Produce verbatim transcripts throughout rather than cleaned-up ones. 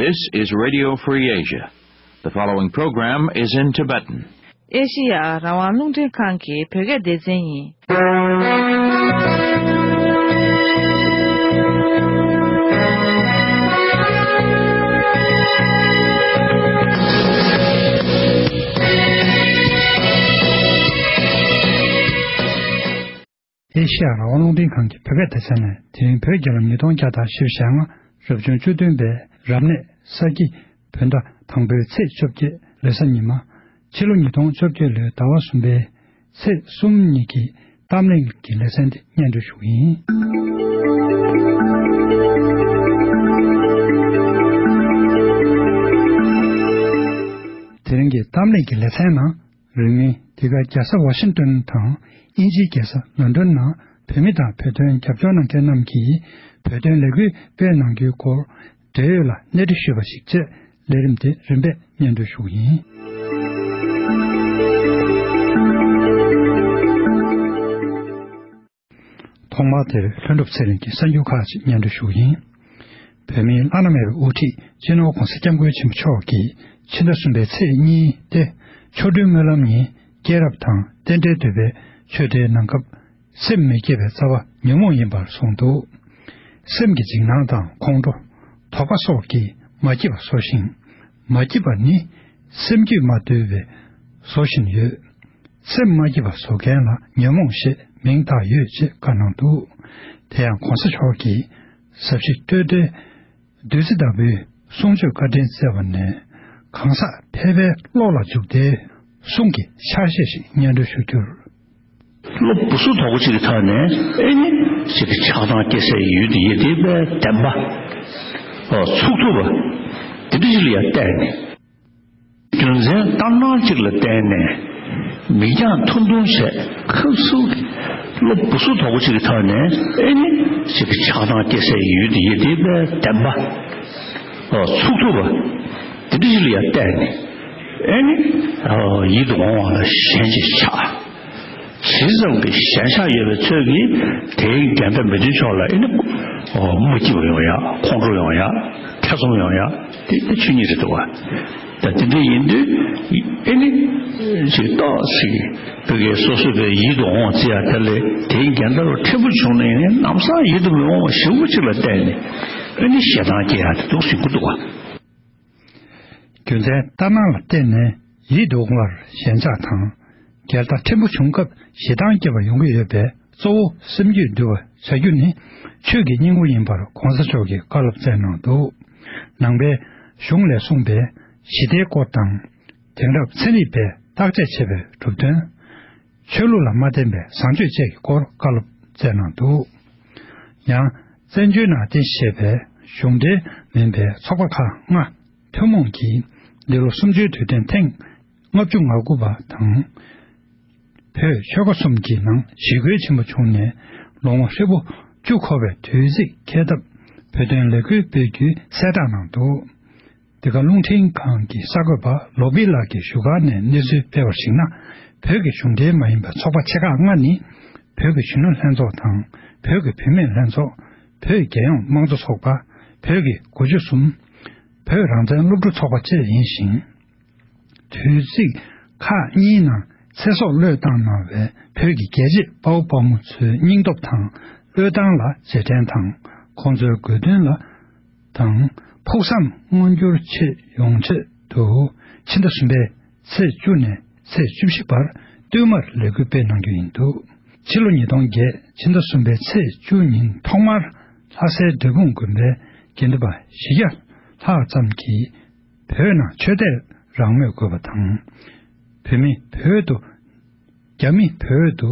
This is Radio Free Asia. The following program is in Tibetan. ཨེ་ཤི་ཡ་རང་དབང་རླུང་འཕྲིན་ཁང་གི་བོད་སྐད་སྡེ་ཚན་ཡིན། ཨེ་ཤི་ཡ་རང་དབང་རླུང་འཕྲིན་ཁང་གི་བོད་སྐད་སྡེ་ཚན་ནས། དེ་རིང་བོད་རྒྱལ་ལོ་ཉིས་སྟོང་བརྒྱ་དང་བཞི་བཅུ་ཞེ་ལྔ་རབ་བྱུང་བཅུ་བདུན་པའི་རབ་གནས་ས་ཁྱི་བོད་ཟླ་དང་པོའི་ཚེས་བཅོ་བརྒྱད་ལོ་གསར་ཉི་མ། ཕྱི་ལོ་ཉིས་སྟོང་བཅོ་བརྒྱད་ལོའི་ཟླ་བ་གསུམ་པའི་ཚེས་གསུམ་ཉིན་གྱི་གཏམ་གླེང་གི་ལེ་ཚན་དེ་སྙན་སྒྲོན་ཞུ་གི་ཡིན། དེ་རིང་གི་གཏམ་གླེང་གི་ལེ་ཚན་ནང་། རིང་མིན་འདི་ག་རྒྱལ་ས་ཝ་ཤིང་ཏོན་དང་དབྱིན་ཇིའི་རྒྱལ་ས་ལོན་ཌོན་ནང་བོད་མི་དང་བོད་དོན་རྒྱབ་སྐྱོར་གནང་མཁན་རྣམས་ཀྱིས་བོད་དོན་ལས་འགུལ་སྤེལ་གནང་རྒྱུའི་སྐོར་འབྲེལ་ཡོད་ལ་གནས་འདྲི་ཞུས་པ་ཞིག་བཅས་ལས་རིམ་དེ་རིམ་པས་སྙན་སྒྲོན་ཞུ་གི་ཡིན། ཐོག་མར་དེར་ལྷུན་གྲུབ་ཚེ་རིང་གི་གསར་འགྱུར་ཁག་ཅིག་སྙན་སྒྲོན་ཞུ་གི་ཡིན། བོད་མིའི་བླ་ན་མེད་པའི་དབུ་ཁྲིད་སྤྱི་ནོར་༧གོང་ས་༧སྐྱབས་མགོན་ཆེན་པོ་མཆོག་གིས་ཕྱི་ཟླ་གསུམ་པའི་ཚེས་གཉིས་ཏེ། ཆོ་འཕྲུལ་སྨོན་ལམ་ཉིན་སྐྱེས་རབས་དང་རྟེན་འབྲེལ་འདུས་པའི་ཆོས་འབྲེལ་གནང་སྐབས། སེམས་མི་སྐྱིད་པའི་རྩ་བ་ཉོན་མོངས་ཡིན་པར་གསུངས་འདུག། སེམས་ཀྱི་འཇིགས་སྣང་དང་ཁོང་ཁྲོ། དོགས་པ་སོགས་ཀྱིས་མ་སྐྱིད་པ་བཟོ་ཞིང་། མ་སྐྱིད་པ་ནི་སེམས་རྒྱུད་མ་དུལ་བས་བཟོ་བཞིན་ཡོད། སེམས་མ་སྐྱིད་པ་བཟོ་མཁན་ལ་ཉོན་མོངས་ཞེས་མིང་བཏགས་ཡོད་ཅེས་བཀའ་གནང་འདུག། དེ་ཡང་༧གོང་ས་མཆོག་གིས་ཟབ་ཞི་སྟོད་འགྲེལ་བདུད་རྩི་ལྟ་བུའི་གསུང་ཆོས་བཀའ་དྲིན་སྩལ་བ་ནས། གང་ཟག་ཕལ་པའི་བློ་ལ་འཇུག་སྟེ་གསུང་གི་ཕྱག་བཞེས་ཤིག་སྙན་སྒྲོན་ཞུ་རྒྱུར། བློ་སྦུ་སུབ་དོག་པོ་ཅིག་གི་ཐོག་ནས་ཨེ་ནི་ཅིག་གི་ཆགས་སྡང་སྐྱེ་སའི་ཡུལ་དེ་ཡིན་དེ་བས་བདེན་པ། ཨོ་ཚུགས་ཐུབ་པ། དེ་འདྲ་ཞིག་ལ་ཡང་བལྟས་ནས། རྒྱུ་མཚན་ལྟར་སྣང་གཅིག་ལ་བརྟེན་ནས་མིག་རྒྱང་ཐུང་ཐུང་བྱས། ཁབ་སུ་བློ་སྦུ་སུབ་དོག་པོ་ཅིག་གི་ཐོག་ནས་ཨེ་ནི་ཅིག་གི་ཆགས་སྡང་སྐྱེ་སའི་ཡུལ་དེ་ཡིན་དེ་བས་བདེན་པ། ཨོ་ཚུགས་ཐུབ་པ། དེ་འདྲ་ཞིག་ལ་ཡང་བལྟས་ནས་ཨེ་ནི་ཨོ་ཡིད་དུ་འོང་བ་ལ་ཞེན་ཅིག་ཆགས། ཇི་ཙམ་གྱི་ཞེན་ཆགས་ཡོད་པའི་ཚོད་ཀྱིས་དེའི་འགལ་ཟླ་མི་མཐུན་ཕྱོགས་ལ་ཨེ་ནི་ཨོ་མ་སྐྱིད་པ་ཡོང་ཡ། ཁོང་ཁྲོ་ཡོང་ཡ། ཐེ་ཚོམ་ཡོང་ཡ། དེ་དེ་ཆོས་ཉིད་རེད་འདུག་བ། ད་དེ་འདྲ་ཡིན་དུས་ཨེ་ནི་ཅིག་ཏོག་ཙམ་བོད་སྐད་སོ་སོ་བའི་ཡིད་དུ་འོང་བ་བརྩི་ཡ་དེ་ལས་དེའི་འགལ་ཟླ་རུ་ཕྲན་བུ་བྱུང་ན་ཡང་ནམ་སང་ཡིད་དུ་མི་འོང་བ་ཞེ་པོ་ཅིག་ལ་བལྟས་ནས་ཨེ་ནི་ཞེ་སྡང་སྐྱེ་ཡ་དེ་འདུག་ཟེར་གྱི་འདུག་བ། རྒྱུ་མཚན་ལྟར་སྣང་ལ་བརྟེན་ནས་ཡིད་དུ་འོང་བར་ཞེན་ཆགས་དང་། འགལ་ཟླ་ཕྲན་བུ་བྱུང་སྐབས་ཞེ་སྡང་སྐྱེ་བ་ཡོང་གི་ཡོད་པས། གཙོ་བོ་སེམས་རྒྱུད་འདུལ་བར་བྱ་རྒྱུ་ནི་ཆོས་ཀྱི་སྙིང་པོ་ཡིན་པར་༧གོང་ས་མཆོག་གིས་བཀའ་སློབ་སྩལ་གནང་འདུག། ནང་པའི་གཞུང་ལས་གསུངས་པའི་ཞི་བདེའི་སྐོར་དང་། དེང་རབས་ཚན་རིག་པས་བརྟག་དཔྱད་བྱས་པའི་གྲུབ་དོན། ཆོས་ལུགས་ལ་མ་བརྟེན་པའི་བཟང་སྤྱོད་བཅས་ཀྱི་སྐོར་བཀའ་སློབ་སྩལ་གནང་འདུག། ཡང་། བཙན་བྱོལ་ནང་རྟེན་གཞི་བྱས་པའི་གཞུང་འབྲེལ་མིན་པའི་ཚོགས་པ་ཁག་ལྔ་ཐུན་མོང་གིས་འདི་ལོ་གསུམ་བཅུའི་དུས་སྟོན་ཐེངས་ལྔ་བཅུ་ང་དགུ་པ་དང་། བོད་ཆོལ་ཁ་གསུམ་གྱི་ནང་ཞི་རྒོལ་ཆེན་པོ་བྱུང་ནས་ལོ་ངོ་ཧྲིལ་པོ་བཅུ་འཁོར་བའི་དུས་ཚིགས་འཁེལ་སྟབས། བོད་དོན་ལས་འགུལ་སྤེལ་རྒྱུའི་གསལ་བསྒྲགས་གནང་འདུག། འདི་ག་རླུང་འཕྲིན་ཁང་གི་གསར་འགོད་པ་ལོ་པི་ལགས་ཀྱིས་ཞུ་སྒར་ནས་གནས་ཚུལ་སྤེལ་བར་གཞིགས་ན། བོད་ཀྱི་གཞུང་འབྲེལ་མ་ཡིན་པའི་ཚོགས་པ་ཆེ་ཁག་ལྔ་ནི། བོད་ཀྱི་གཞོན་ནུ་ལྷན་ཚོགས་དང་། བོད་ཀྱི་བུད་མེད་ལྷན་ཚོགས། བོད་རྒྱལ་ཡོངས་དམངས་གཙོ་ཚོགས་པ། བོད་ཀྱི་དགུ་བཅུ་གསུམ། བོད་རང་བཙན་སློབ་ཕྲུག་ཚོགས་པ་བཅས་ཡིན་ཞིང་། དུས་ཚིགས་ཁག་གཉིས་ནང་ཚེ་སྲོག་བློས་བཏང་གནང་བའི་བོད་ཀྱི་རྒྱལ་གཅེས་དཔའ་བོ་དཔའ་མོ་ཚོའི་སྙིང་སྟོབས་དང་བློས་བཏང་ལ་རྗེས་དྲན་དང་། ཁོང་ཚོའི་དགོས་འདུན་ལ་དང་ཕུགས་བསམ་མངོན་འགྱུར་ཆེད་ཡོངས་ཆེད་དུ་ཕྱི་ཟླ་གསུམ་པའི་ཚེས་བཅུ་ནས་ཚེས་བཅུ་བཞི་བར་བསྟུད་མར་ལས་འགུལ་སྤེལ་གནང་རྒྱུ་ཡིན་འདུག། ཕྱི་ལོ་ཉིས་སྟོང་བརྒྱད་ཕྱི་ཟླ་གསུམ་པའི་ཚེས་བཅུ་ཉིན་ཐོག་མར་ལྷ་སའི་འབྲས་སྤུངས་དགོན་པའི་དགེ་འདུན་པ་བཞི་བརྒྱ་ལྷག་ཙམ་གྱིས། བོད་ནང་ཆོས་དད་རང་མོས་དགོས་པ་དང་། བོད་མི་བོད་དུ། རྒྱ་མི་བོད་དུ་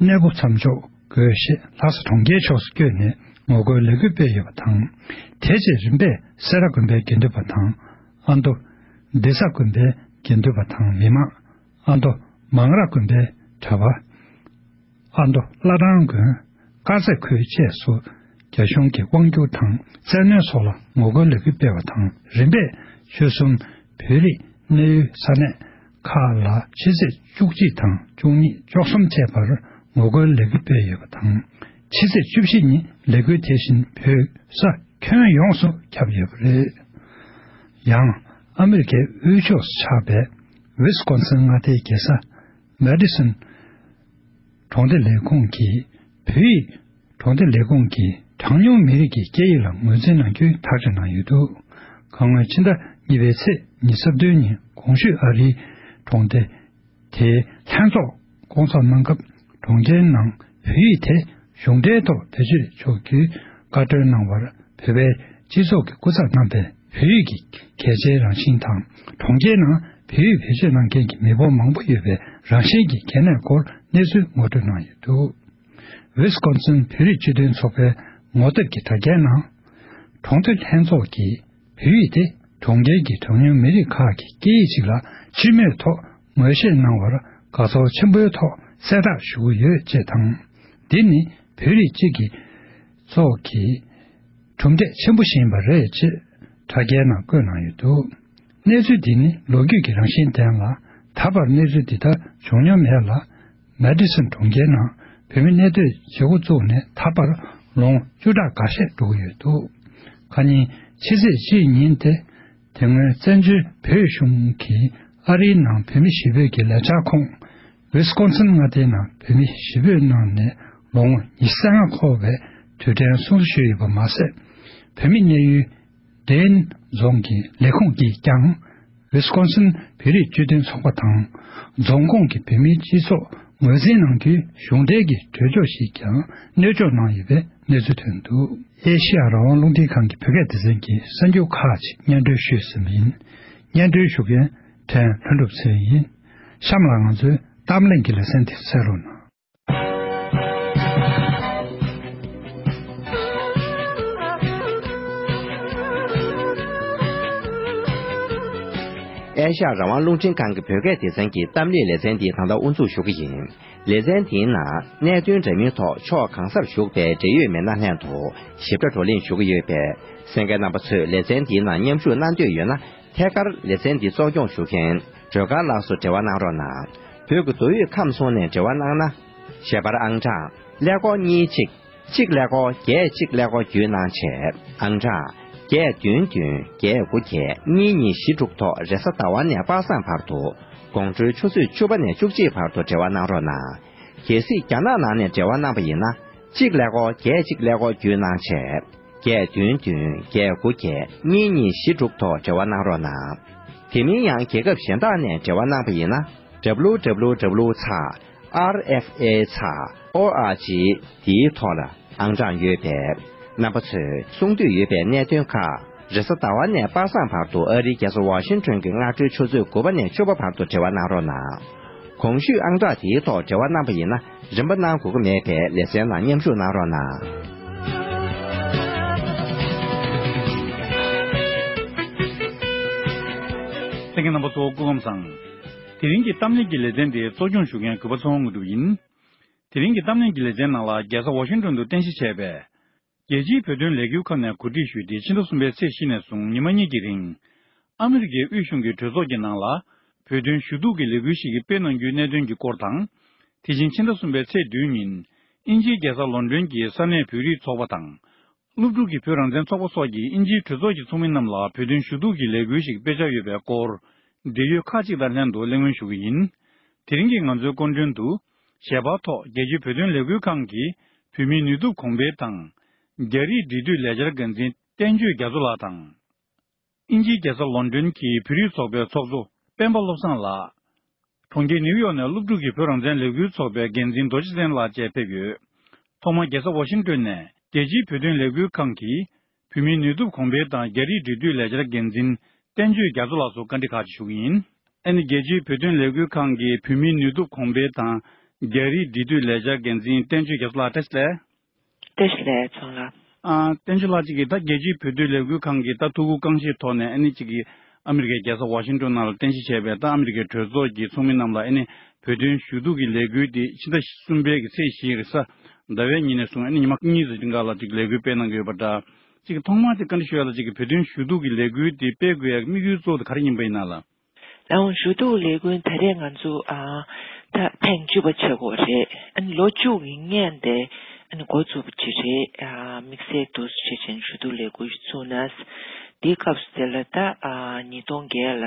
གནས་སྤོ་མཚམས་འཇོག་དགོས་ཞེས་ལྷ་ས་གྲོང་ཁྱེར་ཕྱོགས་སུ་བསྐྱོད་ནས་ངོ་རྒོལ་ལས་འགུལ་སྤེལ་ཡོད་པ་དང་། དེ་རྗེས་རིམ་པས་སེ་ར་དགོན་པའི་དགེ་འདུན་པ་དང་། ཨ་མདོ་ལྡི་ས་དགོན་པའི་དགེ་འདུན་པ་དང་མི་མང་། ཨ་མདོ་མང་ར་དགོན་པའི་གྲྭ་པ། ཨ་མདོ་བླ་བྲང་དགོན། དཀར་མཛེས་ཁུལ་བཅས་སུ་རྒྱ་གཞུང་གི་དབང་བསྒྱུར་དང་བཙན་གནོན་སོགས་ལ་ངོ་རྒོལ་ལས་འགུལ་སྤེལ་བ་དང་། རིམ་པས་ཆོལ་གསུམ་བོད་རིགས་གནས་ཡུལ་ས་གནས་ཁག་ལ་ཕྱི་ཚེས་བཅུ་གཅིག་དང་བཅུ་གཉིས་བཅུ་གསུམ་བཅས་པར་ངོ་རྒོལ་ལས་འགུལ་སྤེལ་ཡོད་པ་དང་། ཕྱི་ཚེས་བཅུ་བཞི་ཉིན་ལས་འགུལ་དེ་བཞིན་བོད་ས་ཁྱོན་ཡོངས་སུ་ཁྱབ་ཡོད་པ་རེད། ཡང་ཨ་མི་རི་ཀའི་དབུས་ཕྱོགས་སུ་ཆགས་པའི་ཝི་སི་ཀོན་སིན་མངའ་སྡེའི་རྒྱལ་ས་མེ་ཌི་སོན་གྲོང་སྡེ་ལས་ཁུངས་ཀྱི་བོད་ཡིག་གྲོང་སྡེ་ལས་ཁུངས་ཀྱིས་གྲངས་ཉུང་མི་རིགས་ཀྱི་སྐད་ཡིག་ལ་ངོས་འཛིན་གནང་རྒྱུའི་ཐག་གཅོད་གནང་ཡོད་འདུག་ཁ་སྔོན་ཕྱི་ཟླ་གཉིས་པའི་ཚེས་ཉི་ཤུ་རྩ་བདུན་ཉིན་གོང་ཞུས་ཨ་རིའི་གྲོང་སྡེ་དེའི་ལྷན་ཚོགས་སྐོང་ཚོགས་གནང་སྐབས། གྲོང་ཁྱེར་ནང་བོད་ཡིག་དེ་གཞུང་འབྲེལ་ཐོག་བེད་སྤྱོད་ཆོག་རྒྱུའི་བཀའ་འཁྲོལ་གནང་བར། བོད་པའི་སྤྱི་ཚོགས་ཀྱི་སྐུ་ཚབ་རྣམ་པས་བོད་ཡིག་གི་གལ་ཆེའི་རང་བཞིན་དང་། གྲོང་ཁྱེར་ནང་བོད་ཡིག་བེད་སྤྱོད་གནང་མཁན་གྱི་མི་འབོར་མང་པོ་ཡོད་པའི་རང་བཞིན་གྱི་གལ་གནད་སྐོར་གནས་ཚུལ་ངོ་སྤྲོད་གནང་ཡོད་འདུག་ཝི་སི་ཀོན་སིན་བོད་རིགས་སྤྱི་མཐུན་ཚོགས་པའི་ངོ་དེབ་ཀྱི་དྲ་རྒྱའི་ནང་། གྲོང་སྡེ་ལྷན་ཚོགས་ཀྱིས་བོད་ཡིག་དེ་གྲོང་ཁྱེར་གྱི་གྲངས་ཉུང་མི་རིགས་ཁག་གི་སྐད་ཡིག་ཅིག་ལ་སྤྱི་མོས་ཐོག་ངོས་བཞེས་གནང་བར་དགའ་ཚོར་ཆེན་པོའི་ཐོག་གསལ་བསྒྲགས་ཞུ་གི་ཡོད་ཅེས་དང་། འདི་ནི་བོད་རིགས་གཅིག་གི་ཚོགས་ཀྱི་གྲུབ་འབྲས་ཆེན་པོ་ཞིག་ཡིན་པ་རེད་ཅེས་དྲ་རྒྱའི་ནང་བཀོད་གནང་ཡོད་འདུག་གནས་ཚུལ་འདི་ནི་ལོ་རྒྱུས་ཀྱི་རང་བཞིན་ལྡན་ལ། ད་བར་གནས་ཚུལ་འདི་ལྟར་བྱུང་མྱོང་མེད་ལ། མེ་ཌི་སོན་གྲོང་ཁྱེར་ནང་བོད་མི་གནས་སྡོད་བྱེད་འགོ་བཙུགས་ནས་ད་བར་ལོ་ངོ་བཅུ་ཕྲག་འགའ་ཤས་འགྲོ་གི་ཡོད་འདུག་ཁ་ཉིན་ཕྱི་ཚེས་གཅིག་ཉིན་ཏེ། དེ་སྔོན་བཙན་བྱོལ་བོད་གཞུང་གིས་ཨ་རིའི་ནང་བོད་མི་ཞི་གྲོས་ཀྱི་ལས་འཆར་ཁོངས། ཝི་སི་ཀོན་སིན་མངའ་སྡེའི་ནང་བོད་མི་ཞི་གྲོས་གནང་ནས་ལོ་ངོ་ཉི་ཤུ་རྩ་ལྔ་འཁོར་བའི་དུས་དྲན་སྲུང་བརྩི་ཞུས་ཡོད་པ་མ་ཟད། བོད་མི་གནས་ཡུལ་ཌེན་རྫོང་གི་ལས་ཁུངས་ཀྱིས་ཀྱང་། ཝི་སི་ཀོན་སིན་བོད་རིགས་སྤྱི་མཐུན་ཚོགས་པ་དང་། རྫོང་ཁོངས་ཀྱི་བོད་མིའི་སྤྱི་ཚོགས་ངོས་འཛིན་གནང་རྒྱུའི་གཞུང་འབྲེལ་གྱི་གྲོས་ཆོད་ཞིག་ཀྱང་གནོད་སྐྱོན་གནང་ཡོད་པའི་གནས་ཚུལ་ཐོན་འདུག་ཨེ་ཤེ་ཡ་རང་དབང་རླུང་འཕྲིན་ཁང་གི་བོད་སྐད་སྡེ་ཚན་གྱི་གསར་འགྱུར་ཁག་ཅིག་སྙན་སྒྲོན་ཞུས་ཟིན་པ་ཡིན། སྙན་སྒྲོན་ཞུ་མཁན་ཕྲན་ལྷུན་གྲུབ་ཚེ་རིང་ཡིན། གཤམ་ལ་ང་ཚོའི་གཏམ་གླེང་གི་ལེ་ཚན་དེ་གསན་རོགས་གནང་། ཨེ་ཤ་ཡ་རང་དབང་རླུང་འཕྲིན་ཁང་གི་བོད་སྐད་སྡེ་ཚན་གྱི་གཏམ་གླེང་ལེ་ཚན་འདི་ད་ལྟ་དབུ་འཛུགས་ཞུ་གི་ཡིན། ལེ་ཚན་འདིའི་ནང་གནད་དོན་འདྲ་མིན་ཐོག་ཕྱོགས་གང་སར་བཞུགས་པའི་འབྲེལ་ཡོད་མི་སྣ་ལྷན་དུ་ཞིབ་ཕྲ་བགྲོ་གླེང་ཞུ་གི་ཡོད་པས། གསན་མཁན་རྣམ་པ་ཚོས་ལེ་ཚན་འདིའི་ནང་མཉམ་ཞུགས་གནང་འདོད་ཡོད་ན། ཐད་ཀར་ལེ་ཚན་འདི་གཙོ་སྐྱོང་ཞུ་མཁན་སྒྲོལ་དཀར་ལགས་སུ་འབྲེལ་བ་གནང་རོགས་གནང་། བོད་ཀྱི་མདོ་དབུས་ཁམས་གསུམ་ནས་འབྲེལ་བ་གནང་ན། ཞལ་པར་ཨང་གྲངས་ཀླད་ཀོར་གཉིས་གཅིག་གཅིག་ཀླད་ཀོར་བརྒྱད་གཅིག་ཀླད་ཀོར་བརྒྱུད་གནང་བྱས། ཨང་གྲངས་བརྒྱད་བདུན་བདུན་བརྒྱད་དགུ་བརྒྱད་གཉིས་གཉིས་བཞི་དྲུག་ཐོག་རེས་གཟའ་ཟླ་བ་ནས་པ་སངས་བར་དུ། དགོང་དྲོའི་ཆུ་ཚོད་བཅུ་པ་ནས་བཅུ་གཅིག་བར་དུ་འབྲེལ་བ་གནང་རོགས་གནང་། གལ་སྲིད་རྒྱ་ནག་ནང་ནས་འབྲེལ་བ་གནང་པ་ཡིན་ན། གཅིག་ཀླད་ཀོར་བརྒྱད་གཅིག་ཀླད་ཀོར་བརྒྱུད་གནང་བྱས། བརྒྱད་བདུན་བདུན་བརྒྱད་དགུ་བརྒྱད་གཉིས་གཉིས་བཞི་དྲུག་ཐོག་འབྲེལ་བ་གནང་རོགས་གནང་། དེ་མིན་ཡང་རྒྱལ་ཁབ་གཞན་དག་ནས་འབྲེལ་བ་གནང་པ་ཡིན་ན། www ཚེག་rfa ཚེག་org འདིའི་ཐོག་ལ་ཨང་གྲངས་ཡོད་པས། རྣམ་པ་ཚོས་གསུང་འདོད་ཡོད་པའི་གནད་དོན་ཁག་རེས་གཟའ་ཟླ་བ་ནས་པ་སངས་བར་དུ་ཨ་རིའི་རྒྱལ་ས་ཝ་ཤིང་ཏོན་གྱི་སྔ་དྲོའི་ཆུ་ཚོད་དགུ་པ་ནས་བཅུ་པ་བར་དུ་འབྲེལ་བ་གནང་རོགས་གནང་། གོང་ཞུས་ཨང་གྲངས་དེའི་ཐོག་འབྲེལ་བ་གནང་པ་ཡིན་ན། རིན་པ་གནང་དགོས་ཀྱི་མེད་པས་ལེ་ཚན་ནང་མཉམ་ཞུགས་གནང་རོགས་གནང་། གསན་མཁན་རྣམ་པ་ཚོ་སྐུ་ཁམས་བཟང་། དེ་རིང་གི་གཏམ་གླེང་གི་ལེ་ཚན་དེ་གཙོ་སྐྱོང་ཞུ་མཁན་གུས་པ་ཚེ་དབང་དངོས་གྲུབ་ཡིན། དེ་རིང་གི་གཏམ་གླེང་གི་ལེ་ཚན་ནང་ལ་རྒྱལ་ས་ཝ་ཤིང་ཏོན་དུ་རྟེན་གཞི་བྱས་པའི་རྒྱལ་སྤྱིའི་བོད་དོན་ལས་འགུལ་ཁང་ནས་གོ་སྒྲིག་ཞུས་ཏེ། ཕྱི་ཟླ་གསུམ་པའི་ཚེས་བཞི་ནས་བཟུང་ཉི་མ་གཉིས་ཀྱི་རིང་། ཨ་མི་རི་ཀའི་དབུས་གཞུང་གི་གྲོས་ཚོགས་ཀྱི་ནང་ལ་བོད་དོན་ཞུ་གཏུག་གི་ལས་འགུལ་ཞིག་སྤེལ་གནང་རྒྱུའི་གནད་དོན་གྱི་སྐོར་དང་། དེ་བཞིན་ཕྱི་ཟླ་གསུམ་པའི་ཚེས་བདུན་ཉིན་དབྱིན་ཇིའི་རྒྱལ་ས་ལོན་ཌོན་གྱི་ས་གནས་བོད་རིགས་ཚོགས་པ་དང་། སློབ་ཕྲུག་གི་བོད་རང་བཙན་ཚོགས་པ་སོགས་ཀྱིས་དབྱིན་ཇིའི་གྲོས་ཚོགས་ཀྱི་ཚོགས་མི་རྣམས་ལ་བོད་དོན་ཞུ་གཏུག་གི་ལས་འགུལ་ཞིག་སྤེལ་འཆར་ཡོད་པའི་སྐོར། འབྲེལ་ཡོད་ཁག་ཅིག་དང་ལྷན་དུ་གླེང་མོལ་ཞུ་གི་ཡིན། དེ་རིང་གི་ང་ཚོའི་སྐུ་མགྲོན་དུ། ཞལ་པར་ཐོག་རྒྱལ་སྤྱིའི་བོད་དོན་ལས་འགུལ་ཁང་གི་བོད་མིའི་ནུས་སྟོབས་གོང་འཕེལ་དང་། རྒྱ་རིགས་འབྲེལ་མཐུད་ལས་འཆར་འགན་འཛིན་བསྟན་ཆོས་རྒྱ་མཚོ་ལགས་དང་། དབྱིན་ཇིའི་རྒྱལ་ས་ལོན་ཌོན་གྱི་བོད་རིགས་ཚོགས་པའི་ཚོགས་གཙོ་སྤེན་པ་བློ་བཟང་ལགས། གྲོང་ཁྱེར་ནིའུ་ཡོག་ནས་སློབ་ཕྲུག་གི་བོད་རང་བཙན་ལས་འགུལ་ཚོགས་པའི་འགན་འཛིན་རྡོ་རྗེ་བཙན་ལགས་བཅས་ཕེབས་ཡོད། ཐོག་མར་རྒྱལ་ས་ཝ་ཤིང་ཏོན་ནས་རྒྱལ་སྤྱིའི་བོད་དོན་ལས་འགུལ་ཁང་གི་བོད་མིའི་ནུས་སྟོབས་གོང་འཕེལ་དང་རྒྱ་རིགས་འབྲེལ་མཐུད་ལས་འཆར་འགན་འཛིན་བསྟན་ཆོས་རྒྱ་མཚོ་ལགས་སུ་བཀའ་འདྲི་ཁག་ཅིག་ཞུ་གི་ཡིན། ཨ་ནི་རྒྱལ་སྤྱིའི་བོད་དོན་ལས་འགུལ་ཁང་གི་བོད་མིའི་ནུས་སྟོབས་གོང་འཕེལ་དང་རྒྱ་རིགས་འབྲེལ་མཐུད་ལས་འཆར་འགན་འཛིན་བསྟན་ཆོས་རྒྱ་མཚོ་ལགས་བཀྲ་ཤིས་བདེ་ལེགས། བཀྲ་ཤིས་བདེ་ལེགས་ཚོང་ལགས། ཨ། བསྟན་ཆོས་ལགས་གཅིག་གིས་ད་རྒྱལ་སྤྱིའི་བོད་དོན་ལས་འགུལ་ཁང་གི་ད་ཐུགས་ཁུར་རྐང་བཞེས་ཐོག་ནས་ཨ་ནི་གཅིག་གིས་ཨ་མི་རི་ཀའི་རྒྱལ་ས་ཝ་ཤིང་ཏོན་ནང་ལ་རྟེན་གཞི་བྱས་པའི་ད་ཨ་མི་རི་ཀའི་གྲོས་ཚོགས་ཀྱི་ཚོགས་མི་རྣམས་ལ་ཨ་ནི་བོད་དོན་ཞུ་གཏུག་གི་ལས་འགུལ་དེ་ཕྱི་ཟླ་གསུམ་པའི་གི་ཚེས་བཞི་རེས་གཟའ་ཟླ་བའི་ཉིན་ནས་བཟུང་ཨ་ནི་ཉི་མ་གཉིས་ཙམ་རིང་ག་ལ་གཅིག་ལས་འགུལ་སྤེལ་གནང་གི་ཡོད་པ་འདྲ། གཅིག་གིས་ཐོག་མར་དེ་བཀའ་འདྲི་ཞུ་ཡ་ལ་གཅིག་གིས་བོད་དོན་ཞུ་གཏུག་གི་ལས་འགུལ་དེ་སྤེལ་དགོས་ཡ་གི་དམིགས་ཡུལ་གཙོ་བོ་དེ་ག་རེ་ཡིན་པ་ཡིན་ན་ལ། ལགས་འོང་། ཞུ་གཏུག་ལས་འགུལ་ད་རེས་ང་ཚོ་ཨ་ད་ཐེངས་བཅུ་པ་བྱེད་དགོས་རེད། ཨ་ནི་ལོ་བཅུ་གི་སྔོན་དེ་ཨ་ནི་འགོ་བཙུགས་པ་ཅིག་རེད། ཨ་དམིགས་བསལ་དུ་བྱེད་བཞིན་ཞུ་གཏུག་ལས་འགུལ་ཞིག་བཙུགས་ནས། དེའི་སྐབས་སུ་དེ་ལ་ད་ཨ་ཉིས་སྟོང་བརྒྱད་ལ་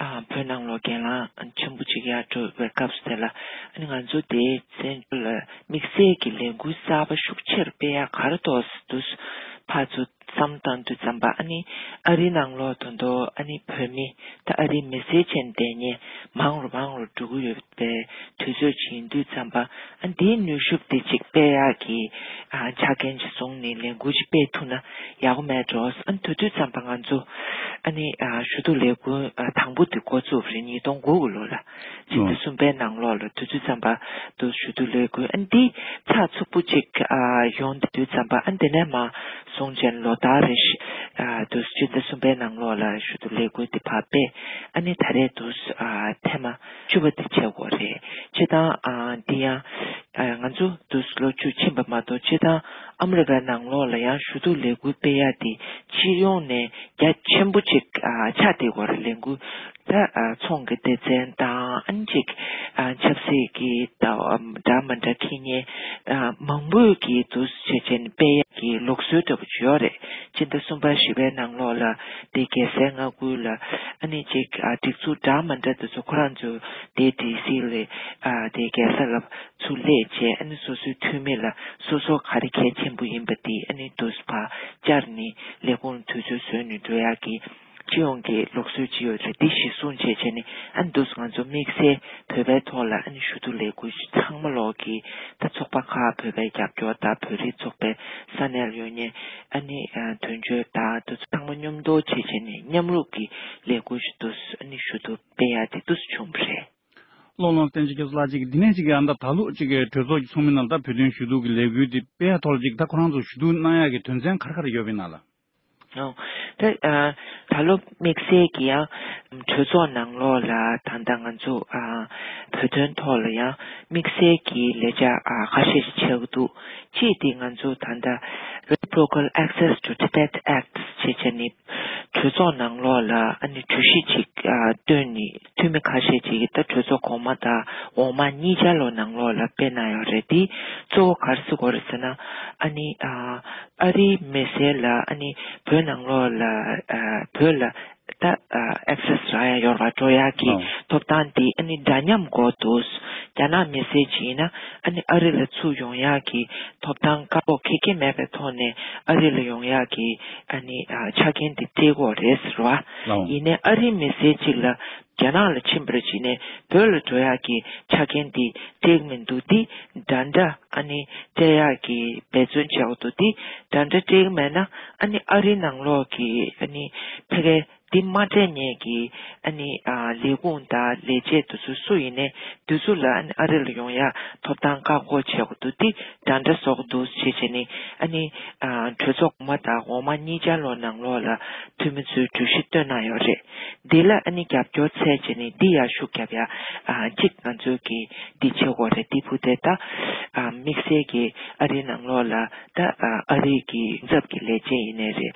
ཨ་བོད་ནང་ལོགས་གྱེན་ལངས་ཆེན་པོ་ཅིག་ཡར་འགྲོ་བའི་སྐབས་སུ་དེ་ལ་ཨ་ནི་ང་ཚོ་དེའི་བཙན་བྱོལ་ལ་དམིགས་བསལ་གྱི་ལས་འགུལ་གསར་པ་ཤུགས་ཆེར་སྤེལ་ཡག་ག་རེ་འདུག་འདུག་ཕར་ཚུར་བསམ་བློ་བཏང་དུས་ཙམ་པ་ཨ་ནི་ཨ་རིའི་ནང་ལོགས་ད་དུང་ཨ་ནི་བོད་མི་ད་ཨ་རིའི་མི་སེར་བྱས་ནས་བསྡད་མཁན་མང་རུ་མང་རུ་འགྲོ་གི་ཡོད་པའི་དུས་ཚོད་ཅིག་ཡིན་དུས་ཙམ་པ་ཨ་ནི་དེའི་ནུས་ཤུགས་དེ་ཅིག་སྤེལ་ཡག་གི་ཨ་ཆ་རྐྱེན་ཅིག་བཟུང་ནས་ལས་འགུལ་ཅིག་སྤེལ་ཐུབ་ན་ཡག་པོ་མེད་འགྲོ། ཨ་ནི་དེ་དུས་ཙམ་པ་ང་ཚོ་ཨ་ནི་ཨ་ཞུ་གཏུག་ལས་འགུལ་ཨ་དང་པོ་དེ་འགོ་བཙུགས་པ་རེད། ཉིས་སྟོང་དགུ་གི་ལོ་ལ་ཕྱི་ཟླ་གསུམ་པའི་ནང་ལོགས་ལ་དེ་དུས་ཙམ་པ་དུ་ཞུ་གཏུག་ལས་འགུལ་ཨ་ནི་འདི་ཚགས་ཚུད་པོ་ཅིག་ཨ་ཡོང་དུས་ཙམ་པ་ཨ་ནི་དེ་ནས་མ་སོང་ཅན་ལོ་ལྟར་རེ་ཞིག་ཨ་དུ་ཕྱི་ཟླ་གསུམ་པའི་ནང་ལོགས་ལ་ཞུ་གཏུག་ལས་འགུལ་དེ་ཕར་སྤེལ། ཨ་ནི་ད་རེས་དུ་ཨ་ཐེངས་མ་བཅུ་པ་དེ་བྱེད་དགོས་རེད། སྤྱིར་བཏང་ཨ་འདི་ཡང་ཨ་ང་ཚོ་དུ་ལོ་བཅུ་ཕྱིན་པ་མ་གཏོགས་སྤྱིར་བཏང་ཨ་མི་རི་ཀའི་ནང་ལོགས་ལ་ཡང་ཞུ་གཏུག་ལས་འགུལ་སྤེལ་ཡ་དེ་སྤྱི་ཡོངས་ནས་རྒྱ་ཆེན་པོ་ཅིག་ཨ་ཆགས་བསྡད་ཡོད་རེད། ལས་འགུལ་ད་ཨ་ཚོང་གི་སྡེ་ཚན་དང་ཨ་ནི་ཅིག་ཨ་ཆབ་སྲིད་ཀྱི་ད་འདྲ་མི་འདྲ་འཁྱེར་མཁན་ཨ་མང་པོས་ཀྱིས་འདུ་བྱེད་བྱས་ནས་སྤེལ་ཡག་གི་ལུགས་སྲོལ་འདྲ་པོ་ཅིག་ཡོད་རེད། སྤྱི་ཟླ་གསུམ་པ་བཞི་པའི་ནང་ལོགས་ལ་དེ་རྒྱལ་སའི་མངའ་ཁུལ་ལ་ཨ་ནི་ཅིག་ཨ་སྒྲིག་འཛུགས་འདྲ་མི་འདྲ་དེ་ཚོ་ཁོ་རང་ཚོ་དེ་ཌི་སི་ལ་ཨ་དེ་རྒྱལ་ས་ལ་ཚུར་སླེབས་བྱས་ཨ་ནི་སོ་སོའི་འཐུས་མི་ལ་སོ་སོ་ག་རེ་གལ་ཆེན་པོ་ཡིན་པ་དེ་ཨ་ནི་འདུ་བྱེད་བཅར་ནས་ལས་ཁུངས་དུས་ཚོད་བཟོས་ནས་འགྲོ་ཡག་གི་སྤྱི་ཡོངས་ཀྱི་ལུགས་སྲོལ་ཅིག་ཡོད་རེད། འདི་གཞིར་བཟུང་བྱས་བྱས་ནས་ཨ་ནི་འདུག་ང་ཚོ་དམིགས་བསལ་བོད་པའི་ཐོག་ལ་ཨ་ནི་ཞུ་གཏུག་ལས་འགུལ་ཚང་མ་ལོག་གི་ད་ཚོགས་པ་ཁག་བོད་པའི་རྒྱབ་སྐྱོར་དང་བོད་རིགས་ཚོགས་པའི་ས་གནས་ལ་ཡོད་མཁན་ཨ་ནི་དོན་གཅོད་དང་དེ་ཚོ་ཚང་མ་མཉམ་དུ་བྱས་བྱས་ནས་མཉམ་རུབ་ཀྱི་ལས་འགུལ་ཞིག་འདུག་ཨ་ནི་ཞུ་གཏུག་སྤེལ་ཡག་དེ་འདུག་བྱུང་བ་རེད། བློ་བློ་བསྟན་ཆེ་སྐྱབས་ལགས་ཅིག་འདི་ནས་ཅིག་ཨ་ད་ད་ལོ་ཅིག་གྲོས་ཚོགས་ཀྱི་ཚོགས་མི་རྣམས་ད་བོད་དོན་ཞུ་གཏུག་གི་ལས་འགུལ་འདི་སྤེལ་ཡག་ཐོག་ལ་ཅིག་ད་ཁོ་རང་ཚོ་ཞུ་གཏུག་གནང་ཡག་གི་དོན་ཚན་ག་རེ་ག་རེ་ཡོད་པ་ཡིན་ན་ལ། ཨོ། ད་ཨ་ད་ལོ་དམིགས་བསལ་གྱི་ཡང་གྲོས་ཚོགས་ནང་ལོགས་ལ་ད་ལྟ་ང་ཚོ་ཨ་བོད་དོན་ཐོག་ལ་ཡང་དམིགས་བསལ་གྱི་ལས་འཆར་ཨ་ཁ་ཤས་ཤིག་ཆགས་ཀྱི་འདུག་གཅིག་དེ་ང་ཚོ་ད་ལྟ་Reciprocal Access to Tibet Act ཞེས་བྱ་ནི་གྲོས་ཚོགས་ནང་ལོགས་ལ་ཨ་ནི་གྲོས་གཞི་ཅིག་ཨ་བཏོན་ནས་འཐུས་མི་ཁ་ཤས་ཅིག་གིས་ད་གྲོས་ཚོགས་གོང་མ་དང་འོག་མ་གཉིས་ཆ་ལོ་ནང་ལོགས་ལ་སྤེལ་གནང་ཡོད་རེད། དེ་གཙོ་བོ་ག་རེ་ཟེར་དགོས་རེད་ཟེར་ན་ཨ་ནི་ཨ། ཨ་རིའི་མི་སེར་ལ་ཨ་ནི་བོད་ནང་ལོགས་ལ་ཨ་བོད་ལ་ད་ཨ་ཨེག་སེ་སི་རག་ཡ་ཡོད་ར་འགྲོ་ཡག་གི་ཨོ། ཐོབ་ཐང་དེ་ཨ་ནི་འདྲ་མཉམ་དགོས་འདུག་རྒྱ་ནག་མི་སེར་ཅིག་ཡིན་ན་ཨ་ནི་ཨ་རི་ལ་ཚུར་ཡོང་ཡག་གི་ཐོབ་ཐང་བཀག་འགོག་གེ་གེ་མེད་པའི་ཐོག་ནས་ཨ་རི་ལ་ཡོང་ཡག་གི་ཨ་ནི་ཨ་ཆ་རྐྱེན་དེ་སྤྲད་དགོས་རེད་ཟེར་བ། ཨོ། ཡིན་ནའི་ཨ་རིའི་མི་སེར་ཅིག་ལ་རྒྱ་ནག་ལ་ཕྱིན་པར་བྱས་ནས་བོད་ལ་འགྲོ་ཡག་གི་ཆ་རྐྱེན་དེ་སྤྲད་ཀྱི་མི་འདུག་དེ་འདྲ་འདྲ་ཨ་ནི་སྤྲད་ཡག་གི་འབད་བརྩོན་བྱས་འདུག་དེ་འདྲ་འདྲ་སྤྲད་ཀྱི་མེད་ན་ཨ་ནི་ཨ་རིའི་ནང་ལོགས་ཀྱི་ཨ་ནི་ཕ་གི་འདི་མ་སྤྲད་མཁན་གྱི་ཨ་ནི་ཨ་ལས་ཁུངས་དང་ལས་བྱེད་དེ་ཚོ་སུ་ཡིན་ནའི་དེ་ཚོ་ལ་ཨ་ནི་ཨ་རི་ལ་ཡོང་ཡག་ཐོབ་ཐང་བཀག་འགོག་བྱས་འདུག་དེ་འདྲ་འདྲ་བཟོ་གི་འདུག་ཅེས་བྱས་ནས་ཨ་ནི་ཨ་གྲོས་ཚོགས་གོང་མ་དང་འོག་མ་གཉིས་ཆ་ལོ་ནང་ལོགས་ལ་འཐུས་མི་ཚོས་གྲོས་གཞི་བཏོན་གནང་ཡོད་རེད། འདི་ལ་ཨ་ནི་རྒྱབ་སྐྱོར་འཚོལ་བྱས་ནས་འདི་ཡར་ཤུགས་རྒྱབ་ཡ་ཨ་གཅིག་ང་ཚོས་ཀྱིས་འདི་བྱེད་དགོས་རེད། འདི་ཕུ་དེ་ད་ཨ་དམིགས་བསལ་གྱི་ཨ་རིའི་ནང་ལོགས་ལ་ད་ཨ་ཨ་རི་གི་ཚབ་ཀྱི་ལས་བྱེད་ཡིན་ནའི་རེད།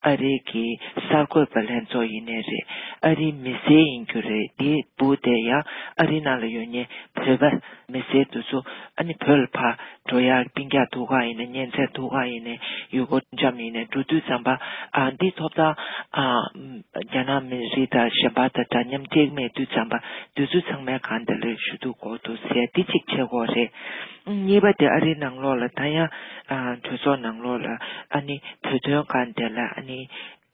ཨ་རི་གི་གསར་འགོད་པ་ལྷན་ཚོགས་ཡིན་ནའི་རེད། ཨ་རིའི་མི་སེར་ཡིན་རྒྱུ་རེད། འདི་ཕུ་དེ་ཡང་ཨ་རི་ནང་ལ་ཡོད་མཁན་བོད་པ་མི་སེར་དེ་ཚོ་ཨ་ནི་བོད་ལ་ཕར་འགྲོ་ཡག་སྤུན་ཀྱག་ཐུག་ག་ཡིན་ནའི་གཉེན་ཚན་ཐུག་ག་ཡིན་ནའི་ཡུལ་སྐོར་འགྲོ་འཆམ་ཡིན་ནའི་འགྲོ་དུས་ཙམ་པ་ཨ་འདི་ཐོབ་ཐང་ཨ་རྒྱ་ནག་མི་རིགས་དང་གཞན་པ་དང་འདྲ་མཉམ་སྤྲད་ཀྱི་མེད་དུས་ཙམ་པ་དུས་ཚོད་ཚང་མའི་སྒང་དེ་ལ་ཞུ་གཏུག་དགོས་འདུག་ཟེར་འདི་གཅིག་བྱེད་དགོས་རེད། གཉིས་པ་དེ་ཨ་རིའི་ནང་ལོགས་ལ་ད་ཡང་ཨ་གྲོས་ཚོགས་ནང་ལོགས་ལ་ཨ་ནི་བོད་དོན་སྒང་དེ་ལ་ཨ་ནི་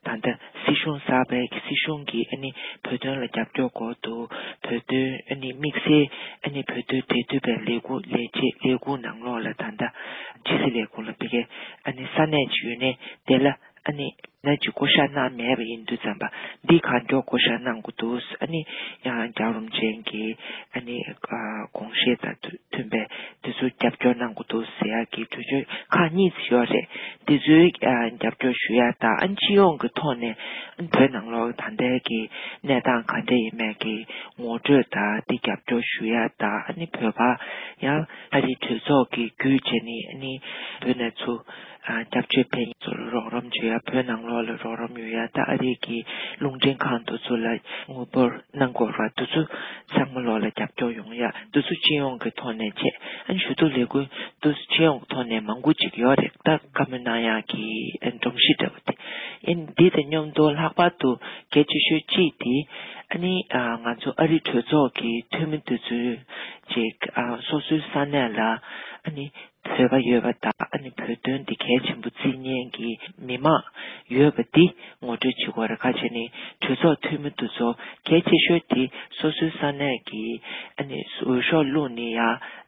ད་ལྟ་སྲིད་གཞུང་གསར་པའི་སྲིད་གཞུང་གིས་ཨ་ནི་བོད་དོན་ལ་རྒྱབ་སྐྱོར་དགོས་འདུག་བོད་དོན་ཨ་ནི་དམིགས་བསལ་ཨ་ནི་བོད་དོན་འབྲེལ་མཐུད་པའི་ལས་ཁུངས་ལས་བྱེད་ལས་ཁུངས་ནང་ལོགས་ལ་ད་ལྟ་ཕྱི་སྲིད་ལས་ཁུངས་ལ་ཕ་གི་ཨ་ནི་ས་གནས་ཅིག་ཡོད་ནའི་དེ་ལ་ཨ་ནི་ན་ཅིག་བསྐོ་བཞག་གནང་མེད་པ་ཡིན་དུས་ཙམ་པ་འདི་གང་མགྱོགས་བསྐོ་བཞག་གནང་དགོས་འདུག་ཨ་ནི་ཡང་རྒྱལ་བ་རིན་པོ་ཆེ་གི་ཨ་ནི་ཨ་དགོངས་བཞེད་དང་མཐུན་པའི་དེ་ཚོ་རྒྱབ་སྐྱོར་གནང་དགོས་འདུག་ཟེར་ཡག་གི་གྲོས་ཆོད་ཁག་གཉིས་ཙམ་ཡོད་རེད། དེ་ཚོའི་ཨ་རྒྱབ་སྐྱོར་ཞུ་ཡག་དང་ཨ་ནི་སྤྱི་ཡོངས་ཀྱི་ཐོག་ནས་བོད་ནང་ལོགས་ད་ལྟའི་གི་གནས་སྟངས་ག་འདྲ་ཡིན་མིན་གྱི་ངོ་སྤྲོད་དང་དེ་རྒྱབ་སྐྱོར་ཞུ་ཡག་དང་ཨ་ནི་བོད་པ་ཡང་ཨ་རིའི་གྲོས་ཚོགས་ཀྱི་བརྒྱུད་བྱས་ནས་ཨ་ནི་བོད་ནས་ཚུར་ཨ་སྐྱབས་བཅོལ་ཕེབས་མཁན་ཚོ་ལ་རོགས་རམ་བྱེད་ཡ། བོད་ནང་ལོགས་ལ་རོགས་རམ་ཡོད་ཡ། ད་ཨ་རི་གི་རླུང་འཕྲིན་ཁང་དེ་ཚོ་ལ་དངུལ་འབོར་གནང་དགོས་ར་དེ་ཚོ་ཚང་མ་ལོགས་ལ་རྒྱབ་སྐྱོར་ཡོང་ཡ། དེ་ཚོ་སྤྱི་ཡོངས་ཀྱི་ཐོག་ནས་བྱས། ཨ་ནི་ཞུ་གཏུག་ལས་འགུལ་དེ་ཚོ་སྤྱི་ཡོངས་ཀྱི་ཐོག་ནས་མང་པོ་ཅིག་ཡོད་རེད། ད་བཀའ་མོལ་གནང་ཡ་གི་ཨ་སྒྲོམ་གཞི་འདྲ་བོ་དེ། ཨ་ནི་འདི་དང་མཉམ་དུ་ལྷག་པར་དུ་གལ་ཆེ་ཤོས་གཅིག་དེ་ཨ་ནི་ཨ་ང་ཚོ་ཨ་རི་གྲོས་ཚོགས་ཀྱི་འཐུས་མི་དེ་ཚོས་ཅིག་ཨ་སོ་སོའི་ས་གནས་ལ་ཨ་ནི་བོད་པ་ཡོད་པ་དང་ཨ་ནི་བོད་དོན་འདི་གལ་ཆེན་པོ་བརྩི་མཁན་གྱི་མི་མང་ཡོད་པ་འདི་ངོ་སྤྲོད་བྱེད་དགོས་རེད། ཁ་ཆེ་ནི་གྲོས་ཚོགས་འཐུས་མི་དེ་ཚོ་གལ་ཆེ་ཤོས་དེ་སོ་སོའི་ས་གནས་ཀྱི་ཨ་ནི་འོས་ཤོག་བླུགས་ནས་ཡ་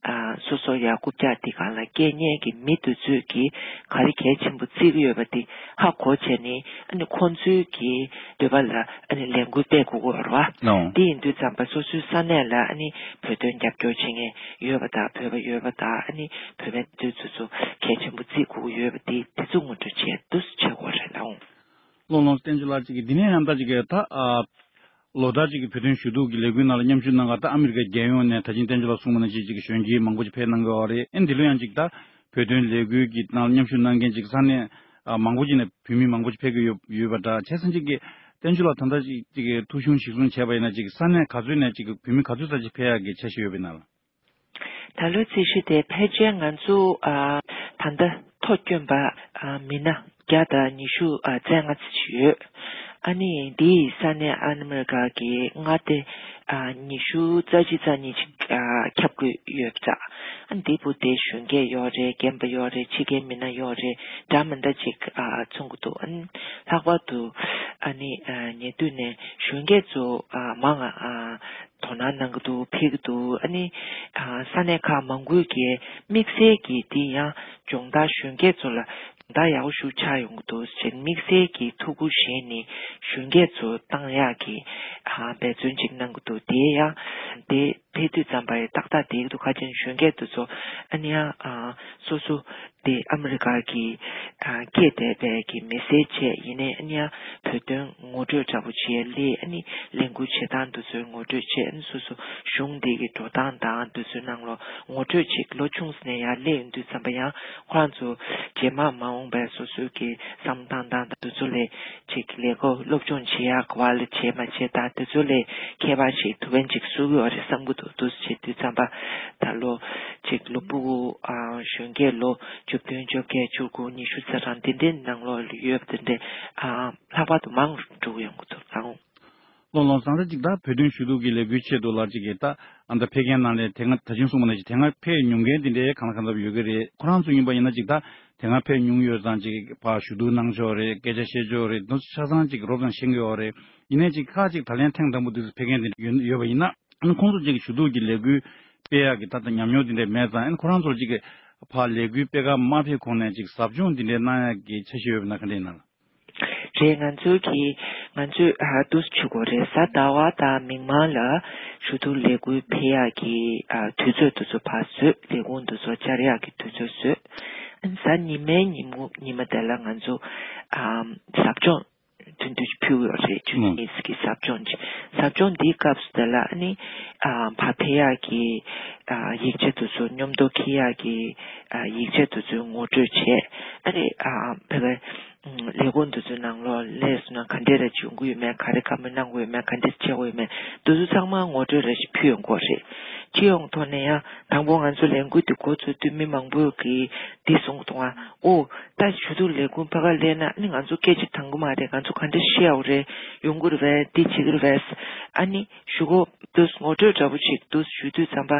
ཨ་སོ་སོ་ཡ་རྐུབ་བཀྱག་འདི་སྒང་ལ་སྐྱེལ་མཁན་གྱི་མི་དེ་ཚོས་ཀྱི་ག་རེ་གལ་ཆེན་པོ་བརྩི་གི་ཡོད་པ་འདི་ཧ་གོ་བྱས་ནས་ཨ་ནི་ཁོང་ཚོའི་གི་འདོད་པ་ལ་ཨ་ནི་ལས་འགུལ་སྤེལ་དགོས་ཀྱི་ཡོད་རེད་བ། ལགས། འདི་ཡིན་དུས་ཙམ་པ་སོ་སོའི་ས་གནས་ལ་ཨ་ནི་བོད་དོན་རྒྱབ་སྐྱོར་བྱེད་མཁན་ཡོད་པ་དང་བོད་པ་ཡོད་པ་དང་ཨ་ནི་བོད་པའི་དེ་ཚོ་ཚོ་གལ་ཆེན་པོ་བརྩི་དགོས་ཀྱི་ཡོད་པ་དེ་དེ་ཚོ་ངོ་སྤྲོད་བྱས་འདུག་བྱེད་དགོས་རེད་ལགས། ལགས་ལགས། བསྟན་ཆོས་ལགས་ཅིག་གིས་འདི་ནས་ཡང་ད་ཅིག་གིས་ད་ཨ་ལོ་ལྟར་ཅིག་གི་བོད་དོན་ཞུ་གཏུག་གི་ལས་འགུལ་ནང་ལ་མཉམ་ཞུགས་གནང་གར་ད་ཨ་མི་རི་ཀ་རྒྱལ་ཡོངས་ནས་ད་ཅིང་བསྟན་ཆོས་ལགས་གསུངས་པ་ནང་བཞིན་ཅིག་གི་གཞོན་སྐྱེས་མང་པོ་ཅིག་ཕེབས་གནང་གི་ཡོད་རེད། ཨེ་འདི་ལོ་ཡང་ཅིག་ད་བོད་དོན་ལས་འགུལ་གྱི་ནང་མཉམ་ཞུགས་གནང་མཁན་ཅིག་ས་གནས་ཨ་མང་པོ་ཅིག་ནས་བོད་མི་མང་པོ་ཅིག་ཕེབས་ཀྱི་ཡོད་ཡོད་པ་འདྲ་བྱས་ཙང་ཅིག་གི་བསྟན་ཆོས་ལགས་ད་ལྟ་ཅིག་ཅིག་གི་ཐུགས་གཞུང་གཞིར་བཟུང་བྱས་པ་ཡིན་ན་ཅིག་ས་གནས་ག་ཚོད་ནས་ཅིག་གི་བོད་མི་ག་ཚོད་ཙམ་ཅིག་ཕེབས་ཡག་གི་འཆར་གཞི་ཡོད་པ་ཡིན་ན་ལགས། ད་ལོའི་རྩིས་གཞི་དེ་ཕལ་ཆེར་ང་ཚོ་ཨ་ད་ལྟ་ཐོ་བསྐྱོན་པ་ཨ་མི་སྣ་བརྒྱ་དང་ཉི་ཤུ་ཨ་རྩ་ལྔ་ཙམ་ཅིག་ཡོད། ཨ་ནི་འདིའི་ས་གནས་ཨ་མི་རི་ཀ་གི་མངའ་སྡེ་ཨ་ཉི་ཤུ་རྩ་གཅིག་རྩ་གཉིས་ཅིག་ཨ་ཁྱབ་ཀྱི་ཡོད་པ་འདྲ། ཨ་འདི་བུ་དེ་གཞོན་སྐྱེས་ཡོད་རེད། རྒན་པ་ཡོད་རེད། ཕྱི་རྒྱལ་མི་སྣ་ཡོད་རེད། འདྲ་མི་འདྲ་ཅིག་ཨ་མཚོན་གྱི་འདུག་ཨ་ནི་ལྷག་པར་དུ་ཨ་ནི་ཨ་ཉེ་དུས་ནས་གཞོན་སྐྱེས་ཚོ་ཨ་མང་ང་ཨ་དོ་སྣང་གནང་གི་འདུག་ཕེབས་ཀྱི་འདུག་ཨ་ནི་ཨ་ས་གནས་ཁག་མང་པོའི་གི་དམིགས་བསལ་གྱི་དེ་ཡང་སྦྱོང་བརྡར་གཞོན་སྐྱེས་ཚོ་ལ་སྦྱོང་བརྡར་ཡག་པོ་ཞིག་ཆགས་ཡོང་གི་འདུག་ཅེས་དམིགས་བསལ་གྱི་ཐུགས་ཁུར་བཞེས་ནས་གཞོན་སྐྱེས་ཚོ་བཏང་ཡག་གི་ཨ་འབད་བརྩོན་ཅིག་གནང་གི་འདུག་དེ་ཡང་དེ་ཕེབས་དུས་ཙམ་པ་ཡང་ཏག་ཏག་བསྡད་ཀྱི་འདུག་ཁ་ཅིག་གཞོན་སྐྱེས་དེ་ཚོ་ཨ་ནི་ཡང་ཨ་སོ་སོ་དེ་ཨ་མི་རི་ཀ་གི་ཨ་སྐད་བསྡད་པའི་གི་མི་སེར་བྱས་ཡིན་ནའི་ཨ་ནི་ཡང་བོད་དོན་ངོ་སྤྲོད་འདྲ་པོ་བྱས་སླེབས། ཨ་ནི་ལས་འགུལ་བྱེད་སྟངས་དེ་ཚོའི་ངོ་སྤྲོད་བྱས། ཨ་ནི་སོ་སོ་གཞུང་འདི་གི་འགྲོ་སྟངས་དང་དེ་ཚོའི་ནང་ལོགས་ངོ་སྤྲོད་ཅིག་ལོ་ཆུང་ས་ནས་ཡར་སླེབས་ཡོང་དུས་ཙམ་པ་ཡང་ཁོ་རང་ཚོ་རྗེས་མ་མ་འོངས་པའི་སོ་སོའི་གི་བསམ་བློ་བཏང་སྟངས་དང་དེ་ཚོ་ལས་ཅིག་ལས་ཀ་སློབ་སྦྱོང་བྱེད་ཡག་ག་བ་ལ་བྱེད་མ་བྱེད་དང་དེ་ཚོ་ལས་ཁྱད་པར་ཞིག་ཐུག་ཕན་ཅིག་གསོས་ཀྱི་ཡོད་རེད་བསམ་གྱི་འདུག་འདུག་སེ་བྱེད་དུས་ཙམ་པ་ད་ལོ་ཅིག་ལོ་ཕྲུ་གུ་ཨ་གཞོན་སྐྱེས་ལོ་བཅུ་བདུན་བཅོ་བརྒྱད་བཅུ་དགུ་ཉི་ཤུ་ཙམ་རང་དེ་འདྲའི་ནང་ལོགས་ལ་ཡོད་པ་དེ་འདྲའི་ཨ་ལྷག་པར་དུ་མང་རུ་འགྲོ་གི་ཡོང་གི་འདུག་ཨང་། ལགས་ལགས། བཟང་ས་ཅིག་ད་བོད་དོན་ཞུ་གཏུག་གི་ལས་འགུལ་ཆེད་དུ་ལ་ཅིག་གིས་ད་ཨ་ད་ཕེབས་མཁན་ནང་ལས་དེ་སྔ་ད་ཅིང་གསུངས་པ་ནང་བཞིན་དེ་སྔ་ཕེབས་མྱོང་མཁན་དེ་འདྲའི་གང་ལ་གང་འཚམ་ཡོད་ཀྱི་རེད། ཁོ་རང་ཚོ་ཡིན་པ་ཡིན་ན་ཅིག་ད་དེ་སྔ་ཕེབས་མྱོང་ཡོད་ཙང་ཅིག་ཕར་ཞུ་གཏུག་གནང་ཆོག་རེད། སྐད་ཆ་བཤད་ཆོག་རེད། དེ་ཆ་ཚང་ཅིག་རོབ་ཙམ་ཤེས་ཀྱི་ཡོད་རེད། ཡིན་ནའི་ཅིག་ཁག་ཅིག་ད་ལན་ཐེངས་དང་པོ་དུས་སུ་ཕེབས་མཁན་དེ་ཡོད་ཡོད་པ་ཡིན་ན་ཨ་ནི་ཁོང་ཚོ་ཅིག་ཞུ་གཏུག་གི་ལས་འགུལ་སྤེལ་ཡག་གི་ད་ལྟ་ཉམས་མྱོང་དེ་འདྲ་མེད་ཙང་ཨ་ནི་ཁོ་རང་ཚོར་ཅིག་ཕར་ལས་འགུལ་སྤེལ་ག་མ་ཕེབས་གོང་ནས་ཅིག་ཟབ་སྦྱོང་དེ་འདྲའི་གནང་ཡག་གི་འཆར་གཞི་ཡོད་པ་ན་ག་འདྲ་ཡིན་ན། རེད། ང་ཚོའི་གི་ང་ཚོས་ཨ་འདུག་སེ་བྱེད་དགོས་རེད། གཟའ་ཟླ་བ་དང་མིག་དམར་ལ་ཞུ་གཏུག་ལས་འགུལ་ཕེབས་ཡག་གི་ཨ་དུས་ཚོད་དེ་ཚོ་ཕར་བཟོས། ལས་ཁུངས་དེ་ཚོ་བཅར་ཡག་གི་དུས་ཚོད་བཟོས། ཨ་ནི་གཟའ་ཉི་མའི་ཉིན་མོ་ཉི་མ་དེ་ལ་ང་ཚོ་ཨ་ཟབ་སྦྱོང་ཐུང་ཐུང་ཞིག་ཕུལ་ཡོད་རེད། བཅུ་གཉིས་ཀྱི་ཟབ་སྦྱོང་ཅིག་ཟབ་སྦྱོང་འདིའི་སྐབས་སུ་དེ་ལ་ཨ་ནི་ཨ་ཕར་ཕེབས་ཡག་གི་ཨ་ཡིག་ཆ་དེ་ཚོ་མཉམ་དུ་འཁྱེར་ཡག་གི་ཨ་ཡིག་ཆ་དེ་ཚོའི་ངོ་སྤྲོད་བྱས། ཨ་ནི་ཨ་ཕ་གི་ལས་ཁུངས་དེ་ཚོའི་ནང་ལོགས་སླེབས་སོང་ན་ག་འདྲས་ར་ཅིག་ཡོང་གི་ཡོད་མེད། ག་རེ་བཀའ་མོལ་གནང་དགོས་ཡོད་མེད། ག་འདྲས་བྱེད་དགོས་ཡོད་མེད། དེ་ཚོ་ཚང་མ་ངོ་སྤྲོད་ར་ཞིག་ཕུལ་ཡོང་གི་ཡོད་རེད། སྤྱི་ཡོངས་ཐོག་ནས་ཡང་དང་པོ་ང་ཚོ་ལས་འགུལ་འདི་འགོ་བཙུགས་དུས་མི་མང་པོས་ཀྱིས་འདི་གསུང་གི་འདུག་ཨ། ཨོ། ད་ཞུ་གཏུག་ལས་ཁུངས་ཕ་ག་སླེབས་ན་ཨ་ནི་ང་ཚོ་སྐད་ཆ་གཏོང་གི་མ་རེད། ང་ཚོ་ག་འདྲ་བཤད་ཡོད་རེད། ཡོང་གི་རེད་པས། འདི་བྱེད་ཀྱི་རེད་པས། ཨ་ནི་གཞུག་གུ་དུས་ངོ་སྤྲོད་འདྲ་པོ་ཅིག་དུས་ཞུ་དུས་ཙམ་པ་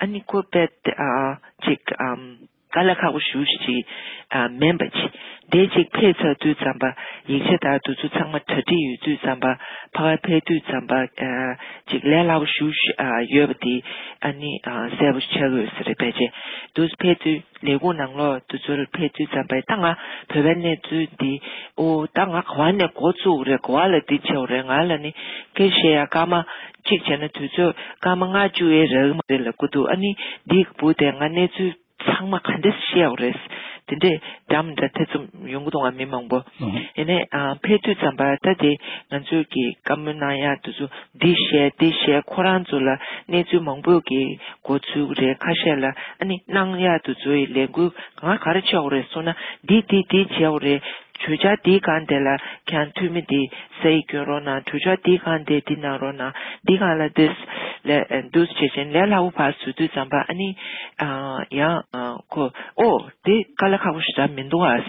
ཨ་ནི་ཁོ་དཔེ་ཨ་ཅིག་ཨམ་དཀའ་ལས་ཁག་པོ་ཞེ་པོ་ཅིག་ཨ་མིན་པ་ཅིག་དེ་ཅིག་ཕེབས་ཚར་དུས་ཙམ་པ་ཡིག་ཆ་དང་དུས་ཚོད་ཚང་མ་གྲ་སྒྲིག་ཡོད་དུས་ཙམ་པ་ཕ་ག་ཕེབས་དུས་ཙམ་པ་ཨ་ཅིག་ལས་སླ་པོ་ཞེ་པོ་ཅིག་ཨ་ཡོད་པ་དེ་ཨ་ནི་ཨ་གསལ་པོ་ཆགས་ཀྱི་ཡོད་ས་རེད། ཕལ་ཆེར་དུས་ཕེབས་དུས། ལས་ཁུངས་ནང་ལོགས་དུས་ཚོད་ལ་ཕེབས་དུས་ཙམ་པ་ད་ང་བོད་པའི་གནས་ཚུལ་འདི་ཨོ་ད་ང་ག་བ་ནས་འགོ་བཙུགས་རེད། ག་བ་ལ་འདི་བྱེད་དགོས་རེད། ང་ལ་ནི་སྐད་བཤད་ཡ་སྐར་མ་གཅིག་བྱས་ན་དུས་ཚོད་སྐར་མ་ལྔ་བཅུ་ཡས་རག་གི་མ་རེད་ལབ་ཀྱི་འདུག་ཨ་ནི་འདི་གི་བུ་དེ་ང་གནས་ཚུལ་ཚང་མ་ག་འདྲས་བཤད་དགོས་རེད། དེ་འདྲས་འདྲ་མི་འདྲ་ཐེ་ཚོམ་ཡོང་གི་འདུག་ང་མི་མང་པོ། ཨོ། ཡིན་ནའི་ཨ་ཕེབས་དུས་ཙམ་པ་ད་དེ་ང་ཚོས་ཀྱི་བཀའ་མོལ་གནང་ཡ་དེ་ཚོ་འདི་བཤད་འདི་བཤད་ཁོ་རང་ཚོ་ལ་གནས་ཚུལ་མང་པོ་གི་འགོ་ཚུགས་རེད། ཁ་ཤས་ལ་ཨ་ནི་གནང་ཡག་དེ་ཚོའི་ལས་འགུལ་ང་ག་རེ་བྱེད་དགོས་རེད་གསུངས་ན་འདི་འདི་འདི་བྱེད་དགོས་རེད། གྲོས་འཆར་འདིའི་སྒང་དེ་ལ་ཁྱེད་རང་འཐུས་མི་འདི་ས་ཡིག་སྐྱོན་རོགས་གནང་། གྲོས་འཆར་འདིའི་སྒང་དེ་འདི་གནང་རོགས་གནང་། འདི་སྒང་ལ་འདི་ལས་འདུག་བྱེད་བཞིན་ལས་སླ་པོ་ཕར་བཟོ་དུས་ཙམ་པ་ཨ་ནི་ཨ་ཡང་ཨ་ཁོ་ཨོ་འདི་དཀའ་ལས་ཁག་པོ་ཞེ་དྲག་མི་འདུག་ཨ།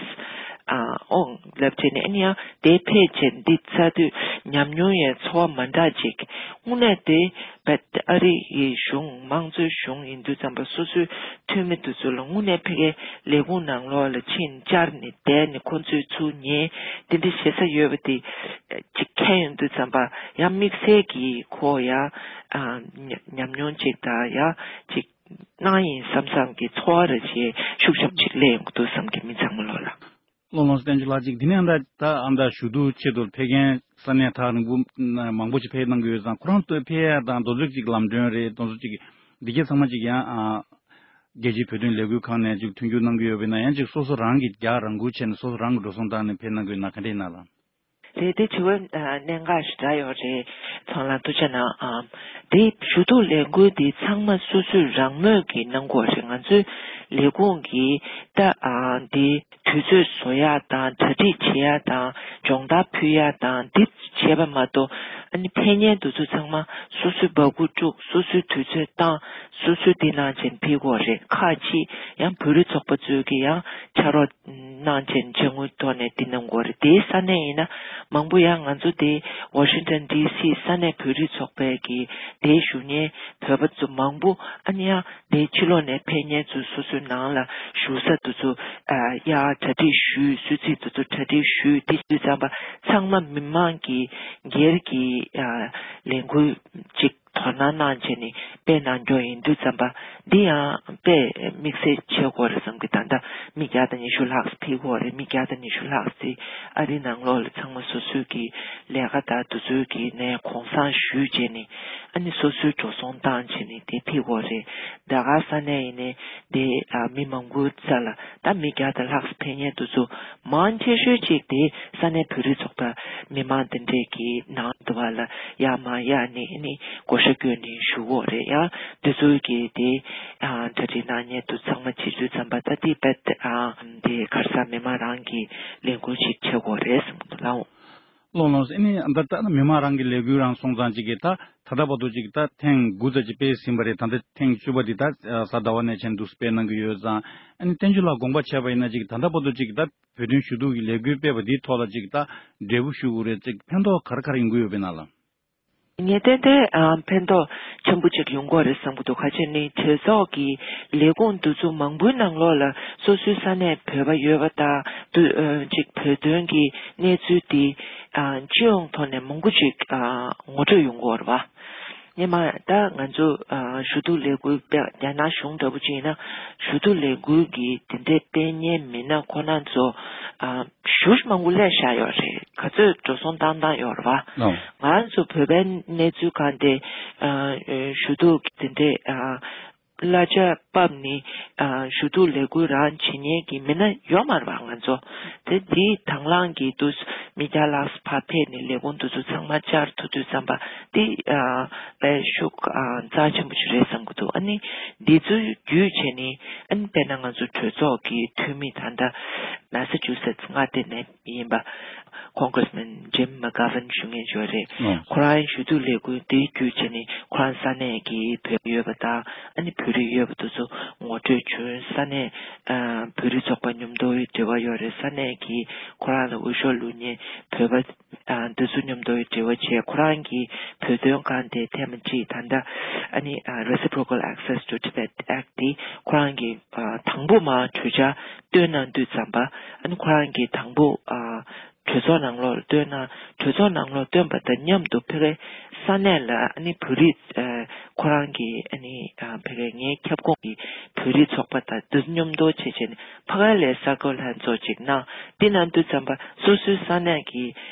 ཨ་ཨོང་ལབ་བྱས་ནས་ཨ་ནི་ཡང་དེ་ཕེབས་བྱས་འདི་ཚ་དུས་ཉམས་མྱོང་ཡང་ཚོར་བ་མ་འདྲ་ཅིག་དངོས་གནས་དེ་བད་ཨ་རི་ཡི་གཞུང་དམངས་གཙོའི་གཞུང་ཡིན་དུས་ཙམ་པ་སོ་སོའི་འཐུས་མི་དེ་ཚོ་ལ་དངོས་གནས་ཕ་གིའི་ལས་ཁུངས་ནང་ལོགས་ལ་ཕྱིན་བཅར་ནས་བསྡད་ནས་ཁོ་ཚོའི་ཚུར་ཉན་དེ་འདྲ་བྱེད་ས་ཡོད་པ་དེ་ཅིག་མཁྱེན་ཡོང་དུས་ཙམ་པ་ཡང་དམིགས་བསལ་གྱིས་ཁོ་ཡང་ཨ་ཉམས་མྱོང་ཅིག་དང་ཡང་ཅིག་གནང་ཡིན་བསམ་བསམ་གྱི་ཚོར་བ་རེ་བྱས་ཤུགས་ཆེན་པོ་ཅིག་སླེབས་ཡོང་གི་འདུག་བསམ་གྱི་མི་ཚང་མ་ལོག་ལ། ལོ་ལོངས་བསྟན་ཆོས་ལགས་ཅིག་དེ་ནས་ཨ་མདའ་ད་ཨ་མདའ་ཞུ་གཏུག་ཆེད་དུ་ཕེབས་མཁན་ས་གནས་ཐག་རིང་པོ་མང་པོ་ཅིག་ཕེབས་གནང་གི་ཡོད་ཙང་ཁོ་རང་ཚོས་ཕེབས་ཡ་དང་དེ་ཚོ་ཅིག་ལམ་གྲོན་རེད་དེ་ཚོ་ཅིག་འདི་གས་ཚང་མ་ཅིག་ཡང་ཨ་རྒྱལ་སྤྱིའི་བོད་དོན་ལས་འགུལ་ཁང་ནས་ཅིག་མཐུན་འགྱུར་གནང་གི་ཡོད་པ་ཡིན་ན་ཡང་ཅིག་སོ་སོ་རང་གིས་རྒྱག་རང་འཁུར་བྱས་ནས་སོ་སོ་རང་གིས་འགྲོ་སོང་བཏང་ནས་ཕེབས་གནང་གི་ཡོད་ན་ག་འདྲ་ཡིན་ན་ལགས། རེད་དེ་དྲི་བ་གནད་འགག་ཞེ་དྲག་ཡོད་རེད། ཚང་ལ་ཐུགས་རྗེ་གནང་ཨ། དེ་ཞུ་གཏུག་ལས་འགུལ་དེ་ཚང་མ་སོ་སོས་རང་མོས་ཀྱིས་གནང་དགོས་རེད། ང་ཚོའི་ལས་ཁུངས་ཀྱིས་ད་ཨ་དེ་དུས་ཚོད་བཟོ་ཡག་དང་གྲ་སྒྲིག་བྱེད་ཡག་དང་སྦྱོང་བརྡར་ཕུལ་ཡག་དང་འདི་བྱས་པ་མ་གཏོགས་ཨ་ནི་ཕེབས་མཁན་དེ་ཚོ་ཚང་མ་སོ་སོའི་འབག་གུ་དཀྲུགས་སོ་སོའི་དུས་ཚོད་བཏང་སོ་སོའི་འདི་གནང་བྱས་ཕེབས་དགོས་རེད། ཁག་ཅིག་ཡང་བོད་རིགས་ཚོགས་པ་ཚོས་ཀྱི་ཡང་ཕྱག་རོགས་གནང་བྱས་ནས་ཅ་དངོས་ཐོག་ནས་འདི་གནང་དགོས་རེད། དེའི་ས་གནས་ཡིན་ན་མང་པོ་ཡང་ང་ཚོ་དེ་ཝ་ཤིང་ཊོན་ཌི་སི་ས་གནས་བོད་རིགས་ཚོགས་པའི་གི་དེའི་ཞུ་མཁན་བོད་པ་ཚོ་མང་པོ་ཨ་ནི་ཡང་དེའི་ཕྱི་ལོགས་ནས་ཕེབས་མཁན་ཚོ་སོ་སོའི་ནང་ལ་བཞུགས་ས་དེ་ཚོ་ཡར་གྲ་སྒྲིག་ཞུས་གསོལ་ཚིགས་དེ་ཚོ་གྲ་སྒྲིག་ཞུས་དེ་ཞུས་ཙམ་པ་ཚང་མ་མི་མང་གི་སྒེར་གྱི་ལས་འགུལ་ཅིག་དོ་སྣང་གནང་བྱས་ནས་དཔེ་གནང་རྒྱུ་ཡིན་དུས་ཙམ་པ་འདི་ཡང་དཔེ་དམིགས་བསལ་བྱེད་དགོས་རེད་བསམ་གི། ད་ལྟ་མི་བརྒྱ་དང་ཉི་ཤུ་ལྷག་ཕེབས་ཀྱི་ཡོད་རེད། མི་བརྒྱ་དང་ཉི་ཤུ་ལྷག་ཙམ་ཨ་རི་ནང་ལོགས་ལ་ཚང་མ་སོ་སོའི་གི་ལས་ཀ་དང་དུས་ཚོད་ཀྱི་ནས་གུང་སེང་ཞུས་བྱས་ནས་ཨ་ནི་སོ་སོའི་འགྲོ་སོང་བཏང་བྱས་ནས་དེ་ཕེབས་ཀྱི་ཡོད་རེད། རྒྱ་གར་ས་གནས་ཡིན་ནའི་དེ་ཨ་མི་མང་པོའི་རྩ་ལ་ད་མི་བརྒྱ་དང་ལྷག་ཕེབས་མཁན་དེ་ཚོ་མང་ཆེ་ཤོས་ཅིག་དེ་ས་གནས་བོད་རིགས་ཚོགས་པ་མི་མང་དེ་འདྲས་ཀྱི་ནང་དུ་བ་ལ་ཡར་མར་གཡར་ནས་ཨ་ནི་བགོ་བཤའ་བསྐྱོན་ནས་བཞུགས་ཡོད་རེད། ཡང་དེ་ཚོའི་གི་དེ་ཨ་གྲ་སྒྲིག་གནང་མཁན་དེ་ཚང་མ་བྱེད་དུས་ཙམ་པ་ད་དེ་རྦད་དེ་ཨ་དེ་ག་རེ་ཟེར་མི་མང་རང་གི་ལས་འགུལ་ཅིག་བྱེད་དགོས་རེད་བསམ་གི་འདུག་ལགས། ལགས་ལགས་སོ། ཨ་ནི་ད་ལྟ་མི་མང་རང་གི་ལས་འགུལ་རང་སོང་ཙང་ཅིག་གིས་ད་ད་ལྟ་བར་དུ་ཅིག་ད་ཐེངས་དགུ་ཙམ་ཅིག་སྤེལ་ཟིན་པ་རེད། ད་ལྟ་ཐེངས་བཅུ་པ་འདི་ད་གཟའ་ཟླ་བ་ནས་བྱས་ནས་འདུག་སེ་སྤེལ་གནང་གི་ཡོད་ཙང་ཨ་ནི་བསྟན་ཆོས་ལགས་དགོངས་པ་བྱས་པ་ཡིན་ན་ཅིག་ད་ལྟ་བར་དུ་ཅིག་ད་བོད་དོན་ཞུ་གཏུག་གི་ལས་འགུལ་སྤེལ་བ་འདིའི་ཐོག་ལ་ཅིག་ད་འབྲས་བུ་ཞུ་དགོས་རེད། ཅིག་ཕན་ཐོགས་ག་རེ་ག་རེ་ཡོང་གི་ཡོད་པ་ཡིན་ན་ལགས། ངས་ཏན་ཏན་ཨ་ཕན་ཐོགས་ཆེན་པོ་ཅིག་ཡོང་གི་ཡོད་རེད་བསམ་གྱི་འདུག་ག་ཅི་ནི་གྲོས་ཚོགས་ཀྱི་ལས་ཁུངས་འདི་ཚོ་མང་པོའི་ནང་ལོགས་ལ་སོ་སོའི་ས་གནས་བོད་པ་ཡོད་པ་དང་དུ་ཨ་ཅིག་བོད་དོན་གྱི་གནས་ཚུལ་དེ་ཨ་སྤྱི་ཡོངས་ཐོག་ནས་མང་པོ་ཅིག་ཨ་ངོ་སྤྲོད་ཡོང་གི་ཡོད་རེད་བ། སྔོན་མ་ད་ང་ཚོ་ཨ་ཞུ་གཏུག་ལས་འགུལ་སྤེལ་རྒྱ་ནག་གཞུང་འདྲ་པོ་ཅིག་ཡིན་ན་ཞུ་གཏུག་ལས་འགུལ་གྱི་དེ་འདྲའི་སྤེལ་མཁན་མི་སྣ་ཁོ་ན་ཚོ་ཨ་ཞེ་མང་པོ་སླེབས་བཞག་ཡོད་རེད། ག་ཚོད་འགྲོ་སོང་བཏང་བཏང་ཡོད་རེད་བ། ལགས། ང་ཚོ་བོད་པའི་གནས་ཚུལ་སྒང་དེ་ཨ་ཞུ་གཏུག་དེ་འདྲའི་ཨ་གླ་ཆ་ཕབ་ནས་ཨ་ཞུ་གཏུག་ལས་འགུལ་རང་བྱེད་མཁན་གྱི་མི་སྣ་ཡོད་མ་རེད་བ། ང་ཚོ་དེ་དེའི་དང་བླངས་ཀྱིས་དུ་མི་བརྒྱ་ལྷག་ཕར་ཕེབས་ནས་ལས་ཁུངས་དེ་ཚོ་ཚང་མ་བཅར་ཐུབ་དུས་ཙམ་པ་དེ་ཨ་དཔེ་ཤུགས་ཨ་རྩ་ཆེན་པོ་ཞིག་རེད་བསམ་གྱི་འདུག་ཨ་ནི་འདི་ཚོ་བརྒྱུད་བྱས་ནས་ཨ་ནི་དཔེར་ན་ང་ཚོ་གྲོས་ཚོགས་ཀྱི་འཐུས་མི་ད་ལྟ་མེ་ས་ཆུ་སེ་ཊི་མངའ་སྡེ་ནས་ཡིན་པ། Congressman Jim McGovern ཞུ་མཁན་ཅིག་ཡོད་རེད། ཨོ། ཁོ་རང་ཞུ་གཏུག་ལས་འགུལ་འདི་བརྒྱུད་བྱས་ནས་ཁོ་རང་ས་གནས་ཀྱི་བོད་པ་ཡོད་པ་དང་ཨ་ནི་བོད་རིགས་ཡོད་པ་དེ་ཚོ་ངོ་སྤྲོད་བྱུང་། ས་གནས་ཨ་བོད་རིགས་ཚོགས་པ་མཉམ་དུ་འབྲེལ་བ་ཡོད་རེད། ས་གནས་ཀྱི་ཁོ་རང་ལ་འོས་ཤོག་བླུགས་མཁན་བོད་པ་ཨ་འདི་ཚོ་མཉམ་དུ་འབྲེལ་བ་བྱས། ཁོ་རང་གི་བོད་དོན་སྒང་དེ་ཐེངས་མ་གཅིག་ད་ལྟ་ཨ་ནི་ཨ་Reciprocal Access to Tibet Act དེ་ཁོ་རང་གི་ཨ་དང་པོ་མར་གྲོས་འཆར་བཏོན་གནང་དུས་ཙམ་པ་ཨ་ནི་ཁོ་རང་གི་དང་པོ་ཨ་གྲོས་ཚོགས་ནང་ལོགས་ལ་བཏོན་ན། གྲོས་ཚོགས་ནང་ལོགས་བཏོན་པ་དང་མཉམ་དུ་ཕ་གིའི་ས་གནས་ལ་ཨ་ནི་བོད་རིགས་ཨ་ཁོ་རང་གི་ཨ་ནི་ཨ་ཕ་གིའི་ངའི་ཁྱབ་ཁོངས་ཀྱི་བོད་རིགས་ཚོགས་པ་དང་དུ་མཉམ་དུ་བྱས་བྱས་ནས་ཕ་གི་ལ་གསར་འགོད་ལྷན་ཚོགས་ཅིག་གནང་། དེ་གནང་དུས་ཙམ་པ་སོ་སོའི་ས་གནས་ཀྱི་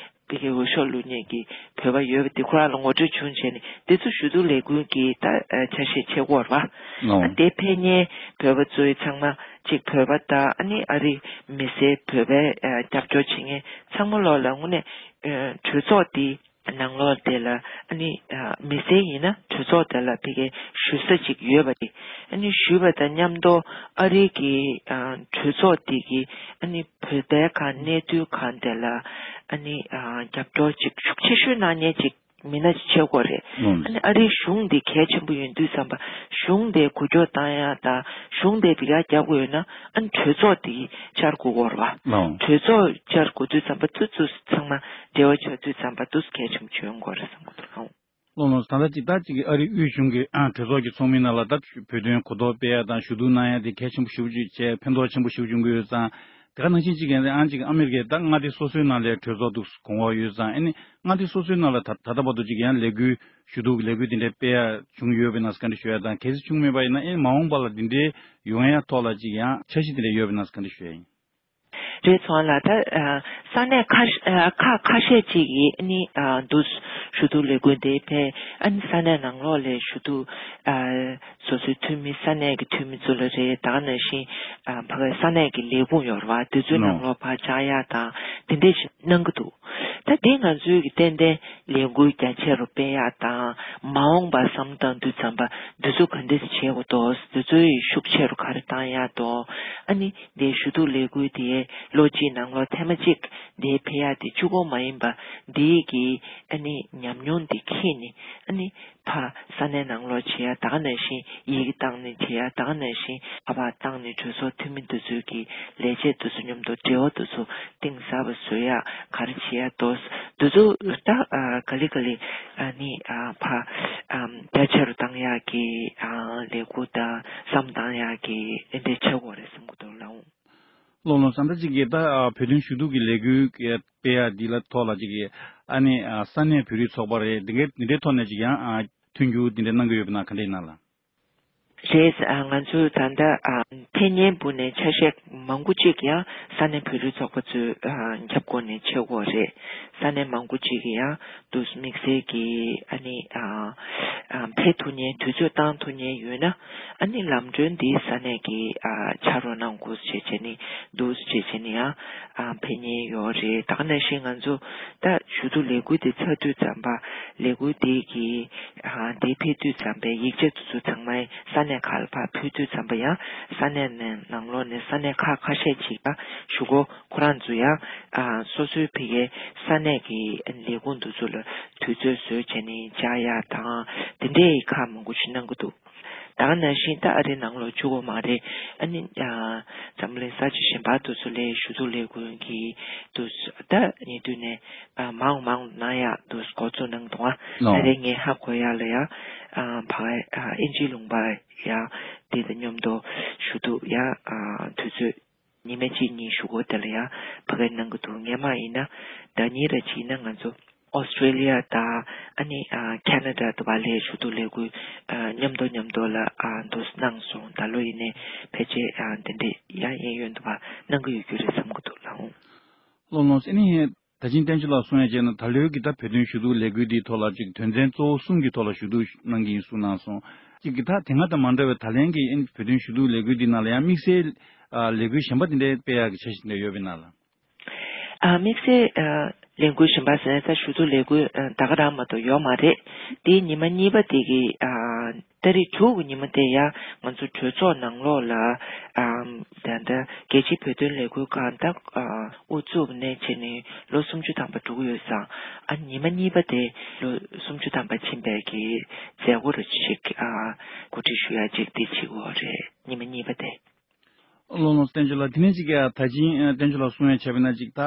ཕ་གིའི་འོས་ཤོག་བླུགས་མཁན་གྱི་བོད་པ་ཡོད་པ་དེ་ཁོ་རང་ལ་ངོ་སྤྲོད་བྱུང་བྱས་ནས་དེ་ཚོ་ཞུ་གཏུག་ལས་འགུལ་གྱི་ད་ཨ་ཆ་ཤས་བྱེད་དགོས་རེད་བ། ཨོ། ཨ་དེ་ཕེབས་མཁན་བོད་པ་ཚོའི་ཚང་མ་ཅིག་བོད་པ་དང་ཨ་ནི་ཨ་རི་མི་སེར་བོད་པའི་ཨ་རྒྱབ་སྐྱོར་བྱེད་མཁན་ཚང་མ་ལོག་ལ་དངོས་གནས་ཨ་གྲོས་ཚོགས་འདི་ནང་ལོགས་དེ་ལ་ཨ་ནི་ཨ་མི་སེར་ཡིན་ན་གྲོས་ཚོགས་དེ་ལ་ཕ་གིའི་ཞུ་ས་ཅིག་ཡོད་པ་རེད། ཨ་ནི་ཞུས་པ་དང་མཉམ་དུ་ཨ་རི་གི་ཨ་གྲོས་ཚོགས་འདི་གི་ཨ་ནི་བོད་པའི་གང་གནས་དུས་གང་དེ་ལ་ཨ་ནི་ཨ་རྒྱབ་སྐྱོར་ཅིག་ཤུགས་ཆེ་ཤོས་གནང་མཁན་ཅིག་ མི་སྣ་ཅིག་ཆགས་ཀྱི་ཡོད་རེད། ཨ་ནི་ཨ་རིའི་གཞུང་འདི་གལ་ཆེན་པོ་ཡོང་དུས་ཙམ་པ་གཞུང་དེ་འགུལ་སྐྱོད་བཏང་ཡ་དང་གཞུང་དེ་འབི་ག་རྒྱག་དགོས་ཡོད་ན་ཨ་ནི་གྲོས་ཚོགས་འདི་བཅར་དགོས་ཀྱི་ཡོད་རེད་བ། གྲོས་ཚོགས་བཅར་དགོས་དུས་ཙམ་པ་ཏུ་ཏུ་ཚང་མ་འབྲེལ་བ་བྱ་དུས་ཙམ་པ་ཏུ་གལ་ཆེན་པོ་ཆགས་ཡོང་གི་ཡོད་རེད་བསམ་གྱི་འདུག་ཨང་། ལགས་ལགས། ད་ལྟ་ཅིག་ད་ཅིག་ཨ་རིའི་དབུས་གཞུང་གི་ཨ་གྲོས་ཚོགས་ཀྱི་ཚོགས་མི་ནང་ལ་ད་བོད་དོན་གོ་རྟོགས་སྤེལ་ཡ་དང་ཞུ་གཏུག་གནང་ཡ་དེ་གལ་ཆེན་པོ་ཞེ་པོ་ཅིག་བྱས་ཕན་ཐོགས་ཆེན་པོ་ཞེ་པོ་འབྱུང་གི་ཡོད་ཙང་། དེ་ག་ནང་བཞིན་ཅིག་ཡིན་ཨང་ཅིག་ཨ་མི་རི་ཀའི་ད་མངའ་སྡེ་སོ་སོའི་ནང་ལ་གྲོས་ཚོགས་འདུག་གོང་འོག་ཡོད་ཙང་ཨ་ནི་མངའ་སྡེ་སོ་སོའི་ནང་ལ་ད་ད་ལྟ་བར་དུ་ཅིག་ཡང་ལས་འགུལ་ཞུ་གཏུག་ལས་འགུལ་དེ་འདྲའི་སྤེལ་ཡ་བྱུང་ཡོད་པའི་ནང་ག་འདྲ་ཞུ་ཡ་དང་གལ་སྲིད་བྱུང་མེད་པ་ཡིན་ན་ཨེ་མ་འོངས་པ་ལ་དེ་འདྲའི་ཡོང་ཡ་ཐོག་ལ་ཅིག་ཡང་འཆར་གཞི་དེ་འདྲ་ཡོད་པའི་ནང་ག་འདྲ་ཞུ་ཡ་ཡིན། རེད་སོང་ལ་ད་ས་གནས་ཁ་ཁ་ཁ་ཤས་ཅིག་གིས་ཨ་ནི་འདུག་ཞུ་གཏུག་ལས་འགུལ་དེ་ཕེ་ཨ་ནི་ས་གནས་ནང་ལོགས་ལ་ཞུ་གཏུག་སོ་སོའི་འཐུས་མི་ས་གནས་ཀྱི་འཐུས་མི་ཚོ་ལ་རེད་ད་ག་ནང་བཞིན་ཕ་གི་ས་གནས་ཀྱི་ལས་ཁུངས་ཡོད་རེད་བ་དེ་ཚོའི་ནང་ལོགས་ཕར་བཅར་ཡག་དང་དེ་འདྲས་ཞིག་གནང་གི་འདུག་ད་དེ་ང་ཚོའི་གི་ཏན་ཏན་ལས་འགུལ་རྒྱ་ཆེ་རུ་སྤེལ་ཡག་དང་མ་འོངས་པ་བསམ་བཏང་དུས་ཙམ་པ་འདི་ཚོ་ག་འདྲས་བྱེད་དགོས་འདུག་འདི་ཚོའི་ཤུགས་ཆེ་རུ་ག་རེ་བཏང་ཡག་འདུག་ཨ་ནི་དེ་ཞུ་གཏུག་ལས་འགུལ་དེ་ལོ་གཅིག་ནང་ལོགས་ཐེངས་མ་གཅིག་དེ་ཕེ་ཡག་དེ་གཅིག་པོ་མ་ཡིན་པ་དེ་གི་ཨ་ནི་ཉམས་མྱོང་དེ་ཁྱེར་ནས་ཨ་ནི་ཕ་ས་གནས་ནང་ལོགས་བྱེད་ཡག་ད་ག་ནང་བཞིན་ཡི་གེ་བཏང་ནས་བྱེད་ཡག་ད་ག་ནང་བཞིན་ཁ་པར་བཏང་ནས་གྲོས་ཚོགས་འཐུས་མི་འདི་ཚོའི་གི་ལས་བྱེད་འདི་ཚོ་མཉམ་དུ་འབྲེལ་བ་འདི་ཚོ་གཏིང་ཟབ་པ་བཟོ་ཡག་ག་རེ་བྱེད་ཡག་འདུག་འདི་ཚོ་ད་ག་ལེ་ག་ལེ་ཨ་ནི་ཕ་རྒྱ་ཆེ་རུ་བཏང་ཡག་གི་ལས་འགུལ་དང་བསམ་བཏང་ཡག་གི་འདི་འདྲའི་ཆགས་ཀྱི་ཡོད་རེད་བསམ་གྱི་འདུག་ལགས། ལགས་ལགས། བཟའ་ཟླ་གཅིག་གིས་ད་བོད་དོན་ཞུ་གཏུག་གི་ལས་འགུལ་སྤེལ་ཡག་འདི་ལ་ཐོག་ལ་གཅིག་གིས་ཨ་ནི་ས་གནས་བོད་རིགས་ཚོགས་པ་རེད་འདི་འདྲའི་ཐོག་ནས་གཅིག་ཡང་མཐུན་འགྱུར་འདི་འདྲ་གནང་གི་ཡོད་པ་ན་ག་འདྲ་ཡིན་ན་ལགས། རེད། ང་ཚོས་ད་ལྟ་ཕེབས་མཁན་བུ་ནས་ཆ་ཤས་མང་པོ་ཅིག་ཡང་ས་གནས་བོད་རིགས་ཚོགས་པ་ཚོའི་ཁྱབ་ཁོངས་ནས་ཆགས་ཀྱི་ཡོད་རེད། ས་གནས་མང་པོ་ཅིག་གིས་ཡང་དུ་དམིགས་བསལ་གྱི་ཨ་ནི་ཕེབས་ཐུབ་མཁན་དུས་ཚོད་བཏང་ཐུབ་མཁན་ཡོད་ན་ཨ་ནི་ལམ་གྲོན་འདི་ས་གནས་ཀྱི་ཕྱག་རོགས་གནང་དགོས་ཞེས་བྱས་ནས་འདུག་ཅེས་བྱས་ནས་ཡང་ཕེབས་མཁན་ཡོད་རེད། ད་ག་ནང་བཞིན་ང་ཚོ་ད་ཞུ་གཏུག་ལས་འགུལ་འདི་ཚར་དུས་ཙམ་པ་ལས་འགུལ་འདི་གི་འདི་ཕེབས་དུས་ཙམ་པའི་ཡིག་ཆ་དེ་ཚོ་ཚང་མ་ས་གནས་ཁག་ལ་ཕར་ཕུལ་དུས་ཙམ་པ་ཡང་ས་གནས་ནས་ནང་ལོགས་ནས་ས་གནས་ཁག་ཁ་ཤས་ཅིག་ལ་ཞུ་སྒོ་ཁོ་རང་ཚོ་ཡང་སོ་སོའི་ཕ་གིའི་ས་གནས་ཀྱི་ལས་ཁུངས་དེ་ཚོ་ལ་དུས་ཚོད་བཟོས་བྱས་ནས་བཅར་ཡག་དང་དེ་འདྲའི་ཁག་མང་པོ་ཞིག་གནང་གི་འདུག་ད་ག་ནང་བཞིན་ད་ཨ་རིའི་ནང་ལོགས་གཅིག་པོ་མ་རེད། ཨ་ནི་འཛམ་གླིང་ས་ཆ་གཞན་པ་དེ་ཚོ་ལ་ཞུ་གཏུག་ལས་འགུལ་གྱི་དུས་ད་ཉེ་དུས་ནས་མང་མང་གནང་ཡག་དུས་འགོ་ཚུགས་གནང་འདུག་ཨ་ད་རེས་ངས་ཧ་གོ་ཡག་ལ་ཡ་ཕ་ཨིན་ཇིའི་ལུང་པ་ཡ་དེ་དང་མཉམ་དུ་ཞུ་གཏུག་ཡ་དུས་ཚོད་ཉི་མ་གཅིག་གཉིས་ཞུ་སྒོ་དེ་ལ་ཡ་ཕ་གིར་གནང་གི་འདུག་སྔོན་མ་ཡིན་ན་ཟླ་གཉིས་རེ་གཅིག་ཡིན་ན་ང་ཚོ་ཨོ་སི་ཀྲེ་ལི་ཡ་དང་ཨ་ནི་ཁེ་ན་ཌ་དུ་བ་ལའི་ཞུ་གཏུག་ལས་འགུལ་མཉམ་དུ་མཉམ་དུ་ལ་འདུག་གནང་སོང་། ད་ལོ་ཡིན་ནའི་ཕལ་ཆེར་འདི་འདྲའི་ཡང་གཡས་གཡོན་དུ་བ་གནང་གི་ཡོད་རྒྱུ་རེད་བསམ་གི་འདུག་ལགས། ལགས་ལགས། ཨ་ནི་ད་ཅིང་བསྟན་ཆོས་ལགས་གསུང་ཡ་བྱས་ན་ད་ལོའི་གི་ད་བོད་དོན་ཞུ་གཏུག་ལས་འགུལ་འདིའི་ཐོག་ལ་ཅིག་དོན་ཚན་གཙོ་བོ་གསུམ་གྱི་ཐོག་ལ་ཞུ་གཏུག་གནང་གི་ཡིན་གསུངས་གནང་སོང་། ཅིག་གི་ད་དེ་སྔ་དང་མ་འདྲ་བའི་ད་ལན་གྱི་བོད་དོན་ཞུ་གཏུག་ལས་འགུལ་འདི་ནང་ལ་ཡང་དམིགས་བསལ་ལས་འགུལ་གཞན་པ་དེ་འདྲའི་སྤེལ་ཡག་གི་འཆར་གཞི་དེ་འདྲ་ཡོད་པའི་ནང་ལ། དམིགས་བསལ་ལས་འགུལ་གཞན་པ་ཟེར་ན་ད་ཞུ་གཏུག་ལས་འགུལ་ད་ག་རང་མ་གཏོགས་ཡོད་མ་རེད། དེའི་ཉི་མ་གཉིས་པ་དེ་གི་ཏ་རིག་དྲུག་གི་ཉི་མ་དེ་ཡང་ང་ཚོ་གྲོས་ཚོགས་ནང་ལོགས་ལ་ད་ལྟ་རྒྱལ་སྤྱིའི་བོད་དོན་ལས་འགུལ་ཁང་ད་དབུ་བཙུགས་ནས་བྱས་ནས་ལོ་སུམ་ཅུ་ཐམ་པ་འགྲོ་གི་ཡོད་ཙང་ཨ་ཉི་མ་གཉིས་པ་དེ་ལོ་སུམ་ཅུ་ཐམ་པ་ཕྱིན་པའི་གི་མཛད་སྒོ་རུ་ཅིག་གོ་སྒྲིག་ཞུ་ཡ་ཅིག་དེ་བྱེད་ཀྱི་ཡོད་རེད་ཉི་མ་གཉིས་པ་དེ། ལགས་ལགས། བསྟན་ཆོས་ལགས་དེ་ནས་ཅིག་ད་ཅིང་བསྟན་ཆོས་ལགས་གསུང་ཡ་བྱས་པ་ན་ཅིག་ད་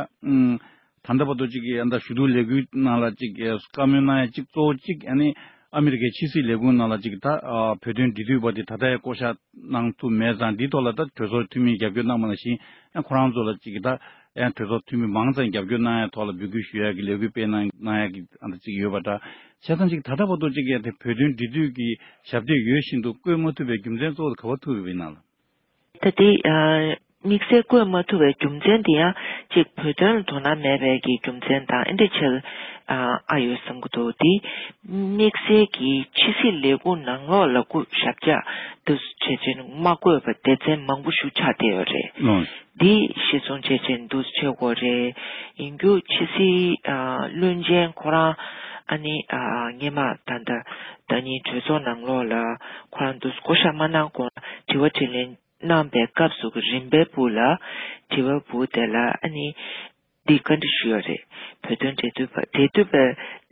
ད་ལྟ་བར་དུ་ཅིག་ད་ཞུ་གཏུག་ལས་འགུལ་ནང་ལ་ཅིག་བཀའ་མོལ་གནང་ཡ་ཅིག་གཙོ་བོ་ཅིག་ཨ་ནི་ཨ་མི་རི་ཀའི་ཕྱི་སྲིད་ལས་ཁུངས་ནང་ལ་ཅིག་ད་བོད་དོན་འབྲེལ་མཐུད་པ་དེ་ད་ལྟ་ཡང་བསྐོ་བཞག་གནང་ཐུབ་མེད་ཙང་འདིའི་ཐོག་ལ་ད་གྲོས་ཚོགས་འཐུས་མིའི་རྒྱབ་སྐྱོར་གནང་བ་ནང་བཞིན་ཡང་ཁོ་རང་ཚོ་ལ་ཅིག་ད་ཡང་གྲོས་ཚོགས་འཐུས་མི་མང་ཙམ་རྒྱབ་སྐྱོར་གནང་ཡ་ཐོག་ལ་འབོད་སྐུལ་ཞུ་ཡ་གི་ལས་འགུལ་སྤེལ་གནང་གནང་ཡ་གི་ཨ་ད་ཅིག་ཡོད་པ་འདྲ། བྱས་ཙང་ཅིག་ད་ལྟ་བར་དུ་ཅིག་ཡ་དེ་བོད་དོན་འབྲེལ་མཐུད་ཀྱི་ཞབས་སྟེགས་ཡོད་བཞིན་དུ་བཀོད་མ་ཐུབ་པའི་རྒྱུ་མཚན་གཙོ་བོ་དེ་ག་པར་ཐུག་ཡོད་པ་ཡིན་ན་ལགས། ད་དེ་དམིགས་བསལ་བཀོད་མ་ཐུབ་པའི་རྒྱུ་མཚན་དེ་ཡང་གཅིག་བོད་དོན་ལ་དོ་སྣང་མེད་པའི་གི་རྒྱུ་མཚན་དང་ཨེ་འདྲ་ཆེ་ཨ་ཡོད་བསམ་གྱི་འདུག་དེ་དམིགས་བསལ་གྱི་ཕྱི་སྲིད་ལས་ཁུངས་ནང་ལོགས་ལ་སྐུ་ཞབས་བཅགས་དུ་བྱས་ཙང་མ་བསྐོས་པ་སྡེ་ཚན་མང་པོ་ཞིག་ཆགས་བསྡད་ཡོད་རེད། འདི་གཞིར་བཟུང་བྱས་ཙང་འདུག་བྱེད་དགོས་རེད། ཡིན་རྒྱུ་ཕྱི་སྲིད་བློན་ཆེན་ཁོ་རང་ཨ་ནི་སྔོན་མ་ད་ལྟ་ཟླ་ཉིན་གྲོས་ཚོགས་ནང་ལོགས་ལ་ཁོ་རང་དུ་བསྐོ་བཞག་མ་གནང་གོང་དྲི་བ་དྲིས་ལན་གནང་པའི་སྐབས་སུ་གི་རིམ་པའི་བུ་ལ་དྲི་བ་བུ་དེ་ལ་ཨ་ནི་ འདི་བཀའ་འདྲི་ཞུས་ཡོད་རེད། བོད་དོན་འབྲེལ་མཐུད་པ་འབྲེལ་མཐུད་པའི་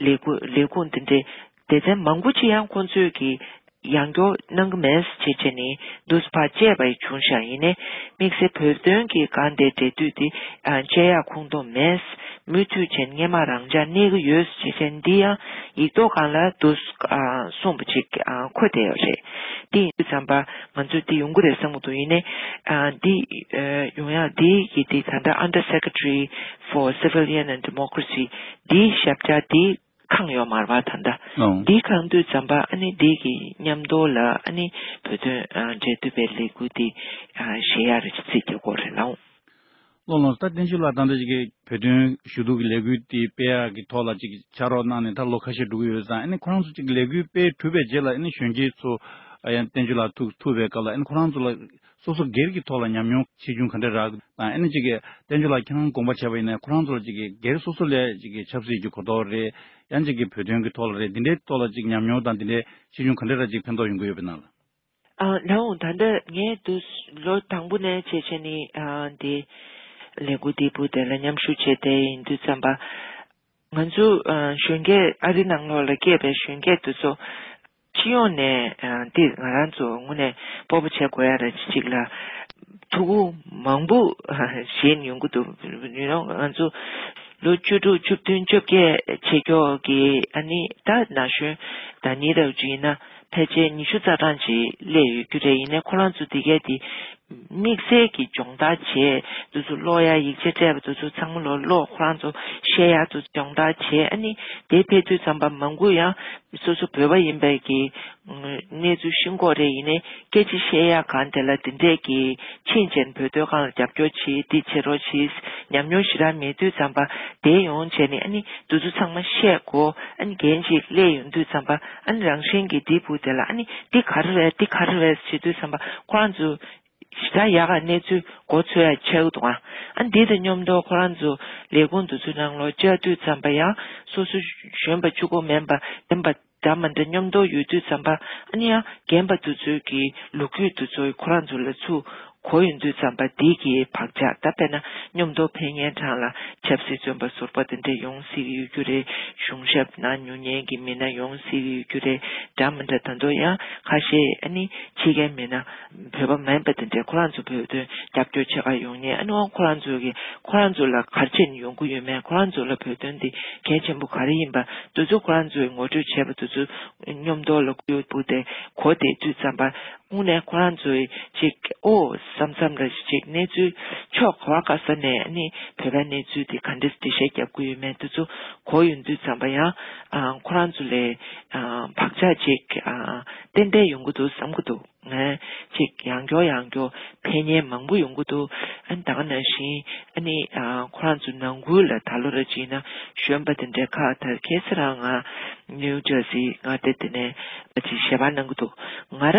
ལས་ཁུངས་ལས་ཁུངས་འདི་འདྲའི་སྡེ་ཚན་མང་པོ་ཅིག་ཡང་ཁོང་ཚོས་ཀྱི་ཡང་སྐྱོར་གནང་གི་མེད་ཅེས་བྱས་ནས་འདུག་ཕར་བཅད་པ་ཡི་བྱུང་ཤག་ཡིན་ནའི་དམིགས་བསལ་བོད་དོན་གྱི་སྒང་དེ་འབྲེལ་མཐུད་དེ་བཅད་ཡག་ཁུངས་གཏོང་མེད། མུ་མཐུད་བྱས་ནས་སྔོན་མ་རང་འཇགས་གནས་ཀྱི་ཡོད་ཅེས་བྱས་ནས་འདི་ཡང་ཡིག་ཐོག་སྒང་ལ་འདུག་གསུངས་པ་ཅིག་འཁོད་བསྡད་ཡོད་རེད། དེ་ཡིན་དུས་ཙམ་པ་ང་ཚོས་འདི་ཡོང་གི་རེད་བསམ་གྱི་འདུག་ཡིན་ནའི་འདི་ཡོང་ཡག་འདི་གི་འདི་ད་ལྟ་Under Secretary for Civilian and Democracy འདིའི་ཞབས་བཀྱག་འདི་ཁེངས་ཡོད་མ་རེད་པ། ད་ལྟ་ཨང་། འདི་ཁེངས་དུས་ཙམ་པ་ཨ་ནི་འདི་གི་མཉམ་དུ་ལ་ཨ་ནི་བོད་དོན་ཨ་འབྲེལ་མཐུད་པའི་ལས་འགུལ་འདི་ཨ་བཞེས་ཡག་རེ་རྩིས་རྒྱག་དགོས་རེད་ལགས། ལགས་ལགས། ད་བསྟན་ཆོས་ལགས་ད་ལྟ་ཅིག་གི་བོད་དོན་ཞུ་གཏུག་གི་ལས་འགུལ་འདི་སྤེལ་ཡག་གི་ཐོག་ལ་ཅིག་ཕྱག་རོགས་གནང་ནས་ད་ལོ་ཁ་ཤས་འགྲོ་གི་ཡོད་ཙང་ཨ་ནི་ཁོ་རང་ཚོ་ཅིག་ལས་འགུལ་སྤེལ་གྲུབ་པའི་རྗེས་ལ་ཨ་ནི་གཞོན་སྐྱེས་ཚོ་ཨ་ཡང་བསྟན་ཆོས་ལགས་ཐུག་ཐུག་པའི་སྐབས་ལ་ཨ་ནི་ཁོ་རང་ཚོ་ལ་སོ་སོ་སྒེར་གྱི་ཐོག་ལ་ཉམས་མྱོང་ཆེ་ཆུང་ག་འདྲ་རག་དང་ཨ་ནི་ཅིག་གི་བསྟན་ཆོས་ལགས་ཁྱེད་རང་དགོངས་པ་བྱས་པ་ཡིན་ན་ཁོ་རང་ཚོ་ལ་ཅིག་གི་སྒེར་སོ་སོ་ལ་ཅིག་གི་ཆབ་སྲིད་ཀྱི་གོ་རྟོགས་རེད་ཡང་ཅིག་གི་བོད་དོན་གྱི་ཐོག་ལ་རེད་འདི་འདྲའི་ཐོག་ལ་ཅིག་ཉམས་མྱོང་དང་འདི་འདྲའི་ཆེ་ཆུང་ག་འདྲ་ར་ཅིག་ཕན་ཐོགས་ཡོང་གི་ཡོད་པའི་ནང་ལ། ཨ་ལགས་འོང་། ད་ལྟ་ངས་དུ་ལོ་དང་པོ་ནས་བྱས་བྱས་ནི་ཨ་འདི་ལས་འགུལ་འདི་བུ་དེ་ལ་མཉམ་ཞུགས་བྱས་ཏེ་ཡིན་དུས་ཙམ་པ། ང་ཚོ་ཨ་གཞོན་སྐྱེས་ཨ་རི་ནང་ལོགས་ལ་སྐྱེས་པའི་གཞོན་སྐྱེས་དེ་ཚོ་སྤྱི་ཡོངས་ནས་ཨ་འདི་ང་རང་ཚོ་དངོས་གནས་སྤོབས་པ་བྱེད་དགོས་ཡ་ར་ཅིག་ལ་ཐུགས་ཁུར་མང་པོ་བཞེས་ཡོང་གི་འདུག་ཡིན་ནའང་ང་ཚོ་ལོ་བཅུ་དྲུག་བཅུ་བདུན་བཅོ་བརྒྱད་བྱེད་ཀྱོག་གི་ཨ་ནི་ད་ན་གཞོན་ད་ནི་རབས་ཅིག་ཡིན་ན་ཕལ་ཆེར་ཉི་ཤུ་རྩ་གྲངས་ཅིག་སླེབས་ཡོད་རྒྱུ་རེད། ཡིན་ནའི་ཁོ་རང་ཚོ་འདི་གས་དེ་དམིགས་བསལ་གྱི་སྦྱོང་བརྡར་བྱས་དུས་ཚོད་ཀློག་ཡ་ཡིག་ཆ་སྤྲད་པ་དུས་ཚོད་ཚང་མ་ལོ་ཀློག་ཁོ་རང་ཚོ་བཤད་ཡ་དུས་སྦྱོང་བརྡར་བྱས་ཨ་ནི་དེ་ཕེབས་དུས་ཙམ་པ་མང་པོ་ཡང་སོ་སོ་བོད་པ་ཡིན་པའི་གི་གནས་ཚུལ་ཤེས་ཀྱོག་རེད། ཡིན་ནའི་སྐད་ཆ་བཤད་ཡ་གང་དེ་ལ་དེ་འདྲས་ཀྱི་ཕྱིན་ཆད་བོད་དོན་སྒང་ལ་རྒྱབ་སྐྱོར་བྱེད་འདི་བྱེད་རོགས་བྱེད་ཉམས་མྱོང་ཞེ་དྲག་མེད་དུས་ཙམ་པ་དེ་ཡོང་བྱས་ནས་ཨ་ནི་དུས་ཚོད་ཚང་མ་བཤད་དགོས། ཨ་ནི་རྒན་ཅིག་སླེབས་ཡོང་དུས་ཙམ་པ་ཨ་ནི་རང་བཞིན་གྱིས་འདི་བུ་དེ་ལ་ཨ་ནི་འདི་ག་རེ་རེད་འདི་ག་རེ་རེད་བྱེད་དུས་ཙམ་པ་ཁོ་རང་ཚོ་ཞེ་དྲག་ཡག་ག་གནས་ཚུལ་མགོ་ཚོད་ཡ་ཆགས་ཀྱི་འདུག་ཨ་ཨ་འདི་དང་མཉམ་དུ་ཁོ་རང་ཚོ་ལས་ཁུངས་དེ་ཚོའི་ནང་ལོགས་བཅར་དུས་ཙམ་པ་ཡང་སོ་སོ་གཞོན་པ་གཅིག་པོ་མིན་པ་རྒན་པ་འདྲ་མི་འདྲ་མཉམ་དུ་ཡོད་དུས་ཙམ་པ་ཨ་ནི་ཡང་རྒན་པ་དེ་ཚོའི་གི་ལོ་རྒྱུས་དེ་ཚོ་ཁོ་རང་ཚོ་ལ་ཚུར་གོ་ཡོང་དུས་ཙམ་པ་འདི་གི་བག་ཆགས་ད་དཔེར་ན་མཉམ་དུ་ཕེབས་མཁན་གྲས་ལ་ཆབ་སྲིད་བཙོན་པ་ཟུར་པ་དེ་འདྲ་ཡོང་སྲིད་ཀྱི་ཡོད་རྒྱུ་རེད། གཞུང་ཞབས་ནང་ཉུང་ཉེན་གྱི་མི་སྣ་ཡོང་སྲིད་ཀྱི་ཡོད་རྒྱུ་རེད། འདྲ་མི་འདྲ་ད་དུང་ཡང་ཁ་ཤས་ཨ་ནི་ཕྱི་རྒྱལ་མི་སྣ་བོད་པ་མིན་པ་དེ་འདྲས་ཁོ་རང་ཚོ་བོད་དོན་རྒྱབ་སྐྱོར་བྱེད་ག་ཡོང་མཁན་ཨ་ནི་འོང་ཁོ་རང་ཚོ་གི་ཁོ་རང་ཚོ་ལ་ག་རེ་བྱས་ནས་ཡོང་གི་ཡོད་མེད་ཁོ་རང་ཚོ་ལ་བོད་དོན་འདི་གལ་ཆེན་པོ་ག་རེ་ཡིན་པ་དེ་ཚོ་ཁོ་རང་ཚོས་ངོ་སྤྲོད་བྱས་པ་དེ་ཚོ་མཉམ་དུ་ལ་སྐུལ་བུ་དེ་གོ་དེ་དུས་ཙམ་པ་དངོས་གནས་ཁོ་རང་ཚོའི་ཅིག་ཨོ་བསམ་བསམ་ར་ཅིག་གནས་ཚུལ་ཕྱོགས་ག་བ་ག་ས་ནས་ཨ་ནི་བོད་པའི་གནས་ཚུལ་དེ་ག་འདྲས་འགྲེལ་བཤད་རྒྱབ་ཀྱི་ཡོད་མེད་དེ་ཚོ་གོ་ཡོང་དུས་ཙམ་པ་ཡང་ཨ་ཁོ་རང་ཚོ་ལས་ཨ་བག་ཆགས་ཅིག་ཨ་ཏན་ཏན་ཡོང་གི་འདུག་བསམ་གྱི་འདུག་ངས་ཅིག་ཡང་སྐྱོར་ཡང་སྐྱོར་ཕན་ཉེན་མང་པོ་ཡོང་གི་འདུག་ཨ་ནི་ད་ག་ནང་བཞིན་ཨ་ནི་ཨ་ཁོ་རང་ཚོ་ནང་ཁུལ་ལ་ད་ལོ་ར་ཅིག་ན་གཞོན་པ་དེ་འདྲའི་ཁག་དར་ཁྱེད་ཚོ་རང་ང་ནིའུ་ཇར་སི་མངའ་སྡེ་དེ་ནས་ཅིག་ཞལ་པར་གནང་གི་འདུག་ང་ར་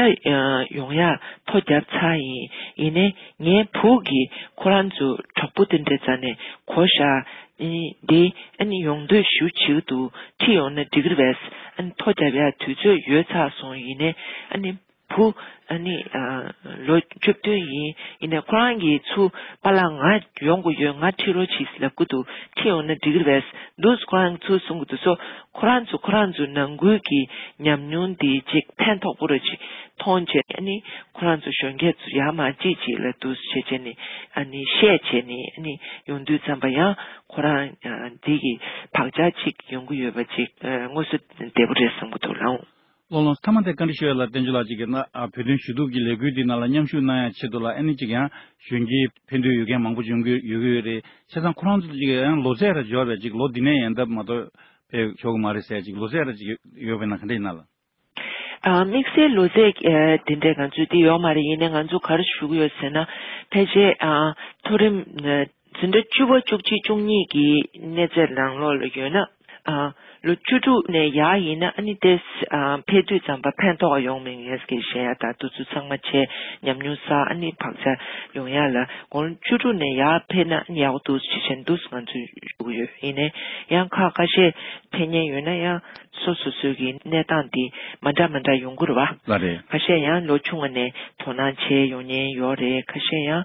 ཡོང་ཡ་ཐོ་བརྒྱབ་ཚར་ཡིན། ཡིན་ནའི་ངའི་བུ་གིས་ཁོ་རང་ཚོ་གྲོགས་པོ་དེ་འདྲའི་རྩ་ནས་གོ་ཤག་ཨ་ནི་འདི་ཨ་ནི་ཡོང་འདོད་ཞུ་བྱེད་ཀྱི་འདུག་ཁྲིད་ཡོང་ན་འགྲིག་གི་རེད་པས། ཨ་ནི་ཐོ་བརྒྱབ་ཡ་དུས་ཚོད་ཡོལ་ཚར་སོང་། ཡིན་ནའི་ཨ་ནི་བུ་ཨ་ནི་ཨ་ལོ་བཅུ་བདུན་ཡིན། ཡིན་ནའི་ཁོ་རང་གིས་ཚུར་པཱ་ལགས་ང་ཡོང་དགོས་ཡོད། ང་ཁྲིད་རོགས་གྱིས་ལབ་ཀྱི་འདུག་ཁྲིད་ཡོང་ན་འགྲིག་གི་རེད་པས། འདུག་ཁོ་རང་ཚུར་གསུང་གི་འདུག་སོ་ཁོ་རང་ཚོ་ཁོ་རང་ཚོ་ནང་ཁུལ་གྱི་ཉམས་མྱོང་འདི་ཅིག་ཕན་ཐོགས་པོ་ར་ཅིག་མཐོང་བྱས་ཨ་ནི་ཁོ་རང་ཚོ་གཞོན་སྐྱེས་ཚོ་ཡར་མར་ཅིག་ཅིག་ལ་འདུག་བྱས་བྱས་ནས་ཨ་ནི་བཤད་བྱས་ནས་ཨ་ནི་ཡོང་དུས་ཙམ་པ་ཡང་ཁོ་རང་འདི་གི་བག་ཆགས་ཅིག་ཡོང་གི་ཡོད་པ་ཅིག་དངོས་སུ་བདེ་པོ་རེད་བསམ་གྱི་འདུག་ལགས། ལགས་ལགས། མཐའ་མ་དེ་བཀའ་འདྲི་ཞུ་ཡ་ལ་བསྟན་ཆོས་ལགས་ཅིག་གིས་ན་ཨ་བོད་དོན་ཞུ་གཏུག་གི་ལས་འགུལ་འདི་ནང་ལ་མཉམ་ཞུགས་གནང་ཡ་ཆེད་དུ་ལ་ཨ་ནི་ཅིག་ཡང་གཞོན་སྐྱེས་ཕན་ཐོགས་ཡོད་མཁན་མང་པོ་ཅིག་ཡོང་གི་ཡོད་ཀྱི་ཡོད་རེད། བྱས་ཙང་ཁོ་རང་ཚོ་ཅིག་ཡང་ལོ་ཚད་ར་འབྱོར་བས་ཅིག་ལོ་འདི་ནས་ཡན་འདབ་མ་གཏོགས་ཕེབས་ཆོག་གི་མ་རེད་ཟེར་ཅིག་ལོ་ཚད་ར་ཅིག་ཡོད་པས་ན་ག་འདྲ་ཡིན་ན་ལགས། ཨ་དམིགས་བསལ་ལོ་ཚད་ཨ་དེ་འདྲའི་ང་ཚོས་དེ་ཡོད་མ་རེད། ཡིན་ནའི་ང་ཚོ་ག་རེ་ཞུ་གི་ཡོད་ཟེར་ན་ཕལ་ཆེར་ཨ་མཐོ་རིམ་ཨ་འཛིན་གྲྭ་བཅུ་པ་བཅུ་གཅིག་བཅུ་གཉིས་ཀྱི་གནས་ཚད་ནང་ལོགས་ལ་ཡོད་ན་ཨ་ ལོ་བཅུ་དྲུག་ནས་ཡར་ཡིན་ན་ཨ་ནི་དེ་ཨ་ཕེབས་དུས་ཙམ་པ་ཕན་ཐོགས་ཡོང་མི་ངེས་ཀྱི་ཞེས་ཡ་ད་དུས་ཚོད་ཚང་མ་བྱས་ཉམས་མྱོང་བསགས་ཨ་ནི་བག་ཆགས་ཡོང་ཡ་ལ་དགུང་ལོ་བཅུ་དྲུག་ནས་ཡར་ཕེབས་ན་ཨ་ནི་ཡག་པོ་འདུག་ཅེས་བྱས་འདུག་ང་ཚོས་ཞུ་གི་ཡོད། ཡིན་ནའི་ཡང་ཁག་ཁ་ཤས་ཕེབས་མཁན་ཡོད་ན་ཡང་སོ་སོ་སོའི་གི་གནས་སྟངས་འདི་མ་འདྲ་མ་འདྲ་ཡོང་གི་རེད་བ། ལགས་རེད། ཁ་ཤས་ཡང་ལོ་ཆུང་བ་ནས་དོ་སྣང་བྱས་ཡོང་མཁན་ཡོད་རེད། ཁ་ཤས་ཡང་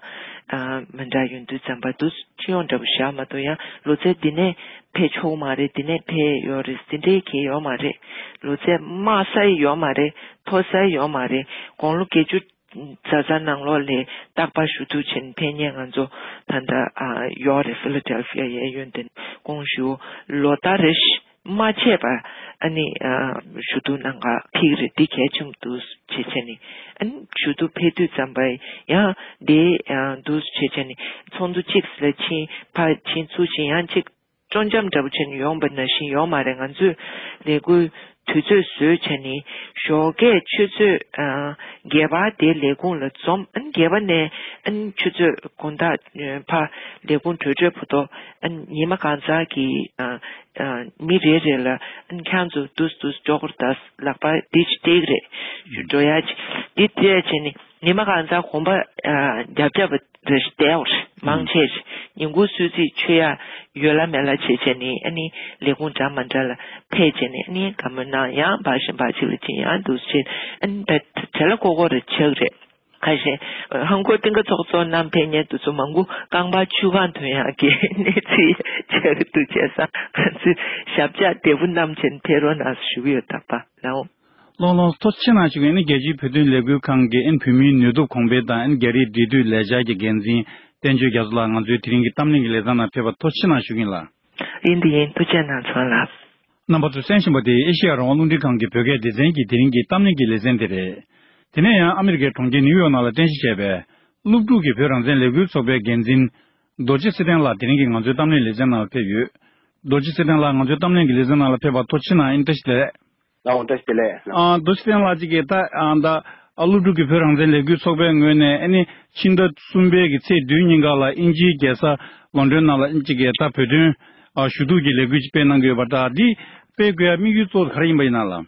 ཨ་མ་འདྲ་ཡོང་དུས་ཙམ་པ་འདུག་སྤྱི་ཡོངས་འདྲ་པོ་བཞག་མ་གཏོགས་ཡང་ལོ་ཚད་འདི་ནས་ཕེབས་ཆོག་མ་རེད། འདི་ནས་ཕེབས་ཡོད་རེད། འདི་འདྲའི་གལ་ཡོད་མ་རེད། ལོ་ཚད་དམའ་ས་ཡི་ཡོད་མ་རེད། མཐོ་ས་ཡི་ཡོད་མ་རེད། དགུང་ལོ་བརྒྱད་ཅུ་ཛ་ཛ་ནང་ལོགས་ལས་རྟག་པར་ཞུ་གཏུག་བྱེད་ཕེབས་མཁན་ང་ཚོ་ད་ལྟ་ཨ་ཡོད་རེད། ཕི་ལ་ཌེལ་ཕི་ཡ་གཡས་གཡོན་དེ་དགོངས་ཞུ་ལོ་ལྟར་རེ་བཞིན་མ་ཆད་པར་ཨ་ནི་ཨ་ཞུ་གཏུག་གནང་ག་ཕེབས་ཀྱི་རེད། འདི་གལ་ཆེན་པོ་འདུག་བྱས་བྱས་ནས་ཨ་ནི་ཞུ་གཏུག་ཕེབས་དུས་ཙམ་པ་ཡང་འདི་ཨ་འདུག་བྱས་བྱས་ནས་ཚོགས་འདུ་གཅིག་ལ་ཕྱིན་ཕར་ཕྱིན་ཚུར་ཕྱིན་ཡང་གཅིག་སྤྲོ་འཆམ་འདྲ་པོ་བྱས་ནས་ཡོང་པ་ནང་བཞིན་ཡོད་མ་རེད། ང་ཚོས་ལས་འགུལ་དུས་ཚོད་བཟོས་བྱས་ནས་ཞོགས་ཀས་ཆུ་ཚོད་ཨ་བརྒྱད་པ་དེ་ལས་ཁུངས་ལ་འཛོམས། ཨ་ནི་བརྒྱད་པ་ནས་ཨ་ནི་ཆུ་ཚོད་དགོང་དག་ཨ་ཕར་ལས་ཁུངས་གྲོལ་གྲོལ་བར་དུ་ཨ་ནི་ཉི་མ་གང་ཚང་གི་ཨ་ཨ་མི་རེ་རེ་ལ་ཨ་ནི་ཁྱེད་ཚོ་འདུག་འདུག་ཅོག་གུར་དང་ལག་པ་འདི་ཅིག་སྤྲད་ཀྱི་རེད། འགྲོ་ཡ་ཅིག་འདི་སྤྲད་བྱས་ནས་ཉི་མ་གང་ཚང་གོམ་པ་ཨ་བརྒྱབ་བརྒྱབ་པ་རེ་བལྟས་པར་མང་ཆེ་ཉིན་གུང་གསོལ་ཚིགས་མཆོད་ཡ་ཡོད་ལ་མེད་ལ་བྱས་བྱས་ནས་ཨ་ནི་ལས་ཁུངས་འདྲ་མ་འདྲ་ལ་ཕེབས་བྱས་ནས་ཨ་ནི་བཀའ་མོལ་གནང་ཡང་འབའ་ཞིག་འབའ་ཞིག་ལ་ཕྱིན་ཡང་འདུག་བྱས་ཨ་ནི་ད་བྲེལ་ལ་ཀོ་ཀོ་རེ་ཆགས་རེད། ཁ་ཤས་ཧང་གོ་ཏིང་ག་ཚོགས་གཙོ་རྣམ་ཕེབས་མཁན་དེ་ཚོ་མང་པོ་རྐང་པ་ཆུ་གང་ཐོན་ཡག་གི་གནས་ཚུལ་ཆགས་ཀྱི་འདུག་བྱས་ཙང་ང་ཚོས་ཞབས་བཅགས་བདེ་པོ་བསྣམས་བྱས་ནས་ཕེབས་རོགས་གནང་ཞུ་གི་ཡོད། ད་པ་ལའོ། ལོང་ལོང་ཐུགས་རྗེ་ཆེ་གནང་ཞུ་གི་ཡིན། རྒྱལ་སྤྱིའི་བོད་དོན་ལས་འགུལ་ཁང་གི་ཨན་བོད་མིའི་ནུས་སྟོབས་གོང་འཕེལ་དང་ཨན་རྒྱ་རིགས་འབྲེལ་མཐུད་ལས་འཆར་གྱི་འགན་འཛིན་བསྟན་ཆོས་རྒྱ་མཚོ་ལགས་ང་ཚོའི་དེ་རིང་གི་གཏམ་གླེང་གི་ལེ་ཚན་ནང་ཕེབས་པར་ཐུགས་རྗེ་ཆེ་གནང་ཞུ་གི་ཡིན་ལགས། ཡིན་དུ་ཡིན། ཐུགས་རྗེ་གནང་ཚང་ལ། རྣམ་པ་ཚོས་གསན་བཞིན་པ་དེ་ཨེ་ཤེ་ཡ་རང་དབང་རླུང་འཕྲིན་ཁང་གི་བོད་སྐད་སྡེ་ཚན་གྱི་དེ་རིང་གི་གཏམ་གླེང་གི་ལེ་ཚན་དེ་རེད། དེ་ནས་ཡང་ཨ་མི་རི་ཀའི་གྲོང་ཁྱེར་ནིའུ་ཡོག་ནང་ལ་རྟེན་གཞི་བྱས་པའི་སློབ་ཕྲུག་གི་བོད་རང་བཙན་ལས་འགུལ་ཚོགས་པའི་འགན་འཛིན་རྡོ་རྗེ་ཚེ་བརྟན་ལགས་དེ་རིང་གི་ང་ཚོའི་གཏམ་གླེང་ལེ་ཚན་ནང་ལ་ཕེབས་ཡོད། རྡོ་རྗེ་ཚེ་བརྟན་ལགས་ང་ཚོའི་གཏམ་གླེང་གི་ལེ་ཚན་ནང་ལ་ཕེབས་པར་ཐུགས་རྗེ་ཆེ་གནང་། ཨིན་བཀྲ་ཤིས་བདེ་ལེགས། ལགས་འོང་། བཀྲ་ཤིས་བདེ་ལེགས། ཨ་རྡོ་རྗེ་ཚེ་བརྟན་ལགས་གཅིག་གིས་ད་ཨ་ད་ཨ་སློབ་ཕྲུག་གི་བོད་རང་བཙན་ལས་འགུལ་ཚོགས་པའི་ངོས་ནས་ཨ་ནི་ཕྱི་ཟླ་གསུམ་པའི་གི་ཚེས་བདུན་ཉིན་ག་ལ་དབྱིན་ཇིའི་རྒྱལ་ས་ལོན་ཌོན་ནང་ལ་ཨིན་གཅིག་གིས་ད་བོད་དོན་ཨ་ཞུ་གཏུག་གི་ལས་འགུལ་ཅིག་སྤེལ་གནང་གི་ཡོད་པ་འདྲ། འདི་སྤེལ་དགོས་ཡ་དམིགས་ཡུལ་གཙོ་བོ་ག་རེ་ཡིན་པ་ཡིན་ན་ལགས།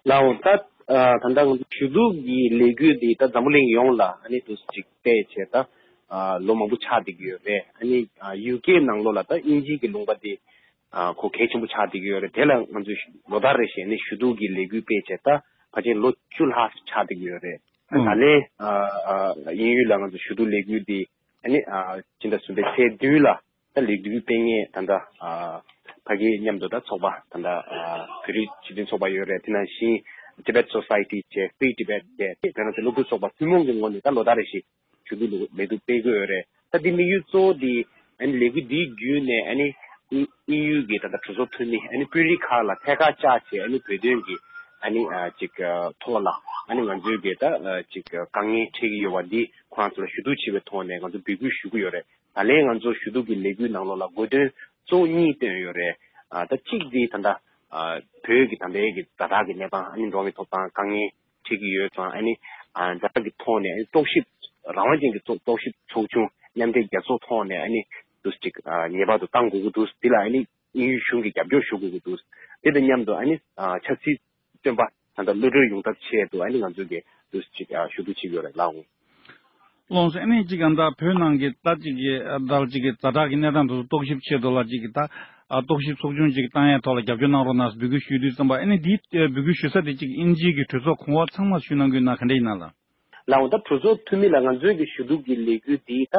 ལགས་འོང་། ད་ཨ་ད་ལྟ་ང་ཚོ་ཞུ་གཏུག་གི་ལས་འགུལ་འདི་ད་འཛམ་བུ་གླིང་ཡོངས་ལ་ཨ་ནི་དུ་ཅིག་སྤེལ་བྱས་ད་ཨ་ལོ་མང་པོ་ཆགས་བསྡད་ཀྱི་ཡོད་རེད། ཨ་ནི་ཨ་ཡུ་ཀེ་ནང་ལོགས་ལ་ད་དབྱིན་ཇིའི་གི་ལུང་པ་འདི་ཨ་གོ་གལ་ཆེན་པོ་ཆགས་བསྡད་ཀྱི་ཡོད་རེད། དེ་ལ་ང་ཚོས་ལོ་ལྟར་རེ་བཞིན་ནས་ཞུ་གཏུག་གི་ལས་འགུལ་སྤེལ་བྱས་ད་ཕལ་ཆེར་ལོ་བཅུ་ལྷག་ཆགས་བསྡད་ཀྱི་ཡོད་རེད། ཨ་ད་ལན་ཨ་ཨ་དབྱིན་ཡུལ་ལ་ང་ཚོ་ཞུ་གཏུག་ལས་འགུལ་འདི་ཨ་ནི་ཨ་སྤྱི་ཟླ་གསུམ་པའི་ཚེས་བདུན་ལ་ད་ལས་འགུལ་སྤེལ་མཁན་ད་ལྟ་ཨ་ཕ་གིའི་མཉམ་དུ་ད་ཚོགས་པ་ད་ལྟ་ཨ་བོད་རིགས་སྤྱི་མཐུན་ཚོགས་པ་ཡོད་རེད། དེ་ནང་བཞིན་Tibet Society་བྱས་Free Tibet་བྱས་དེ་ནང་བཞིན་སློབ་ཕྲུག་ཚོགས་པ་ཐུན་མོང་གི་ངོས་ནས་ད་ལོ་ལྟར་རེ་བཞིན་ཞུ་གཏུག་ལས་འགུལ་སྤེལ་གྱི་ཡོད་རེད། ད་འདི་དམིགས་ཡུལ་གཙོ་བོ་འདི་ཨ་ནི་ལས་འགུལ་འདིའི་བརྒྱུད་ནས་ཨ་ནི་དབྱིན་ཡུལ་གྱི་ད་ལྟ་གྲོས་ཚོགས་འཐུས་མི་ཨ་ནི་དཔོན་རིགས་ཁག་ལ་ཐད་ཀར་བཅར་བྱས་ཨ་ནི་བོད་དོན་གྱི་ཨ་ནི་ཨ་ཅིག་ཐོག་ལ་ཨ་ནི་ང་ཚོའི་གི་ད་ཅིག་དཀའ་ངལ་འཕྲད་ཀྱི་ཡོད་པ་འདི་ཁོ་རང་ཚོ་ལ་ཞུ་གཏུག་བྱེད་པའི་ཐོག་ནས་ང་ཚོ་འབོད་སྐུལ་ཞུ་གི་ཡོད་རེད། ད་ལན་ང་ཚོ་ཞུ་གཏུག་གི་ལས་འགུལ་ནང་ལོགས་ལ་དགོས་དོན་གཙོ་བོ་གཉིས་བཏོན་ཡོད་རེད། ཨ་ད་གཅིག་འདི་ད་ལྟ་ཨ་བོད་ཀྱི་ད་ལྟའི་གི་ཛ་དྲག་གི་གནས་སྟངས་ཨ་ནི་འགྲོ་བའི་ཐོབ་ཐང་དཀའ་ངལ་འཕྲད་ཀྱི་ཡོད་ཙང་ཨ་ནི་ཨ་ཛ་དྲག་གི་ཐོག་ནས་ཨ་ནི་རྟོག་ཞིབ་རང་དབང་ཅན་གྱི་རྟོག་རྟོག་ཞིབ་ཚོགས་ཆུང་མཉམ་འབྲེལ་རྒྱལ་ཚོགས་ཐོག་ནས་ཨ་ནི་འདུག་ཅིག་ཨ་ངེས་པར་དུ་བཏང་དགོས་ཀྱི་འདུག་འདི་ལ་ཨ་ནི་དབྱིན་ཡུལ་གཞུང་གིས་རྒྱབ་སྐྱོར་ཞུ་དགོས་ཀྱི་འདུག་དེ་དང་མཉམ་དུ་ཨ་ནི་ཨ་ཆབ་སྲིད་བཙོན་པ་ད་ལྟ་གློད་གྲོལ་ཡོང་ཐབས་ཆེད་དུ་ཨ་ནི་ང་ཚོ་གིས་འདུག་ཅིག་ཨ་ཞུ་གཏུག་བྱེད་ཀྱི་ཡོད་རེད་ལགས་འོང་། ལོངས་སུ་ཨ་ནི་གཅིག་ག་ད་བོད་ནང་གི་ད་གཅིག་གི་ཨ་ད་གཅིག་གི་ཛ་དྲག་གི་གནས་སྟངས་དེ་ཚོ་རྟོག་ཞིབ་ཆེད་དུ་ལ་གཅིག་གི་ད་ཨ་རྟོག་ཞིབ་ཚོགས་ཆུང་གཅིག་བཏང་ཡས་ཐོག་ལ་རྒྱབ་སྐྱོར་གནང་རོགས་གནང་ཟེར་འབོད་སྐུལ་ཞུས་དུས་ཙམ་པ་ཨ་ནི་འདིའི་ཨ་འབོད་སྐུལ་ཞུ་ས་དེ་གཅིག་དབྱིན་ཇིའི་གི་གྲོས་ཚོགས་གོང་འོག་ཚང་མར་ཞུས་གནང་དགོས་ན་ག་འདྲ་ཡིན་ན་ལགས། ལགས་འོང་། ད་གྲོས་ཚོགས་འཐུས་མི་ལ་ང་ཚོའི་གི་ཞུ་གཏུག་གི་ལས་འགུལ་འདི་ད་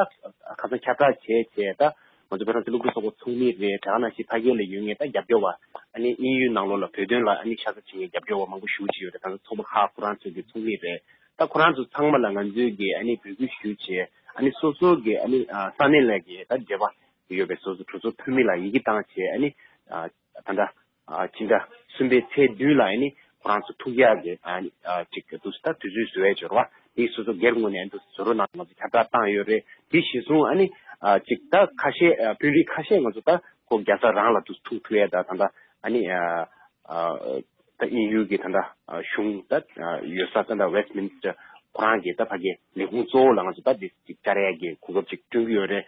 ཁ་སང་ཁྱབ་བསྒྲགས་བྱས་བྱས་ད་ང་ཚོ་བོད་རང་བཙན་སློབ་ཕྲུག་ཚོགས་པ་ཚོགས་མི་རེད། དེ་ག་ནང་བཞིན་ཕ་གི་ལ་ཡོད་མཁན་ད་རྒྱབ་སྐྱོར་བ་ཨ་ནི་དབྱིན་ཡུལ་ནང་ལོགས་ལ་བོད་དོན་ལ་ཨ་ནི་ཤ་ཚ་བྱེད་མཁན་རྒྱབ་སྐྱོར་བ་མང་པོ་ཞེ་པོ་ཅིག་ཡོད་རེད། ད་ཚོགས་པ་ཁག་ཁོ་རང་ཚོའི་གི་ཚོགས་མི་རེད། ད་ཁོ་རང་ཚོ་ཚང་མ་ལ་ང་ཚོའི་གི་ཨ་ནི་འབོད་སྐུལ་ཞུས་བྱས་ཨ་ནི་སོ་སོ་གི་ཨ་ནི་ས་གནས་ལ་གི་ད་འབྲེལ་བ་ཡོད་པའི་སོ་སོ་གྲོས་ཚོགས་འཐུས་མི་ལ་ཡི་གེ་བཏང་བྱས་ཨ་ནི་ད་ལྟ་ཕྱི་ཟླ་གསུམ་པའི་ཚེས་བདུན་ལ་ཨ་ནི་ཁོ་རང་ཚོ་ཐུག་ཡག་གི་ཨ་ནི་ཅིག་དུས་ད་དུས་ཚོད་བཟོ་ཡས་བྱོས་རོགས་དེ་སོ་སོ་སྒེར་ངོས་ནས་ཨ་ནི་བཟོ་རོགས་གནང་ང་ཚོ་ཁྱབ་བསྒྲགས་བཏང་ཡོད་རེད། དེ་གཞིར་བཟུང་ཨ་ནི་ཅིག་ད་ཁ་ཤས་དཔོན་རིགས་ཁ་ཤས་ང་ཚོ་ད་ཁོ་རྒྱལ་ས་རང་ལ་དུ་ཐུག་ཐུབ་ཡས་ད་ད་ལྟ་ཨ་ནི་ད་དབྱིན་ཡུལ་གྱི་ད་ལྟ་གཞུང་ད་ཡོད་ས་ད་ལྟ་Westminster་ཁོ་རང་གི་ད་ཕ་གི་ལས་ཁུངས་གཙོ་བོ་ལ་ང་ཚོ་ད་འདི་ཅིག་བཅར་ཡས་ཀྱི་གོ་སྐབས་ཅིག་བསྐྲུན་གྱི་ཡོད་རེད།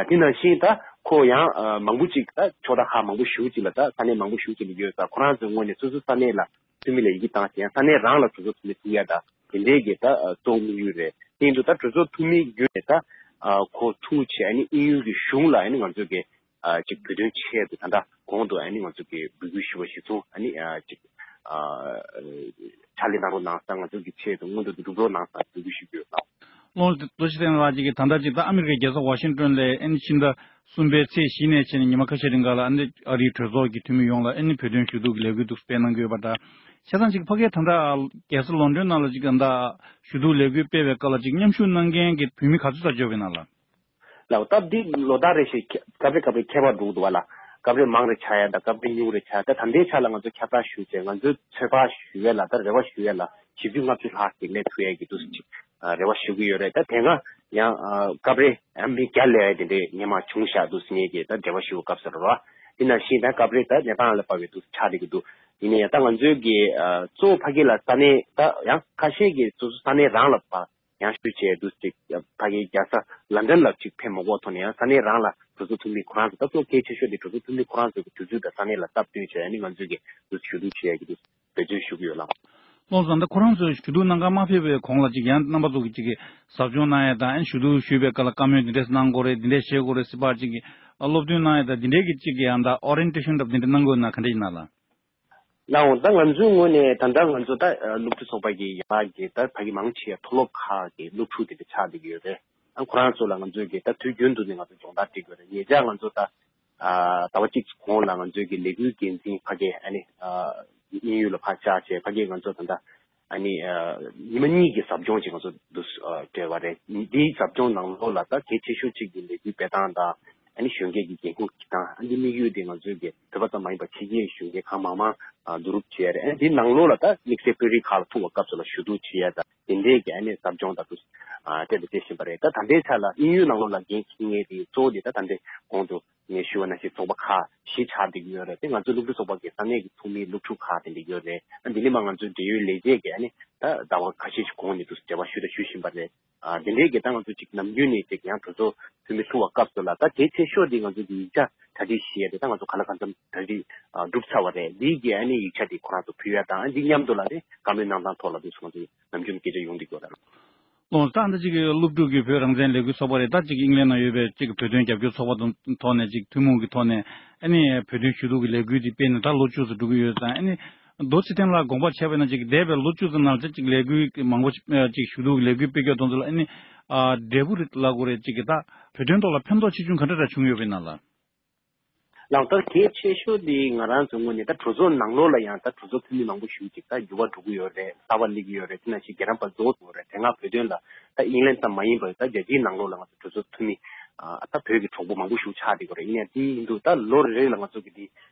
དེ་ནང་བཞིན་ད་ ཁོ་ཡང་ཨ་མང་པོ་ཅིག་ད་ཕྱོགས་མཐའ་ཁག་མང་པོ་ཞེ་པོ་ཅིག་ལ་ད་ས་གནས་མང་པོ་ཞེ་པོ་ཅིག་ལ་ཡོད་ཙང་ཁོ་རང་ཚོའི་ངོས་ནས་སོ་སོའི་ས་གནས་ལ་འཐུས་མི་ལ་ཡི་གེ་བཏང་ཞིང་ཡང་ས་གནས་རང་ལ་གྲོས་ཚོགས་འཐུས་མི་ཐུག་ཡ་ད་དེ་འདྲའི་གི་ད་ཨ་གཙོ་བོ་དམིགས་ཡུལ་རེད། དེ་ཡིན་དུས་ད་གྲོས་ཚོགས་འཐུས་མི་བརྒྱུད་ནས་ད་ཨ་ཁོ་ཐུག་བྱས་ཨ་ནི་དབྱིན་ཡུལ་གྱི་གཞུང་ལ་ཨ་ནི་ང་ཚོ་གི་ཨ་ཅིག་བོད་དོན་ཆེད་དུ་ད་ལྟ་གོང་དུ་ཨ་ནི་ང་ཚོ་གི་འབོད་སྐུལ་ཞུ་བ་གཞིར་བཟུང་ཨ་ནི་ཨ་ཅིག་ཨ་ཕྱག་ལས་གནང་རོགས་གནང་ས། ང་ཚོ་གི་ཆེད་དུ་མངོན་དུ་སྒྲུབ་རོགས་གནང་ས་འབོད་སྐུལ་ཞུ་གི་ཡོད་ལགས། ལོ་ལོ་ཆི་ཐན་ལགས་ཀྱིས་ད་ལྟ་ཅིག་ད་ཨ་མི་རི་ཀའི་རྒྱལ་ས་ཝ་ཤིང་ཏོན་ལ་ཨ་ནི་ཕྱི་ཟླ་གསུམ་པའི་ཚེས་བཞི་ནས་བྱས་ནས་ཉི་མ་ཁ་ཤས་རིང་ག་ལ་ཨ་ནི་ཨ་རིའི་གྲོས་ཚོགས་ཀྱི་འཐུས་མི་ཡོངས་ལ་ཨ་ནི་བོད་དོན་ཞུ་གཏུག་གི་ལས་འགུལ་འདུག་སྤེལ་གནང་གི་ཡོད་པ་འདྲ། བྱས་ཙང་ཅིག་ཕ་གིའི་ད་ལྟ་རྒྱལ་ས་ལོན་ཌོན་ནང་ལ་ཅིག་ད་ཞུ་གཏུག་ལས་འགུལ་སྤེལ་བའི་སྐབས་ལ་ཅིག་མཉམ་ཞུགས་གནང་མཁན་གྱི་བོད་མི་ག་ཚོད་ཙམ་འབྱོར་བ་ཡིན་ན་ལགས། ལགས། སྟབས་བདེ་ལོ་ལྟར་རེ་བཞིན་ཁྱ- སྐབས་རེ་སྐབས་རེ་ཁྱད་པར་འགྲོ་གི་འདུག་བ་ལགས། སྐབས་རེ་མང་རེ་ཆགས་ཡ་དང་སྐབས་རེ་ཉུང་རེ་ཆགས་ཡ། ད་ད་ལྟའི་ཆ་ལ་ང་ཚོ་ཁྱབ་བསྒྲགས་ཞུས་བྱས་ང་ཚོའི་ཚོད་དཔག་ཞུ་ཡས་ལ་ད་རེ་བ་ཞུ་ཡས་ལ་བཞི་བཅུ་ལྔ་བཅུ་ལྷག་ཅིག་སླེབས་ཐུབ་ཡས་ཀྱི་འདུག་སེ་ཅིག་ཨ་རེ་བ་ཞུ་གི་ཡོད་རེད། ད་དེ་སྔ་ཡང་ཨ་སྐབས་རེ་ཨ་མི་བརྒྱ་སླེབས་ཡས་དེ་འདྲའི་སྔོན་མ་བྱུང་ཤག་འདུག་སེ་ངེད་ཀྱིས་ད་འབྲེལ་བ་ཞུ་བའི་སྐབས་སུ་རེད་བ། དེ་ནང་བཞིན་ད་སྐབས་རེ་ད་གནས་སྟངས་ལ་དཔག་པའི་འདུག་སེ་ཆགས་བསྡད་ཀྱི་འདུག་ཡིན་ན་ཡང་ད་ང་ཚོའི་གི་ཨ་གཙོ་བོ་ཕ་གི་ལ་ས་གནས་ད་ཡང་ཁ་ཤས་ཀྱིས་སོ་སོ་ས་གནས་རང་ལ་ཕར་ཡང་ཞུ་བྱས་འདུག་ཅིག་ཕ་གིའི་རྒྱལ་ས་ལན་ཌན་ལ་ཅིག་ཕེབས་མ་དགོས་ཐོག་ནས་ཡང་ས་གནས་རང་ལ་གྲོས་ཚོགས་འཐུས་མི་ཁོ་རང་ཚོ་ད་གཙོ་གལ་ཆེ་ཤོས་དེ་གྲོས་ཚོགས་འཐུས་མི་ཁོ་རང་ཚོ་གི་དུས་ཚོད་དང་ས་གནས་ལ་སྟབས་བསྟུན་བྱས་ཨ་ནི་ང་ཚོས་ཀྱི་འདུག་ཞུ་གཏུག་བྱེད་ཡ་གི་འདུག་འབད་བརྩོན་ཞུ་གི་ཡོད་ལགས། ལགས་སོ། ད་ཁོ་རང་ཚོས་ཞུ་གཏུག་གནང་གར་མ་ཕེབས་པའི་གོང་ལ་ཅིག་ཡང་རྣམ་པ་ཚོ་གི་ཅིག་གི་ཟབ་སྦྱོང་གནང་ཡ་དང་ཨ་ནི་ཞུ་གཏུག་ཞུས་པའི་སྐབས་ལ་བཀའ་མོལ་འདི་འདྲས་གནང་དགོས་རེད། འདི་འདྲས་བྱེད་དགོས་རེད་ཟེར་བ་ཅིག་གི་སློབ་སྟོན་གནང་ཡ་དང་འདི་འདྲས་ཀྱི་ཅིག་གི་ཡང་ད་ཨོ་རི་ཡེན་ཊེ་ཤན་འདྲ་པོ་འདི་འདྲས་གནང་དགོས་ན་ག་འདྲས་ཡིན་ན་ལགས། ལགས་འོང་། ད་ང་ཚོའི་ངོས་ནས་ད་ལྟ་ང་ཚོ་ད་ཨ་སློབ་ཕྲུག་ཚོགས་པ་གི་ཡ་ལག་གི་ད་ཕ་གི་མང་ཆེ་མཐོ་སློབ་ཁག་གི་སློབ་ཕྲུག་དེ་འདྲ་ཆགས་བསྡད་ཀྱི་ཡོད་རེད། ཨ་ཁོ་རང་ཚོ་ལ་ང་ཚོས་གི་ད་དུས་རྒྱུན་དུ་ནས་ང་ཚོ་སྦྱོང་བརྡར་སྤྲད་ཀྱི་ཡོད་རེད། ཉེ་ཆར་ང་ཚོ་ད་ཨ་ཟླ་བ་གཅིག་གོང་ལ་ང་ཚོའི་གི་ལས་འགུལ་འགན་འཛིན་ཕ་གི་ཨ་ནི་ཨ་དབྱིན་ཡུལ་ལ་ཕར་བཅར་བྱས་ཕ་གིར་ང་ཚོ་ད་ལྟ་ཨ་ནི་ཨ་ཉི་མ་གཉིས་ཀྱི་ཟབ་སྦྱོང་ཅིག་ང་ཚོ་འདུག་སེ་ཨ་སྤྲད་པ་རེད། འདིའི་ཟབ་སྦྱོང་ནང་ལོགས་ལ་ད་གལ་ཆེ་ཤོས་གཅིག་གི་ལས་འགུལ་སྤེལ་སྟངས་དང་ཨ་ནི་གཞོན་སྐྱེས་ཀྱི་འགན་ཁུར་གྱི་སྟངས། ཨ་འདི་དམིགས་ཡུལ་དེ་ང་ཚོའི་གི་བོད་པ་ཙམ་མ་ཡིན་པར་ཕྱི་རྒྱལ་གཞོན་སྐྱེས་གང་མང་མང་ཨ་བསྡུ་རུབ་བྱས་རེད། ཨ་འདི་ནང་ལོགས་ལ་ད་དམིགས་བསལ་དཔོན་རིགས་ཁག་ལ་ཐུག་པའི་སྐབས་སུ་ལ་ཞུ་གཏུག་བྱེད་ཡ་ད་དེ་འདྲས་ཀྱི་ཨ་ནི་ཟབ་སྦྱོང་ད་དུ་ཨ་སྤྲད་དང་སྤྲད་བཞིན་པ་རེད། ད་ད་ལྟའི་ཆ་ལ་དབྱིན་ཡུལ་ནང་ལོགས་ལ་འགན་འཁྱེར་མཁན་དེ་གཙོ་བོ་དེ་ད་ད་ལྟའི་གོང་དུ་ངས་ཞུས་པ་ནང་བཞིན་ཚོགས་པ་ཁག་བཞི་ཆགས་བསྡད་ཀྱི་ཡོད་རེད་དེ། ང་ཚོའི་སློབ་ཕྲུག་ཚོགས་པ་གི་ས་གནས་ཀྱི་ཚོགས་མི་སློབ་ཕྲུག་ཁག་དེ་འདྲ་ཡོད་རེད། ཨ་འདི་ནས་མར་ང་ཚོའི་འབྲེལ་ཡོད་ལས་བྱེད་ཀྱིས་ཨ་ནི་ད་ཟླ་བ་ཁ་ཤས་ཤིག་གོང་ནས་དུ་འབྲེལ་བ་ཞུས་དང་ཞུ་བཞིན་པ་རེད། ཨ་དེ་འདྲའི་གི་ད་ང་ཚོ་ཅིག་ནམ་རྒྱུན་ནས་ཅིག་ཡང་གྲོས་ཚོགས་འཐུས་མི་ཐུག་པའི་སྐབས་སུ་ལ་ད་གལ་ཆེ་ཤོས་དེ་ང་ཚོ་གི་ཡིག་ཆ་གྲ་སྒྲིག་བྱེད་ཡ་དེ་ད་ང་ཚོ་གང་ལ་གང་འཚམ་གྲ་སྒྲིག་ཨ་གྲུབ་ཚར་བ་རེད། འདིའི་གི་ཨ་ནི་ཡིག་ཆ་དེ་ཁོ་རང་ཚོ་ཕུལ་ཡ་དང་ཨ་འདི་མཉམ་དུ་ལ་ནི་བཀའ་མོལ་གནང་སྟངས་ཐོག་ལ་དུ་ང་ཚོ་ནམ་རྒྱུན་སྐད་ཆ་ཡོང་བསྡད་ཡོད་རེད། ལགས་སོ། ད་ལྟ་ཅིག་གི་སློབ་ཕྲུག་གི་བོད་རང་བཙན་ལས་འགུལ་ཚོགས་པ་རེད། ད་ཅིག་ཨིང་ལན་ནང་ཡོད་པའི་ཅིག་བོད་དོན་རྒྱབ་སྐྱོར་ཚོགས་པ་དང་ཐོག་ནས་ཅིག་ཐུན་མོང་གི་ཐོག་ནས་ཨ་ནི་བོད་དོན་ཞུ་གཏུག་གི་ལས་འགུལ་འདི་སྤེལ་ནས་ད་ལོ་བཅུ་ཙམ་འགྲོ་གི་ཡོད་ཙང་ཨ་ནི་རྡོ་རྗེ་ཐེམ་ལགས་དགོངས་པ་བྱས་པ་ཡིན་ན་ཅིག་འདས་པའི་ལོ་བཅུ་ཙམ་ནང་ལ་ཅིག་ལས་འགུལ་མང་པོ་ཅིག་ཞུ་གཏུག་གི་ལས་འགུལ་སྤེལ་སྐྱོར་དང་ཚོ་ལ་ཨ་ནི་འབྲས་བུ་རེད་ལབ་དགོས་རེད། ཅིག་གི་ད་བོད་དོན་ཐོག་ལ་ཕན་ཐོགས་ཆེ་ཆུང་ག་འདྲ་འདྲ་བྱུང་ཡོད་པ་ཡིན་ན་ལགས། ལགས། ད་གལ་ཆེ་ཤོས་དེ་ང་རང་ཚོའི་ངོས་ནས་ད་གྲོས་ཚོགས་ནང་ལོགས་ལ་ཡང་ད་གྲོས་ཚོགས་འཐུས་མི་མང་པོ་ཞིག་ཅིག་ད་འགྱུར་བ་འགྲོ་གི་ཡོད་རེད། གསར་པ་སླེབས་ཀྱི་ཡོད་རེད། དེ་ནང་བཞིན་རྒྱལ་རབས་པ་རྫོགས་ཐུབ་རེད། དེ་སྔ་བོད་དོན་ལ་ད་ཨིང་ལན་ཙམ་མ་ཡིན་པར་ད་རྒྱལ་སྤྱིའི་ནང་ལོགས་ལ་ང་ཚོ་གྲོས་ཚོགས་འཐུས་མི་ཨ་ད་བོད་ཀྱི་གྲོགས་པོ་མང་པོ་ཞིག་ཆགས་བསྡད་ཀྱི་ཡོད་རེད། ཡིན་ཡང་དེ་ཡིན་དུས་ད་ལོ་རེ་རེ་ལ་ང་ཚོ་གི་དེ་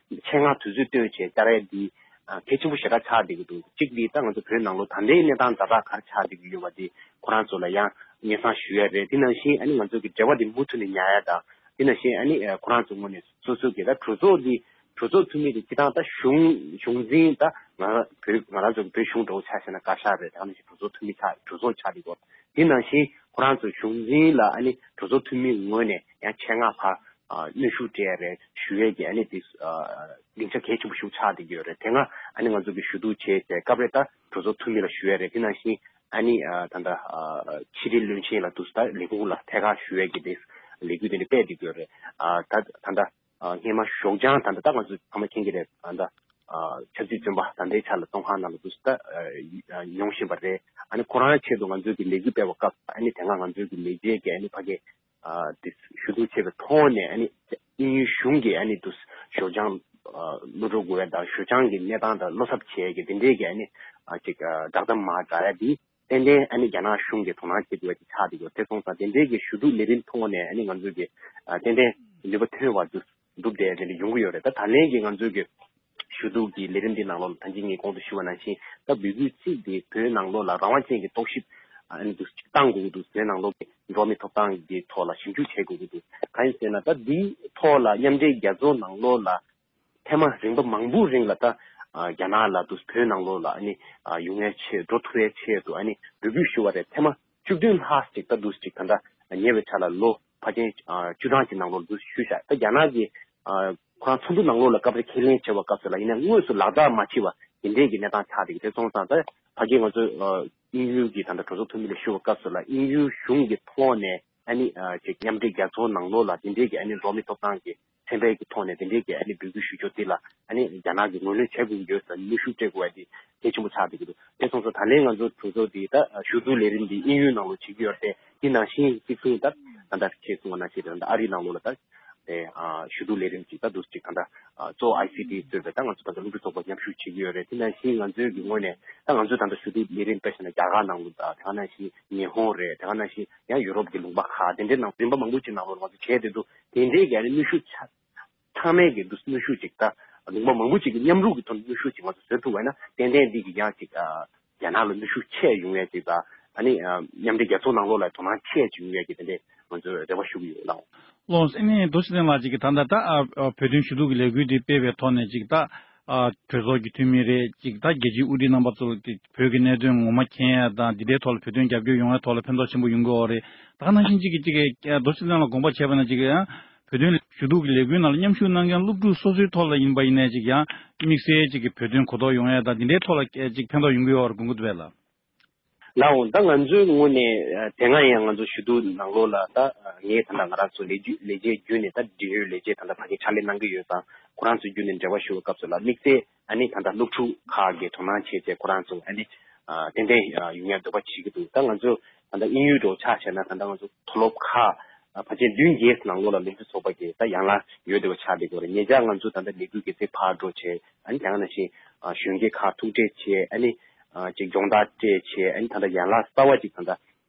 ཆེད་མངགས་དུས་ཚོད་བཏོན་བྱས་བཅར་ཡ་དེ་ཨ་གལ་ཆེན་པོ་ཞེ་དྲག་ཆགས་བསྡད་ཀྱི་འདུག་གཅིག་དེ་ད་ང་ཚོ་བོད་ནང་ལོགས་ད་ལྟའི་གནས་སྟངས་ཛ་དྲག་ག་རེ་ཆགས་བསྡད་ཀྱི་ཡོད་པ་དེ་ཁོ་རང་ཚོ་ལ་ཡང་སྙན་སེང་ཞུ་ཡ་རེད། དེ་ནང་བཞིན་ཨ་ནི་ང་ཚོ་གི་འབྲེལ་བ་དེ་མུ་མཐུད་ནས་ཉར་ཡ་དང་། དེ་ནང་བཞིན་ཨ་ནི་ཁོ་རང་ཚོའི་ངོས་ནས་སོ་སོ་གི་ད་གྲོས་ཚོགས་འདི་གྲོས་ཚོགས་འཐུས་མི་དེ་སྤྱིར་བཏང་ད་གཞུང་གཞུང་འཛིན་ད་ང་བོད་ང་རང་ཚོ་གི་བོད་གཞུང་འདྲ་བོ་ཆ་བཞག་ན་བཀའ་ཤག་རེད། དེ་ནང་བཞིན་གྲོས་ཚོགས་འཐུས་མི་ཆགས་གྲོས་ཚོགས་ཆགས་འདུག་གོ། དེ་ནང་བཞིན་ཁོ་རང་ཚོ་གཞུང་འཛིན་ལ་ཨ་ནི་གྲོས་ཚོགས་འཐུས་མི་ངོས་ནས་ཡང་ཆེད་མངགས་ཕར་གནོན་ཤུགས་སྤྲད་རེད་ཞུ་ཡས་ཀྱི་ཨ་ནི་དེ་སྡིངས་ཆ་གལ་ཆེན་པོ་ཞིག་ཆགས་བསྡད་ཀྱི་ཡོད་རེད། དེ་སྔ་ཨ་ནི་ང་ཚོ་གི་ཞུ་གཏུག་བྱས་བྱས་སྐབས་རེ་ད་གྲོས་ཚོགས་འཐུས་མི་ལ་ཞུ་ཡས་རེད། དེ་ནང་བཞིན་ཨ་ནི་ད་ལྟ་ཕྱི་དྲིལ་བློན་ཆེན་ལ་དུ་ད་ལས་ཁུངས་ལ་ཐད་ཀར་ཞུ་ཡས་ཀྱི་དེ་ལས་འགུལ་དེ་འདྲ་སྤེལ་བསྡད་ཀྱི་ཡོད་རེད། ད་ད་ལྟ་སྔས་མ་ཞོགས་ལྗང་ད་ལྟ་ད་ང་ཚོ་ཚང་མ་མཁྱེན་གྱི་རེད། ད་ལྟ་ཆབ་སྲིད་བཙོན་པ་ད་ལྟའི་ཆ་ལ་བཙོན་ཁང་ནང་ལ་དུ་ད་མྱོང་བཞིན་པ་རེད། ཨ་ནི་ཁོ་རང་ཆེད་དུ་ང་ཚོའི་གི་ལས་འགུལ་སྤེལ་བའི་སྐབས་ཨ་ནི་དེ་སྔ་ང་ཚོའི་གི་ལས་བྱེད་ཀྱི་ཨ་ནི་ཕ་གི་དེ་ཞུ་གཏུག་བྱས་པའི་ཐོག་ནས་ཨ་ནི་དབྱིན་ཡུལ་གཞུང་གིས་ཨ་ནི་དུ་ཞོགས་ལྗང་གློད་གྲོལ་དགོས་ཡ་དང་ཞོགས་ལྗང་གི་གནས་སྟངས་དང་བློ་འཚབ་བྱེད་ཡ་གི་དེ་འདྲའི་གི་ཨ་ནི་ཅིག་བསྒྲགས་གཏམ་མར་བསྒྲགས་ཡ་དེ་ཏན་ཏན་ཨ་ནི་རྒྱ་ནག་གཞུང་གིས་དོ་སྣང་བྱེད་དགོས་ཡ་དེ་ཆགས་བསྡད་ཡོད། དེ་སོང་ཙང་དེ་འདྲའི་གི་ཞུ་གཏུག་ལས་རིམ་ཐོག་ནས་ཨ་ནི་ང་ཚོའི་གི་ཏན་ཏན་ནུས་པ་ཐོན་པ་དུ་འགྲུབ་བསྡད་དེ་འདྲ་ཡོང་གི་ཡོད་རེད། ད་ད་ལན་གྱི་ང་ཚོའི་གི་ཞུ་གཏུག་གི་ལས་རིམ་འདི་ནང་ལོགས་ལ་ད་ཅི་ངས་གོང་དུ་ཞུ་བ་ནང་བཞིན་ད་འབོད་སྐུལ་གཅིག་དེ་བོད་ནང་ལོགས་ལ་རང་དབང་ཅན་གྱི་རྟོག་ཞིབ་ཨ་ནི་འདུག་བཏང་དགོས་ཀྱི་འདུག་བོད་ནང་ལོགས་ཀྱི་འགྲོ་བ་མིའི་ཐོབ་ཐང་གི་ཐོག་ལ་ཞིབ་འཇུག་བྱེད་དགོས་ཀྱི་འདུག་གང་ཡིན་ཟེར་ན་ད་འདིའི་ཐོག་ལ་མཉམ་འབྲེལ་རྒྱལ་ཚོགས་ནང་ལོགས་ལ་ཐེངས་མ་རིམ་པ་མང་པོའི་རིང་ལ་ད་རྒྱ་ནག་ལ་འདུག་བོད་ནང་ལོགས་ལ་ཨ་ནི་ཡོང་ཡའི་ཆེད་འགྲོ་ཐུབ་ཡའི་ཆེད་དུ་ཨ་ནི་འབོད་སྐུལ་ཞུ་བ་རེད། ཐེངས་མ་བཅུ་བདུན་ལྷག་ཅིག་ད་འདུག་ཅིག་ད་ལྟ་ཉེ་བའི་ཆར་ལ་ལོ་ ཕལ་ཆེར་ཨ་བཅུ་གྲངས་ཀྱི་ནང་ལོགས་འདུག་ཞུས་བཞག་ད་རྒྱ་ནག་གི་ཨ་ཁོ་རང་ཚོགས་འདུ་ནང་ལོགས་ལ་སྐབས་རེ་ཁས་ལེན་བྱས་པ་སྐབས་སུ་ལ་ཡིན་ན་དངོས་སུ་ལག་བསྟར་མ་བྱས་པ་དེ་འདྲས་ཀྱི་གནས་སྟངས་ཆགས་བསྡད་ཀྱི་དེ་སོང་ཙང་ད་ཕ་གི་ང་ཚོས་ཨ་དབྱིན་ཡུལ་གྱི་ད་ལྟ་གྲོས་ཚོགས་འཐུས་མི་ལ་ཞུ་བ་སྐབས་སུ་ལ་དབྱིན་ཡུལ་གཞུང་གི་ཐོག་ནས་ཨ་ནི་ཨ་ཅིག་མཉམ་འབྲེལ་རྒྱལ་ཚོགས་ནང་ལོགས་ལ་དེ་འདྲས་ཀྱི་ཨ་ནི་འགྲོ་མི་ཐོབ་ཐང་གི་ཚན་པའི་གི་ཐོག་ནས་དེ་འདྲའི་གི་ཨ་ནི་འབོད་སྐུལ་ཞུ་ཕྱོགས་དེ་ལ་ཨ་ནི་རྒྱ་ནག་གིས་ངོས་ལེན་བྱེད་དགོས་ཀྱི་ཡོད་ཟེར་གནོན་ཤུགས་སྤྲད་དགོས་པ་དེ་གལ་ཆེན་པོ་ཆགས་བསྡད་ཀྱི་འདུག་དེ་སོང་ཙང་ད་ལན་ང་ཚོ་གྲོས་ཚོགས་འདི་ད་ཞུ་གཏུག་ལས་རིམ་འདི་དབྱིན་ཡུལ་ནང་ལ་བྱེད་ཀྱི་ཡོད་རེད་དེ་དེ་ནང་བཞིན་གཅིག་མཚུངས་ད་ད་ལྟ་ཁྱེད་གསུངས་པ་ནང་བཞིན་རེད་ད་ཨ་རིའི་ནང་ལོགས་ལ་ད་དེ་ཞུ་གཏུག་ལས་རིམ་གཅིག་ད་འདུག་གཅིག་ད་ད་གཙོ་བོ་ཨའི་སི་ཊི་གཙོས་པའི་ད་ང་ཚོ་ད་ལྟ་སློབ་ཕྲུག་ཚོགས་པ་མཉམ་ཞུགས་བྱེད་ཀྱི་ཡོད་རེད། དེ་ནང་བཞིན་ང་ཚོའི་གི་ངོས་ནས་ད་ང་ཚོ་ད་ལྟ་ཞུ་གཏུག་ལས་རིམ་དཔེ་བྱས་ན་རྒྱ་གར་ནང་ལོགས་ད་དེ་ག་ནང་བཞིན་ཉི་ཧོང་རེད་དེ་ག་ནང་བཞིན་ཡང་ཡུ་རོབ་ཀྱི་ལུང་པ་ཁག་དེ་འདྲའི་ནང་རིམ་པ་མང་པོ་ཅིག་ནང་ལོགས་ང་ཚོ་བྱས་བསྡད་འདུག་དེ་འདྲའི་གི་ཨ་ནི་གནོན་ཤུགས་ཆ་ཚང་མས་གི་འདུག་གནོན་ཤུགས་ཅིག་ད་ལུང་པ་མང་པོ་ཅིག་གི་མཉམ་རུབ་ཀྱི་ཐོག་ནས་གནོན་ཤུགས་ཅིག་ང་ཚོ་བཟོ་ཐུབ་པ་ཡིན་ན་ཏན་ཏན་འདི་གི་ཡང་ཅིག་རྒྱ་ནག་ལ་གནོན་ཤུགས་ཆེ་ཡོང་ཡ་ཅིག་དང་ཨ་ནི་མཉམ་འབྲེལ་རྒྱལ་ཚོགས་ནང་ལོགས་ལ་དོ་སྣང་ཆེ་ཅིག་ཡོང་ཡ་ཅིག་དེ་འདྲས་ང་ཚོས་རེ་བ་ཞུ་གི་ཡོད་ལགས། ལགས་སོ། ཨ་ནི་རྡོ་རྗེ་ལགས་ཅིག་གི་ད་ལྟ་ད་བོད་དོན་ཞུ་གཏུག་གི་ལས་འགུལ་འདི་སྤེལ་བའི་ཐོག་ནས་ཅིག་ད་གྲོས་ཚོགས་ཀྱི་འཐུས་མི་རེད་ཅིག་ད་རྒྱལ་སྤྱིའི་དབུ་ཁྲིད་རྣམ་པ་ཚོ་ལ་བོད་ཀྱི་གནད་དོན་ངོ་མ་མཁྱེན་ཡ་དང་འདི་འདྲའི་ཐོག་ལ་བོད་དོན་རྒྱབ་སྐྱོར་ཡོང་ཡ་ཐོག་ལ་ཕན་ཐོགས་ཆེན་པོ་ཡོང་གི་ཡོད་རེད། ད་ག་ནང་བཞིན་ཅིག་གི་ཅིག་གི་རྡོ་རྗེ་ལགས་ལ་དགོངས་པ་བྱས་པ་ན་ཅིག་གི་བོད་དོན་ཞུ་གཏུག་གི་ལས་འགུལ་ནང་ལ་མཉམ་ཞུགས་གནང་མཁན་སློབ་ཕྲུག་སོ་སོའི་ཐོག་ལ་ཡིན་པ་ཡིན་ནའི་ཅིག་ཡང་དམིགས་བསལ་ཅིག་གི་བོད་དོན་གོ་རྟོགས་ཡོང་ཡ་དང་འདི་འདྲའི་ཐོག་ལ་ཅིག་ཕན་ཐོགས་ཡོང་གི་ཡོད་རེད་དགོངས་ཀྱི་འདུག་བས་ལགས། ལགས་འོང་ད་ང་ཚོའི་ངོས་ནས་དེ་སྔ་ཡང་ང་ཚོ་ཞུ་གཏུག་ནང་ལོགས་ལ་ད་ངས་ད་ལྟ་ང་རང་ཚོ་ལས་བརྒྱུད་ལས་བྱེད་བརྒྱུད་ནས་ད་འབྲེལ་ཡོད་ལས་བྱེད་ད་ལྟ་ཕ་གི་ཕྱག་ལས་གནང་གི་ཡོད་ཙང་ཁོ་རང་ཚོ་བརྒྱུད་ནས་འབྲེལ་བ་ཞུ་བའི་སྐབས་སུ་ལ་དམིགས་བསལ་ཨ་ནི་ད་ལྟ་སློབ་ཕྲུག་ཁག་གི་དོ་སྣང་བྱས་བྱས་ཁོ་རང་ཚོ་ཨ་ནི་ཏན་ཏན་ཡོང་ཡ་འདོད་པ་བྱེད་ཀྱི་འདུག་ད་ང་ཚོ་ད་ལྟ་དབྱིན་ཡུལ་འདྲ་བོ་ཆ་བཞག་ན་ད་ལྟ་ང་ཚོ་མཐོ་སློབ་ཁག་ཕལ་ཆེར་བདུན་བརྒྱད་ནང་ལོགས་ལ་སློབ་ཕྲུག་ཚོགས་པ་གི་ད་ཡན་ལག་ཡོད་བསྡད་པ་ཆགས་བསྡད་ཀྱི་ཡོད་རེད། ཉེ་ཆར་ང་ཚོ་ད་ལྟ་ལས་འགུལ་གྱི་ཚེ་ཕར་འགྲོ་བྱས་ཨ་ནི་དེ་ག་ནང་བཞིན་གཞོན་སྐྱེས་ཁག་ཐུག་འཕྲད་བྱས་ཨ་ནི་ཅིག་སྦྱོང་བརྡར་སྤྲད་བྱས་ཨ་ནི་ད་ལྟ་ཡན་ལག་གསར་བ་ཅིག་ད་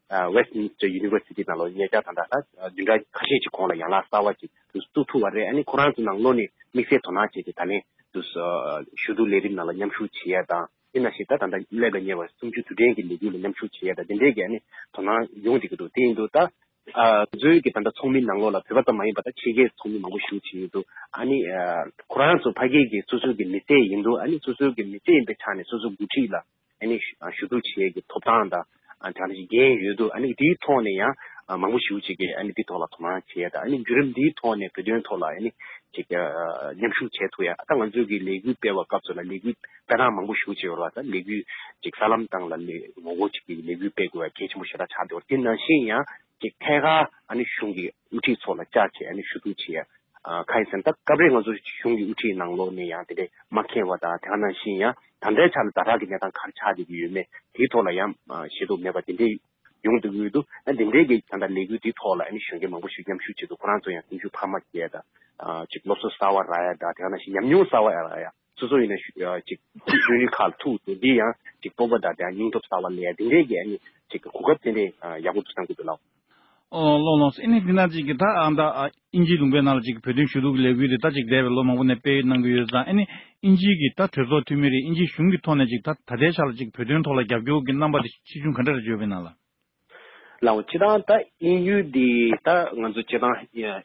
ལྟ་Westminster University་ནང་ལོགས་ཉེ་ཆར་ད་ལྟ་ད་བདུན་ཕྲག་ཁ་ཤས་ཅིག་གོང་ལ་ཡན་ལག་གསར་བ་ཅིག་དུ་བཙུགས་ཐུབ་པ་རེད། ཨ་ནི་ཁོ་རང་ཚོ་ནང་ལོགས་ནས་དམིགས་བསལ་དོ་སྣང་བྱས་ཏེ་ད་ལན་དུ་ཞུ་གཏུག་ལས་རིམ་ནང་ལ་མཉམ་ཞུགས་བྱེད་ཡ་དང་དེ་ནང་བཞིན་ད་ད་ལྟ་སླེབས་ལ་ཉེ་བ་སུམ་ཅུ་དུས་དྲན་གྱི་ལས་འགུལ་ལ་མཉམ་ཞུགས་བྱེད་ཡ་དང་དེ་འདྲས་ཀྱི་ཨ་ནི་དོ་སྣང་ཡོང་བསྡད་ཀྱི་འདུག་དེ་ཡིན་དུས་ད་ང་ཚོའི་གི་ད་ལྟ་ཚོགས་མི་ནང་ལོགས་ལ་བོད་པ་ཙམ་མ་ཡིན་པ་ད་ཕྱི་རྒྱལ་ཚོགས་མི་མང་པོ་ཞེ་པོ་ཅིག་ཡོད་འདུག་ཨ་ནི་ཁོ་རང་ཚོ་ཕ་གི་གི་སོ་སོའི་གི་མི་སེར་ཡིན་འདུག་ཨ་ནི་སོ་སོའི་གི་མི་སེར་ཡིན་པའི་ཆ་ནས་སོ་སོ་འགོ་ཁྲིད་ལ་ཨ་ནི་ཞུ་གཏུག་བྱེད་ཀྱི་ཐོབ་ཐང་དང་ཨ་དེ་ནང་བཞིན་འགན་ཡོད་འདུག་ཨ་ནི་དེའི་ཐོག་ནས་ཡང་མང་པོ་ཞེ་པོ་ཅིག་གིས་ཨ་ནི་དེའི་ཐོག་ལ་དོ་སྣང་བྱེད་ཡ་དང་ཨ་ནི་བརྒྱུད་རིམ་དེའི་ཐོག་ནས་བོད་དོན་ཐོག་ལ་ཨ་ནི་ཅིག་མཉམ་ཞུགས་བྱེད་ཐུབ་ཡ། ད་ང་ཚོའི་གི་ལས་འགུལ་སྤེལ་བ་སྐབས་སུ་ལ་ལས་འགུལ་སྤེལ་སྟངས་མང་པོ་ཞེ་པོ་ཅིག་ཡོད་རེད་བ། ད་ལས་འགུལ་ཅིག་གསར་ལམ་སྟེང་ལ་ལས་ངོ་རྒོལ་ཅིག་གི་ལས་འགུལ་སྤེལ་དགོས་ཡ་གལ་ཆེན་པོ་ཞེ་དྲག་ཆགས་འདུག་དེ་ནང་བཞིན་ཡང་ཅིག་ཐད་ཀར་ཨ་ནི་གཞུང་གི་དབུ་ཁྲིད་ཚོ་ལ་བཅར་བྱས་ཨ་ནི་ཞུ་གཏུག་བྱེད་ཡ། ཨ་གང་ཡིན་ཟེར་ན་ད་སྐབས་རེ་ང་ཚོ་གཞུང་གི་དབུ་ཁྲིད་ནང་ལོགས་ནས་ཡང་དེ་འདྲའི་མ་མཁྱེན་པ་དང་དེ་ག་ནང་བཞིན་ཡང་ད་ལྟའི་ཆ་ལ་ཛ་དྲག་གི་གནས་སྟངས་ག་རེ་ཆགས་བསྡད་ཀྱི་ཡོད་མེད་དེའི་ཐོག་ལ་ཡང་ཤེས་རྟོགས་མེད་པ་དེ་འདྲའི་ཡོང་བསྡད་ཀྱི་ཡོད་འདུག་ཨ་དེ་འདྲའི་གི་ད་ལྟ་ལས་འགུལ་འདིའི་ཐོག་ལ་ཨ་ནི་གཞོན་སྐྱེས་མང་པོ་ཞིག་མཉམ་ཞུགས་བྱེད་འདུག་ཁོ་རང་ཚོ་ཡང་སེམས་ཤུགས་འཕར་མ་སྐྱེལ་ཡ་དང་ཅིག་སློབ་གསོ་གསར་བ་རག་ཡ་དང་དེ་ག་ནང་བཞིན་ཉམས་མྱོང་གསར་བ་ཡང་རག་ཡ། སོ་སོ་ཡིན་ན་ཞུ་ཡ་ཅིག་གཞོན་ནུ་ཁག་ལ་ཐུག་འདུག་འདི་ཡང་ཅིག་སྤོབས་པ་དང་དེ་ཡང་སྙིང་སྟོབས་གསར་བ་སླེབས་ཡ་དེ་འདྲའི་གི་ཨ་ནི་ཅིག་གོ་སྐབས་དེ་འདྲའི་ཡག་པོ་འདུག་བསམ་གྱི་འདུག་ལགས། ཨོ་ལགས་ལགས་སོ། ཨ་ནི་འདི་ན་ཅིག་གི་ད་ཨ་ད་ཨ་དབྱིན་ཇིའི་ལུང་པའི་ནང་ལ་ཅིག་བོད་དོན་ཞུ་གཏུག་གི་ལས་འགུལ་དེ་ད་ཅིག་འདས་པའི་ལོ་མང་པོ་ནས་སྤེལ་གནང་གི་ཡོད་ཙང་ཨ་ནི་དབྱིན་ཇིའི་གི་ད་གྲོས་ཚོགས་འཐུས་མི་རེད་དབྱིན་ཇིའི་གཞུང་གི་ཐོག་ནས་ཅིག་ད་ད་ལྟའི་ཆ་ལ་ཅིག་བོད་དོན་ཐོག་ལ་རྒྱབ་སྐྱོར་གྱི་རྣམ་པ་དེ་ཆེ་ཆུང་ག་འདྲ་རེ་བརྗོད་པའི་ནང་ལ། ལགས་འོང་། སྤྱིར་བཏང་ད་དབྱིན་ཡུལ་འདི་ད་ང་ཚོ་སྤྱིར་བཏང་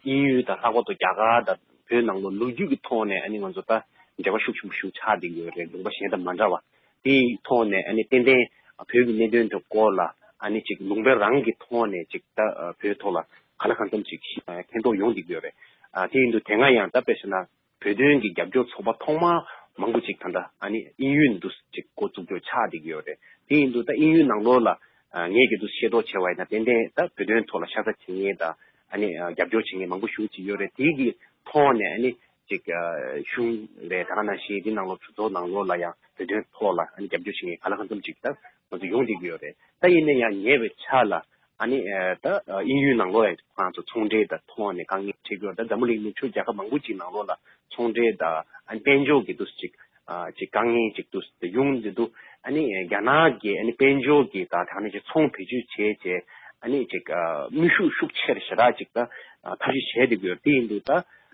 དབྱིན་ཡུལ་དང་ལྷག་པར་དུ་རྒྱ་གར་དང་བོད་ནང་ལོགས་ལོ་རྒྱུས་ཀྱི་ཐོག་ནས་ཨ་ནི་ང་ཚོ་ད་འབྲེལ་བ་ཤུགས་ཆེན་པོ་ཞིག་ཆགས་བསྡད་ཀྱི་ཡོད་རེད། ལུང་པ་གཞན་དང་མ་འདྲ་བ། དེའི་ཐོག་ནས་ཨ་ནི་ཏན་ཏན་བོད་ཀྱི་གནད་དོན་དེ་སྐོར་ལ་ཨ་ནི་ཅིག་ལུང་པ་རང་གི་ཐོག་ནས་ཅིག་ད་བོད་ཐོག་ལ་གང་ལ་གང་འཚམ་ཅིག་མཁྱེན་རྟོགས་ཡོང་བསྡད་ཀྱི་ཡོད་རེད། དེ་ཡིན་དུས་དེ་སྔ་ཡང་ད་དཔེ་བྱས་ན་བོད་དོན་གྱི་རྒྱབ་སྐྱོར་ཚོགས་པ་ཐོག་མ་མང་པོ་ཅིག་ད་ལྟ་ཨ་ནི་དབྱིན་ཡུལ་འདུ་ཅིག་འགོ་བཙུགས་རྒྱུ་ཆགས་བསྡད་ཀྱི་ཡོད་རེད། དེ་ཡིན་དུས་ད་དབྱིན་ཡུལ་ནང་ལོགས་ལ་ཨ་ངས་ཀྱི་འདུ་ཤེས་རྟོགས་བྱས་པ་ཡིན་ན་ཏན་ཏན་ད་བོད་དོན་ཐོག་ལ་ཤ་ཚ་བྱེད་མཁན་དང་ཨ་ནི་རྒྱབ་སྐྱོར་བྱེད་མཁན་མང་པོ་ཞེ་པོ་ཅིག་ཡོད་རེད། དེ་གི་ཐོག་ནས་ཨ་ནི་ཅིག་གཞུང་རེད། ད་ག་ནང་བཞིན་དེ་ནང་ལོགས་གྲོས་ཚོགས་ནང་ལོགས་ལ་ཡང་བོད་དོན་ཐོག་ལ་ཨ་ནི་རྒྱབ་སྐྱོར་བྱེད་མཁན་གང་ལ་གང་འཚམ་ཅིག་ད་ང་ཚོ་ཡོང་བསྡད་ཀྱི་ཡོད་རེད། ད་ཡིན་ན་ཡང་ཉེ་བའི་ཆར་ལ་ཨ་ནི་ཨ་ད་ཨ་དབྱིན་ཡུལ་ནང་ལོགས་ཡང་ཁོ་རང་ཚོ་ཚོང་འབྲེལ་དང་ཐོག་ནས་དཀའ་ངལ་འཕྲད་ཀྱི་ཡོད། ད་འཛམ་བུ་གླིང་ནུབ་ཕྱོགས་རྒྱལ་ཁབ་མང་པོ་ཅིག་ནང་ལོགས་ལ་ཚོང་འབྲེལ་དང་ཨ་ནི་དཔལ་འབྱོར་གྱི་འདུ་ཅིག་ཨ་ཅིག་དཀའ་ངལ་ཅིག་འདུ་ཡོང་འདི་འདུག་ཨ་ནི་རྒྱ་ནག་གི་ཨ་ནི་དཔལ་འབྱོར་གྱི་དང་དེ་ནས་ཅིག་ཚོང་བེད་སྤྱོད་བྱས་བྱས་ཨ་ནི་ཅིག་ཨ་གནོན་ཤུགས་ཤུགས་ཆེར་ཞེ་དྲག་ཅིག་ད་ཨ་ཐབས་ཤེས་བྱས་བསྡད་ཀྱི་ཡོད། དེ་ཡིན་དུས་ད་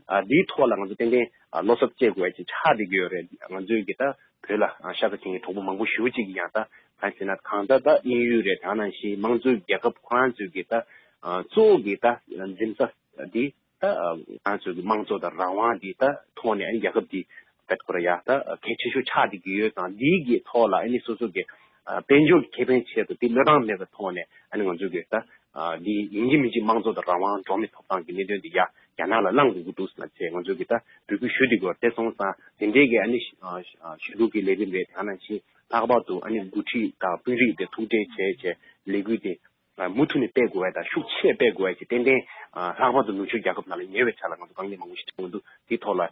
ཨ་འདིའི་ཐོག་ལ་ང་ཚོ་ཏན་ཏན་ཨ་བློ་འཚབ་སྐྱེ་དགོས་ཡ་ཅིག་ཆགས་བསྡད་ཀྱི་ཡོད་རེད། ང་ཚོའི་གི་ད་བོད་ལ་ཤ་ཚ་བྱེད་མཁན་གྲོགས་པོ་མང་པོ་ཞེ་པོ་ཅིག་གིས་ཡང་ད་གང་ཟེར་ན་གང་ལྟར་ད་དབྱིན་ཡུལ་རེད། ད་ནང་བཞིན་དམངས་གཙོའི་རྒྱལ་ཁབ་ཁོ་རང་ཚོའི་གི་ད་གཙོ་བོ་གི་ད་འཛིན་ས་འདི་ད་ང་ཚོའི་གི་དམངས་གཙོ་དང་རང་དབང་འདི་ད་ཐོག་ནས་ཨ་ནི་རྒྱལ་ཁབ་འདི་བེད་ཁོ་ར་ཡ་ད་གལ་ཆེ་ཤོས་ཆགས་བསྡད་ཀྱི་ཡོད་ཙང་འདིའི་གི་ཐོག་ལ་ཨ་ནི་སོ་སོ་གི་དཔལ་འབྱོར་གྱི་ཁེ་ཕན་ཆེད་དུ་འདི་བློས་བཏང་མེད་པའི་ཐོག་ནས་ཨ་ནི་ང་ཚོའི་གི་ད་ ཨ་འདི་ཡིན་གཅིག་མིན་གཅིག་དམངས་གཙོ་དང་རང་དབང་འགྲོ་མི་ཐོབ་ཐང་གི་གནད་དོན་འདི་ཡ་རྒྱ་ནག་ལ་བླང་དགོས་ཀྱི་འདུག་ཟེར་ན་བྱས་ང་ཚོས་གི་ད་འབོད་སྐུལ་ཞུ་འདི་དགོས་དེ་སོང་ཙང་དེ་འདྲའི་གི་ཨ་ནི་ཨ་ཞུ་གཏུག་གི་ལས་རིམ་རེད། དེ་ནང་བཞིན་ལྷག་པར་དུ་ཨ་ནི་འགོ་ཁྲིད་དང་དཔོན་རིགས་དེ་ཐུག་འཕྲད་བྱས་བྱས་ལས་འགུལ་དེ་ཨ་མུ་མཐུད་ནས་སྤེལ་དགོས་པ་དང་ཤུགས་ཆེ་སྤེལ་དགོས་པ་བྱས་ཏན་ཏན་ཨ་ལྷག་པར་དུ་ནུབ་ཕྱོགས་རྒྱལ་ཁབ་ནང་ལ་ཉེ་བའི་ཆར་ལ་ང་ཚོ་དཀའ་ངལ་མང་པོ་ཞིག་འཕྲད་ཀྱི་འདུག་དེའི་ཐོག་ལ་ཨ་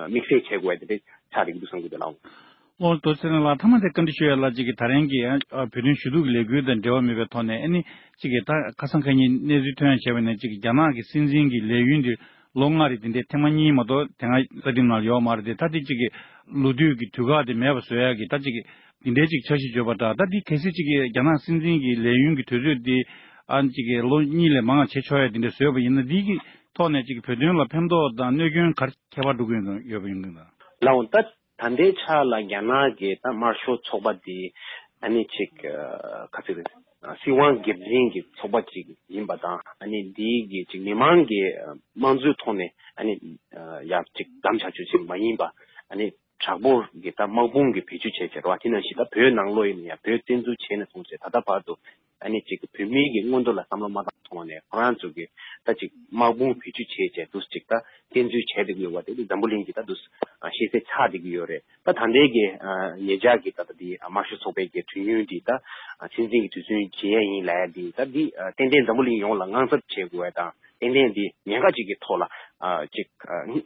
དམིགས་བསལ་བྱེད་དགོས་པ་དེ་འདྲ་ཆགས་བསྡད་ཀྱི་འདུག་བསམ་གྱི་འདུག་ལགས། ཨོ་རྡོ་རྗེ་ཚེ་རིང་ལགས། མཐའ་མ་དེ་བཀའ་འདྲི་ཞུ་ཡ་ལ་གཅིག་གི་ད་རིང་གི་ཨ་བོད་དོན་ཞུ་གཏུག་གི་ལས་འགུལ་དང་འབྲེལ་བ་མེད་པའི་ཐོག་ནས་ཨ་ནི་གཅིག་གི་ད་ཁ་སང་ཁ་ཉིན་གནས་ཚུལ་ཐོན་ཡ་བྱས་པ་ནས་གཅིག་གི་རྒྱ་ནག་གི་སྲིད་འཛིན་གྱི་ལས་ཡུན་དེ་ལོ་ལྔ་རེད། དེ་འདྲའི་ཐེངས་མ་གཉིས་མ་གཏོགས་དེ་སྔ་རྩ་ཁྲིམས་ནང་ཡོད་མ་རེད་དེ། ད་དེ་གཅིག་གི་ལོ་དུས་ཀྱི་དུས་བཀག་དེ་མེད་པ་བཟོ་ཡ་གི་ད་གཅིག་གི་དེ་འདྲའི་གཅིག་འཆར་གཞི་བརྗོད་པ་འདྲ། ད་དེ་གལ་སྲིད་གཅིག་གི་རྒྱ་ནག་སྲིད་འཛིན་གྱི་ལས་ཡུན་གྱི་དུས་ཚོད་དེ་ཨ་གཅིག་གི་ལོ་གཉིས་ལས་མང་བ་བྱེད་ཆོག་ཡ་དེ་འདྲ་བཟོས་པ་ཡིན་ན་དེ་གི་ཐོག་ནས་གཅིག་གི་བོད་དོན་ལ་ཕན་ཐོགས་དང་གནོད་སྐྱོན་ག་རེ་ཁྱད་པར་འགྲོ་གི་ཡོད་པ་ཡིན་གྱི་འདུག་ལགས། འོང་ད། ད་ལྟའི་ཆ་ལ་རྒྱ་ནག་གི་ད་དམར་ཤོག་ཚོགས་པ་འདི་ཨ་ནི་ཅིག་ཨ་ག་ཚོད་རེད། སྲིད་དབང་སྒེར་འཛིན་གྱི་ཚོགས་པ་ཅིག་ཡིན་པ་དང་ཨ་ནི་འདི་གི་ཅིག་མི་མང་གི་དམངས་གཙོའི་ཐོག་ནས་ཨ་ནི་ཡ་ཅིག་གདམ་བྱ་རྒྱུ་ཅིག་མ་ཡིན་པ་ཨ་ནི་དྲག་པོ་གི་ད་དམག་དཔུང་གི་བེད་སྤྱོད་བྱས་བྱས་རོགས། དེ་ནང་བཞིན་ད་བོད་ནང་ལོགས་ཡིན་ན་ཡང་བོད་བཙན་འཛུལ་བྱས་ནས་བཟུང་བྱས་ད་ལྟ་བར་དུ། ཨ་ནི་ཅིག་བོད་མི་གི་མངོན་འདོད་ལ་བསམ་བློ་མ་བཏང་ཐོག་ནས་ཁོ་རང་ཚོ་གི་ད་ཅིག་དམག་དཔུང་བེད་སྤྱོད་བྱས་བྱས་འདུག་ཅིག་ད་བཙན་འཛུལ་བྱས་བསྡད་ཀྱི་ཡོད་པ་དེ་འཛམ་བུ་གླིང་གི་ད་འདུག་ཤེས་གསལ་ཆགས་བསྡད་ཀྱི་ཡོད་རེད། ད་ད་ལྟའི་གི་ཉེ་ཆར་གི་ད་ལྟ་འདི་དམར་ཤོག་ཚོགས་པའི་གི་གྲོས་མོལ་འདི་ད་ཕྱི་འཛིན་གྱི་དུས་ཚོད་བརྗེ་ཡ་ཡིན་ལབ་ཡ་འདི་ད་འདི་ཏན་ཏན་འཛམ་བུ་གླིང་ཡོངས་ལ་དངངས་འཚབ་བྱེད་དགོས་པ་དང་ཏན་ཏན་འདི་ཉེན་ཁ་ཅིག་གི་ཐོག་ལ་ཅིག་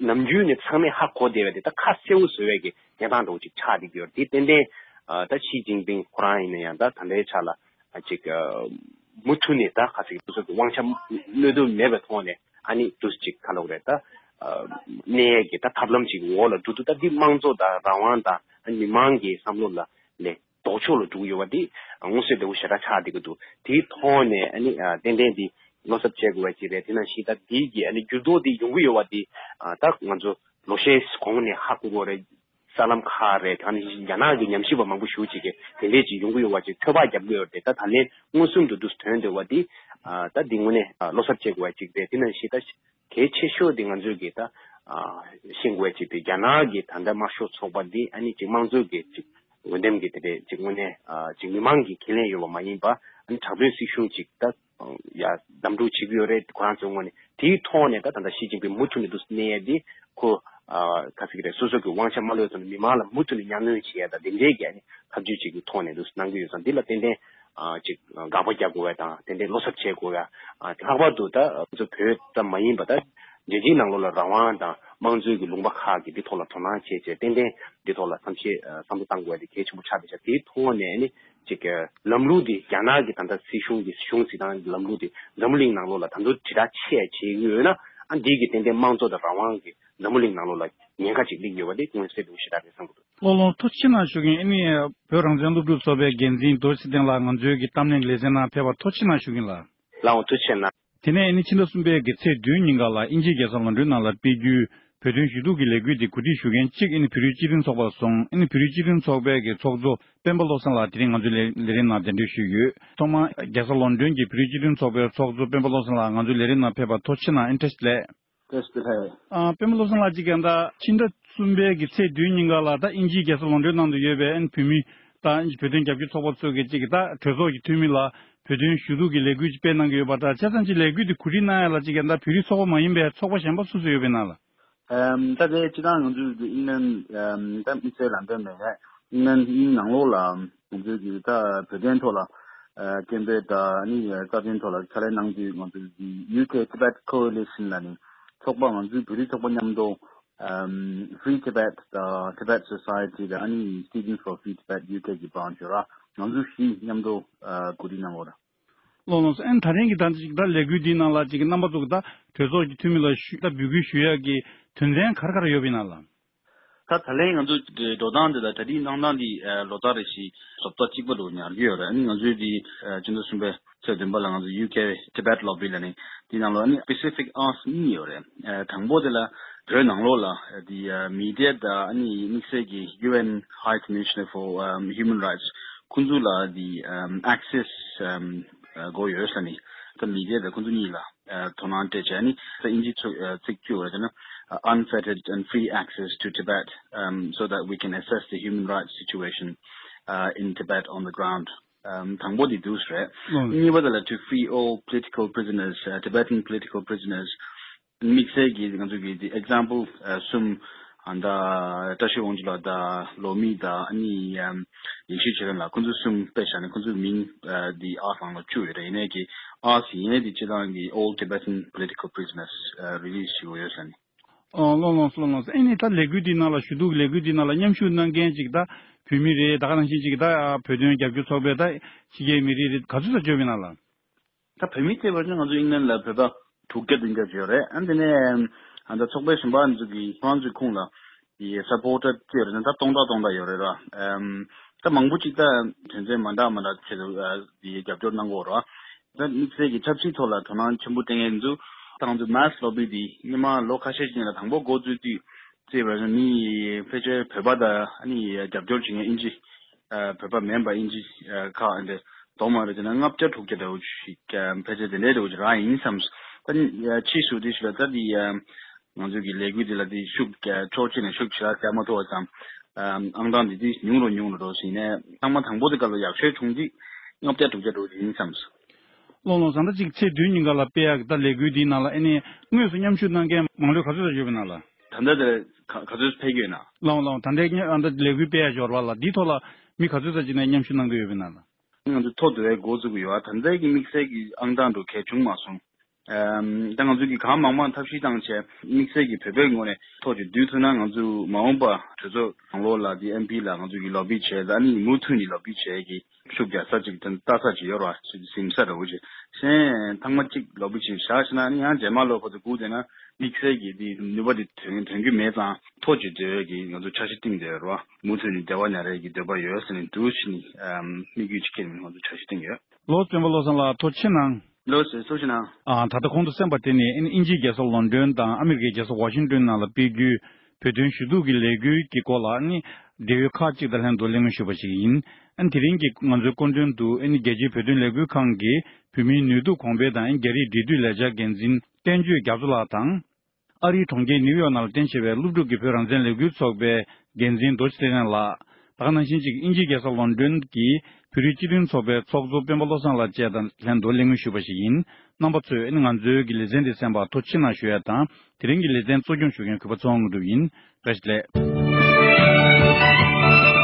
ནམ་རྒྱུན་ནས་ཚང་མས་ཧ་གོ་བསྡད་པ་འདི་ད་ཁ་གསལ་པོ་བཟོ་བའི་གི་གནས་སྟངས་འདྲ་བོ་ཅིག་ཆགས་བསྡད་ཀྱི་ཡོད་རེད། འདི་ཏན་ཏན་ད་ཞི་ཅིན་ཕིང་ཁོ་རང་ཡིན་ན་ཡང་ད་ད་ལྟའི་ཆ་ལ། ཅིག་མུ་མཐུད་ནས་ད་ག་ཚོད་སོ་སོ་གི་དབང་ཆ་གནོད་དོན་མེད་པའི་ཐོག་ནས་ཨ་ནི་དུས་ཅིག་ག་ལབ་དགོས་རེད་ད། གནས་ཡས་ཀྱི་ད་ཐབས་ལམ་ཅིག་འོག་ལ་འགྲོ་དུས་ད་འདི་དམངས་གཙོ་དང་རང་དབང་དང་ཨ་ནི་མི་མང་གི་བསམ་བློ་ལ་ལས་ལྡོག་ཕྱོགས་ལ་འགྲོ་གི་ཡོད་པ་འདི་མངོན་གསལ་དོད་པོ་ཞེ་དྲག་ཆགས་བསྡད་ཀྱི་འདུག་དེའི་ཐོག་ནས་ཨ་ནི་ཏན་ཏན་འདི་བློ་འཚབ་བྱེད་དགོས་པ་ཅིག་རེད། དེ་ནང་བཞིན་ད་འདི་གི་ཨ་ནི་འགྱུར་ལྡོག་འདི་ཡོང་གི་ཡོད་པ་འདི་ད་ང་ཚོ་ལོ་ཤས་གོང་ནས་ཧ་གོ་གི་ཡོད་རེད། གསར་ལམ་ཁག་རེད། དེ་ནི་རྒྱ་ནག་གི་ཉམས་ཞིབ་པ་མང་པོ་ཞེ་ཅིག་གིས་དེ་འདྲས་ཅིག་ཡོང་གི་ཡོད་པ་ཅིག་ཚོད་དཔག་བརྒྱབ་ཀྱི་ཡོད་རེད། ད་ད་ལན་མངོན་སུམ་དུ་འདུག་ཐོན་འདུག་པ་འདི་ད་འདི་དངོས་གནས་བློ་འཚབ་བྱེད་དགོས་པ་ཅིག་རེད། དེ་ནང་བཞིན་ད་གལ་ཆེ་ཤོས་འདི་ང་ཚོས་ཀྱི་ད་ཤེས་དགོས་པ་ཅིག་དེ་རྒྱ་ནག་གི་ད་ལྟ་དམར་ཤོག་ཚོགས་པ་འདི་ཨ་ནི་ཅིག་དམངས་གཙོའི་གི་ཅིག་འོས་འདེམས་ཀྱི་དེ་འདྲས་ཅིག་དངོས་གནས་ཅིག་མི་མང་གི་ཁས་ལེན་ཡོད་པ་མ་ཡིན་པ་ཨ་ནི་དྲག་པོའི་སྲིད་གཞུང་ཅིག་ད། ཡ་གདམ་འགྲོ་བྱེད་ཀྱི་ཡོད་རེད། ཁོ་རང་ཚོའི་ངོས་ནས་དེའི་ཐོག་ནས་ད་ད་ལྟ་ཞི་ཅིན་ཕིང་མུ་མཐུད་ནས་འདུག་གནས་ཡས་དེ་ཁོ་ག་ཟེར་གྱི་རེད། སོ་སོ་གི་དབང་ཆ་མ་ལོས་ཐོག་ནས་མི་མང་ལ་མུ་མཐུད་ནས་གཉའ་གནོན་བྱེད་ཡས་ད་དེ་འདྲའི་གི་ཨ་ནི་ཐབས་ཇུས་ཅིག་གི་ཐོག་ནས་འདུག་གནང་གི་ཡོད་ཙང་འདི་ལ་ཏན་ཏན་ཅིག་དགག་པ་རྒྱག་དགོས་པ་དང་ཏན་ཏན་བློ་འཚབ་བྱེད་དགོས་པ། ལྷག་པར་དུ་ད་ཁོ་ཚོ་བོད་ཙམ་མ་ཡིན་པ་ད་རྒྱལ་སྤྱིའི་ནང་ལོགས་ལ་རང་དབང་དང་དམངས་གཙོའི་གི་ལུང་པ་ཁག་གི་འདི་ཐོག་ལ་དོ་སྣང་བྱས་བྱས་ཏན་ཏན་འདི་ཐོག་ལ་བསམ་ཤེས་བསམ་བློ་བཏང་དགོས་པ་དེ་གལ་ཆེན་པོ་ཆགས་བསྡད་ཤག་དེའི་ཐོག་ནས་ཨ་ནི། ཅིག་ལམ་ལུགས་འདི་རྒྱ་ནག་གི་ད་ལྟ་སྲིད་གཞུང་གི་གཞུང་སྲིད་ཏང་གི་ལམ་ལུགས་འདི་འཛམ་བུ་གླིང་ནང་ལོགས་ལ་ད་དུང་དྲིལ་བསྒྲགས་ཆེ་བྱེད་ཀྱི་ཡོད་ན་ཨ་འདི་གི་ཏན་ཏན་དམངས་གཙོ་དང་རང་དབང་གི་འཛམ་བུ་གླིང་ནང་ལོགས་ལ་ཉེན་ཁ་ཅིག་སླེབས་ཡོད་པ་དེ་མངོན་གསལ་དོད་པོ་ཞེ་དྲག་རེད་བསམ་གྱི་འདུག་ལགས་ལགས། ཐུགས་རྗེ་གནང་ཞུ་གི་ཡིན། ཨ་ནི་བོད་རང་བཙན་སློབ་ཕྲུག་ཚོགས་པའི་འགན་འཛིན་རྡོ་རྗེ་ཚེ་བརྟན་ལགས་ང་ཚོའི་གི་གཏམ་གླེང་ལེ་ཚན་ནང་ཕེབས་པར་ཐུགས་རྗེ་གནང་ཞུ་གི་ཡིན་ལགས། ལགས་འོང་། ཐུགས་རྗེ་གནང་། དེ་ནས་ཨ་ནི་ཕྱི་ཟླ་གསུམ་པའི་གི་ཚེས་བདུན་ཉིན་ག་ལ་དབྱིན་ཇིའི་རྒྱལ་ས་ལོན་ཌོན་ནང་ལ་སྤེལ་རྒྱུའི་བོད་དོན་ཞུ་གཏུག་གི་ལས་འགུལ་དེ་གོ་སྒྲིག་ཞུ་མཁན་གཅིག་ཨ་ནི་བོད་རིགས་སྤྱི་མཐུན་ཚོགས་པ་སོང་། ཨ་ནི་བོད་རིགས་སྤྱི་མཐུན་ཚོགས་པའི་གི་ཚོགས་གཙོ་སྤེན་པ་བློ་བཟང་ལགས་དེ་རིང་ང་ཚོའི་ལས་ལས་རིམ་ནང་གདན་འདྲེན་ཞུས་ཡོད། ཐོག་མར་རྒྱལ་ས་ལོན་ཌོན་གྱི་བོད་རིགས་སྤྱི་མཐུན་ཚོགས་པའི་ཚོགས་གཙོ་སྤེན་པ་བློ་བཟང་ལགས་ང་ཚོའི་ལས་རིམ་ནང་ཕེབས་པར་ཐུགས་རྗེ་གནང་། ཨ་ནི་བཀྲ་ཤིས་བདེ་ལེགས། བཀྲ་ཤིས་བདེ་ལེགས། ཨ་སྤེན་པ་བློ་བཟང་ལགས་གཅིག་ཀྱང་ད་ཕྱི་ཟླ་གསུམ་པའི་གི་ཚེས་བདུན་ཉིན་ག་ལ་ད་དབྱིན་ཇིའི་རྒྱལ་ས་ལོན་ཌོན་ནང་དུ་ཡོད་པའི་ཨ་ནི་བོད་མི་དང་བོད་དོན་རྒྱབ་སྐྱོར་ཚོགས་པ་ཚོ་གི་གཅིག་གི་ད་གྲོས་ཚོགས་ཀྱི་འཐུས་མི་ལ་བོད་དོན་ཞུ་གཏུག་གི་ལས་འགུལ་ཅིག་སྤེལ་གནང་གི་ཡོད་པ་འདྲ། བྱས་ཙང་ཅིག་ལས་འགུལ་དེ་གོ་སྒྲིག་གནང་ཡ་ལ་ཅིག་ཀྱང་ད་བོད་རིགས་ཚོགས་པ་མ་ཡིན་པའི་ཚོགས་པ་གཞན་པ་སུ་སུ་ཡོད་པའི་ནང་ལ། ཨམ་ད་དེ་སྤྱིར་བཏང་ང་ཚོའི་གི་ཨིང་ལན་ཨམ་ད་དམིགས་བསལ་ལོན་ཌོན་མེད་ནས་ཨིང་ལན་ཨིང་ནང་ལོགས་ལ་ང་ཚོའི་གི་ད་བོད་དོན་ཐོག་ལ་ཨ་སྐད་འབོད་དང་ཨ་ནི་རྩ་དོན་ཐོག་ལ་ཕྱག་ལས་གནང་དུས་ང་ཚོའི་གི་ཡུ་ཀེ་ཊི་བེཊ་ཀོ་ལི་ཤན་ལབ་ནས་ཚོགས་པ་ང་ཚོའི་བོད་རིགས་ཚོགས་པ་མཉམ་དུ་ཨམ་Free Tibet དང་Tibet Society དང་ཨ་ནི་Students for Free Tibet ཡུ་ཀེ་གི་བྷ་རན་ཆི་ར་ང་ཚོ་བཞི་མཉམ་དུ་ཨ་གོ་སྒྲིག་གནང་བ་རེད། ལགས་ལགས་སོ། ཨ་ནི་ད་རིང་གི་ད་ཅིག་ད་ལས་འགུལ་འདིའི་ནང་ལ་ཅིག་རྣམ་པ་ཚོ་གི་ད་གྲོས་ཚོགས་ཀྱི་འཐུས་མི་ལ་ཞུ་ད་འབོད་སྐུལ་ཞུ་ཡག་གི་དོན་ཚན་ག་རེ་ག་རེ་ཡོད་པ་ཡིན་ན་ལགས། ད་ད་ལན་ང་ཚོ་འགྲོ་སྟངས་འདི་དང་གྲ་སྒྲིག་གནང་སྟངས་འདི་ལོ་ལྟར་རེ་བཞིན་བཟོ་ལྟ་གཅིག་པ་རུ་ཉར་གྱི་ཡོད་རེད། ཨ་ནི་ང་ཚོའི་འདི་ཕྱི་ཟླ་གསུམ་པའི་ཚེས་བདུན་པ་ལ་ང་ཚོ་ཡུ་ཀེ་Tibet Lobby ལ་ནི་འདི་ནང་ལོགས་ཨ་ནི་Specific Ask གཉིས་ཡོད་རེད། དང་པོ་དེ་ལ་བོད་ནང་ལོགས་ལ་འདི་མི་ཌི་ཡ་དང་ཨ་ནི་དམིགས་བསལ་གྱི་ཡུ་ཨེན་High Commissioner for Human Rights ཁོང་ཚོ་ལ་འདི་access དགོས་ཡོད་ས་ནི་ད་མི་ཌི་ཡ་དང་ཁོང་ཚོ་གཉིས་ལ་དོ་སྣང་སྤྲད་བྱས་ནི་ད་དབྱིན་ཇི་ཚིག་བརྗོད་པ་ན་unfettered and free access to Tibet, um, so that we can assess the human rights situation, uh, in Tibet on the ground. ཨམ། དང་པོ་དེ་འདུག་ཟེར། ཨོ། གཉིས་པ་དེ་ལ to free all political prisoners, uh, Tibetan political prisoners. དམིགས་བསལ་གྱི་ང་ཚོ་གི་དེ་example, ཨ། གསུམ། ཨ། ད་བཀྲ་ཤིས་དབང་ཕྱུག་ལགས་དང་ལོ་མི་དང་ཨ་ནི་ཡེ་ཤེས་ཆོས་སྒྲོན་ལགས། ཁོང་ཚོ་གསུམ་དཔེ་བཞག་ན་ཁོང་ཚོའི་མིང་། ཨ། དེ་ཨ་ཟེར་ནང་ལ་བཅུག་ཡོད་རེད། ཡིན་ནའི་གི་ཨ་ཟེར་ཡས་དེ་སྤྱིར་བཏང་གི all Tibetan political prisoners, ཨ། release བྱེད་དགོས་ཡོད་ཟེར་ནས། ཨོ། ལགས་ལགས་སོ། ལགས་སོ། ཨ་ནི་ད་ལས་འགུལ་འདི་ནང་ལ་ཞུ་གཏུག་ལས་འགུལ་འདི་ནང་ལ་མཉམ་ཞུགས་གནང་མཁན་ཅིག་ད་བོད་མི་རེད། ད་ག་ནང་བཞིན་ཅིག་ད་བོད་དོན་རྒྱབ་སྐྱོར་ཚོགས་པའི་ད་ཕྱི་རྒྱལ་མི་རིགས་རེད། ག་ཚོད་ཙམ་འབྱོར་བ་ཡིན་ན་ལགས། ད་བོད་མི་བལྟས་པ་ཡིན་ན་ང་ཚོ་ཨིང་ལན་ལ་བོད་པ་དྲུག་བརྒྱ་བདུན་བརྒྱ་ཡོད་རེད། ཨ། དེ་ནས་ཨ། ད་ཚོགས་པའི་གཞན་པ་ང་ཚོ་གི་ཁོ་རང་ཚོའི་ཁོངས་ལ་ཡི་སབ་པོར་ཊར་བཅས་རེད་ན་ད་སྟོང་ཕྲག་སྟོང་ཕྲག་ཡོད་རེད་ར། ཨམ། ད་མང་པོ་ཅིག་ད་དོན་ཚན་མ་འདྲ་མ་འདྲ་ཆེད་དུ་ཡི་རྒྱབ་སྐྱོར་གནང་གི་ཡོད་རེད། ད་དམིགས་བསལ་གྱི་ཆབ་སྲིད་ཐོག་ལ་དོ་སྣང་ཆེན་པོ་སྤྲད་མཁན་ཚོ་ད་ང་ཚོ་མཱས་ལོ་བི་འདི་སྔོན་མ་ལོ་ཁ་ཤས་ཅིག་ལ་དང་པོ་འགོ་བཙུགས་དུས་བརྩིས་པ་ཡིན་ན་མི་ཕལ་ཆེར་བོད་པ་དང་ཨ་ནི་རྒྱབ་སྐྱོར་བྱེད་མཁན་ཨིན་ཇི། ཨ། བོད་པ་མིན་པ་ཨིན་ཇི། ཨ། ཁག་འདི་དོ་མ་རེད་དེ་ན་ལྔ་བརྒྱ་དྲུག་བརྒྱ་འདྲ་བོ་ཞིག་ཨ། ཕལ་ཆེར་དེ་འདྲའི་འདྲ་བོ་ཞིག་རག་ཡིན་བསམས། ད་ཕྱིས་སུ་དེ་ཞིག་ལ་ད་དེ་ཨ། ང་ཚོ་གི་ལས་འགུལ་འདི་ལ་དེ་ཤུགས་ཨ། ཕྱོགས་གཅིག་ནས་ཤུགས་ཞེ་དྲག་སྟེར་མ་ཐུབ་པ་ཙང་། ཨ། ཨང་གྲངས་འདི་དེ་ཉུང་རུ་ཉུང་རུ་འགྲོ་ཟིན་ནས་ཐེངས་མ་དང་པོ་དེ་སྐབས་ལ་ཡག་ཤོས་བྱུང་དུས་ལྔ་བརྒྱ་དྲུག་བརྒྱ་འགྲོ་ཡིན་བསམས། ལགས་ལགས་སོ། ད་ཅིག་ཚེས་བདུན་ཉིན་ཀ་ལ་སྤེལ་ཡག་གི་ད་ལས་འགུལ་འདིའི་ནང་ལ་ཨ་ནི་དངོས་སུ་མཉམ་ཞུགས་གནང་མཁན་མང་ལོས་ག་ཚོད་ཙམ་ཡོད་པ་ཡིན་ན་ལགས། ད་ལྟ་དེ་ག་ག་ཚོད་ཕེབས་ཀྱི་ཡོད་ན། ལགས་ལགས། ད་ལྟའི་ཨ། ད་ལས་འགུལ་སྤེལ་ཡག་འབྱོར་བ་ལ་འདིའི་ཐོག་ལ་མི་ག་ཚོད་ཙམ་ཅིག་ནས་མཉམ་ཞུགས་གནང་གི་ཡོད་པ་ཡིན་ན་ལགས། ང་ཚོ་ཐོ་བསྡུ་བའི་འགོ་བཙུགས་ཀྱི་ཡོད། ད་ལྟའི་གི་དམིགས་བསལ་གྱི་ཨང་གྲངས་འདྲ་གལ་བྱུང་མ་སོང་། ཨམ། ད་ང་ཚོ་གི་གང་མང་མང་ཐབས་ཤེས་བཏང་བྱས་དམིགས་བསལ་གྱི་བོད་པའི་ངོས་ནས་ཐོ་ཅིག་བསྡུ་ཐུབ་ན་ང་ཚོ་མ་འོངས་པ་གྲོས་ཚོགས་ནང་ལོགས་ལ་དེ་ཨེམ་པི་ལ་ང་ཚོ་གི་ལོ་བི་བྱས། ད་ཨ་ནི་མུ་མཐུད་ནས་ལོ་བི་བྱས་ཀྱི་ཤུགས་རྒྱག་ས་ཅིག་དང་ལྟ་ས་ཅིག་ཡོད་རེད་བ། ཞིག་ཟིན་ས་འདྲ་བོ་ཅིག་གཞན་ཐེངས་མ་གཅིག་ལོ་བི་ཅིག་བཞག་ཕྱིན་ན་ཨ་ནི་ཡང་རྗེས་མ་ལོ་ཁོ་ཚོ་སྒུག་བསྡད་ན་དམིགས་བསལ་གྱི་དེ་ནུས་པ་དེ་ཐོན་ཐོན་གྱི་མེད་ཙང་ཐོ་ཅིག་བསྡུ་ཡས་ཀྱི་ང་ཚོ་འཆར་གཞི་བཏིང་བསྡད་ཡོད་རེད་བ། མུ་མཐུད་ནས་འབྲེལ་བ་ཉར་ཡས་ཀྱི་འདོད་པ་ཡོད་ཟེར་ནས་འདུག་ཕྱིན་ནས་ཨམ། དམིགས་ཡུལ་ཅིག་འཁྱེར་ནས་ང་ཚོ་འཆར་གཞི་བཏིང་ཡོད། ལགས་སོ། སྤེན་པ་བློ་བཟང་ལགས་ཐུགས་རྗེ་གནང་། ལགས་སོ། ཐུགས་རྗེ་གནང་། ཨ། ད་ལྟ་གོང་དུ་གསན་པ་དེ་ནི་ཨ་ནི་དབྱིན་ཇིའི་རྒྱལ་ས་ལོན་ཌོན་དང་ཨ་མི་རི་ཀའི་རྒྱལ་ས་ཝ་ཤིང་ཏོན་ནང་ལ་སྤེལ་རྒྱུའི་བོད་དོན་ཞུ་གཏུག་གི་ལས་འགུལ་གྱི་སྐོར་ལ་ཨ་ནི་འབྲེལ་ཡོད་ཁག་ཅིག་དང་ལྷན་དུ་གླེང་མོལ་ཞུས་པ་ཞིག་ཡིན། ཨ་ནི་དེ་རིང་གི་ང་ཚོའི་སྐུ་མགྲོན་དུ་ཨ་ནི་རྒྱལ་སྤྱིའི་བོད་དོན་ལས་འགུལ་ཁང་གི་བོད་མིའི་ནུས་སྟོབས་གོང་འཕེལ་དང་ཨ་ནི་རྒྱ་རིགས་འབྲེལ་མཐུད་ལས་འཆར་འགན་འཛིན་བསྟན་ཆོས་རྒྱ་མཚོ་ལགས་དང་། ཨ་རིའི་གྲོང་ཁྱེར་ནིའུ་ཡོག་ནང་ལ་རྟེན་གཞི་བའི་ཀླུ་སྒྲུབ་ཀྱི་བོད་རང་བཙན་ལས་འགུལ་ཚོགས་པའི་འགན་འཛིན་རྡོ་རྗེ་ཚེ་རིང་ལགས། ད་ག་ནང་བཞིན་གཅིག་དབྱིན་ཇིའི་རྒྱལ་ས་ལོན་ཌོན་གྱི་བོད་རིགས་སྤྱི་མཐུན་ཚོགས་པའི་ཚོགས་གཙོ་སྤེན་པ་བློ་བཟང་ལགས་བཅས་དང་ལྷན་དུ་གླེང་མོལ་ཞུས་པ་ཞིག་ཡིན། རྣམ་པ་ཚོས་ང་ཚོའི་གི་ལེ་ཚན་འདི་གསན་པར་ཐུགས་རྗེ་གནང་ཞུ་ཡ་དང་། དེ་རིང་གི་ལེ་ཚན་གཙོ་སྐྱོང་ཞུ་མཁན་གུས་པ་ཚེ་དབང་དངོས་གྲུབ་ཡིན། བཀྲ་ཤིས་བདེ་ལེགས།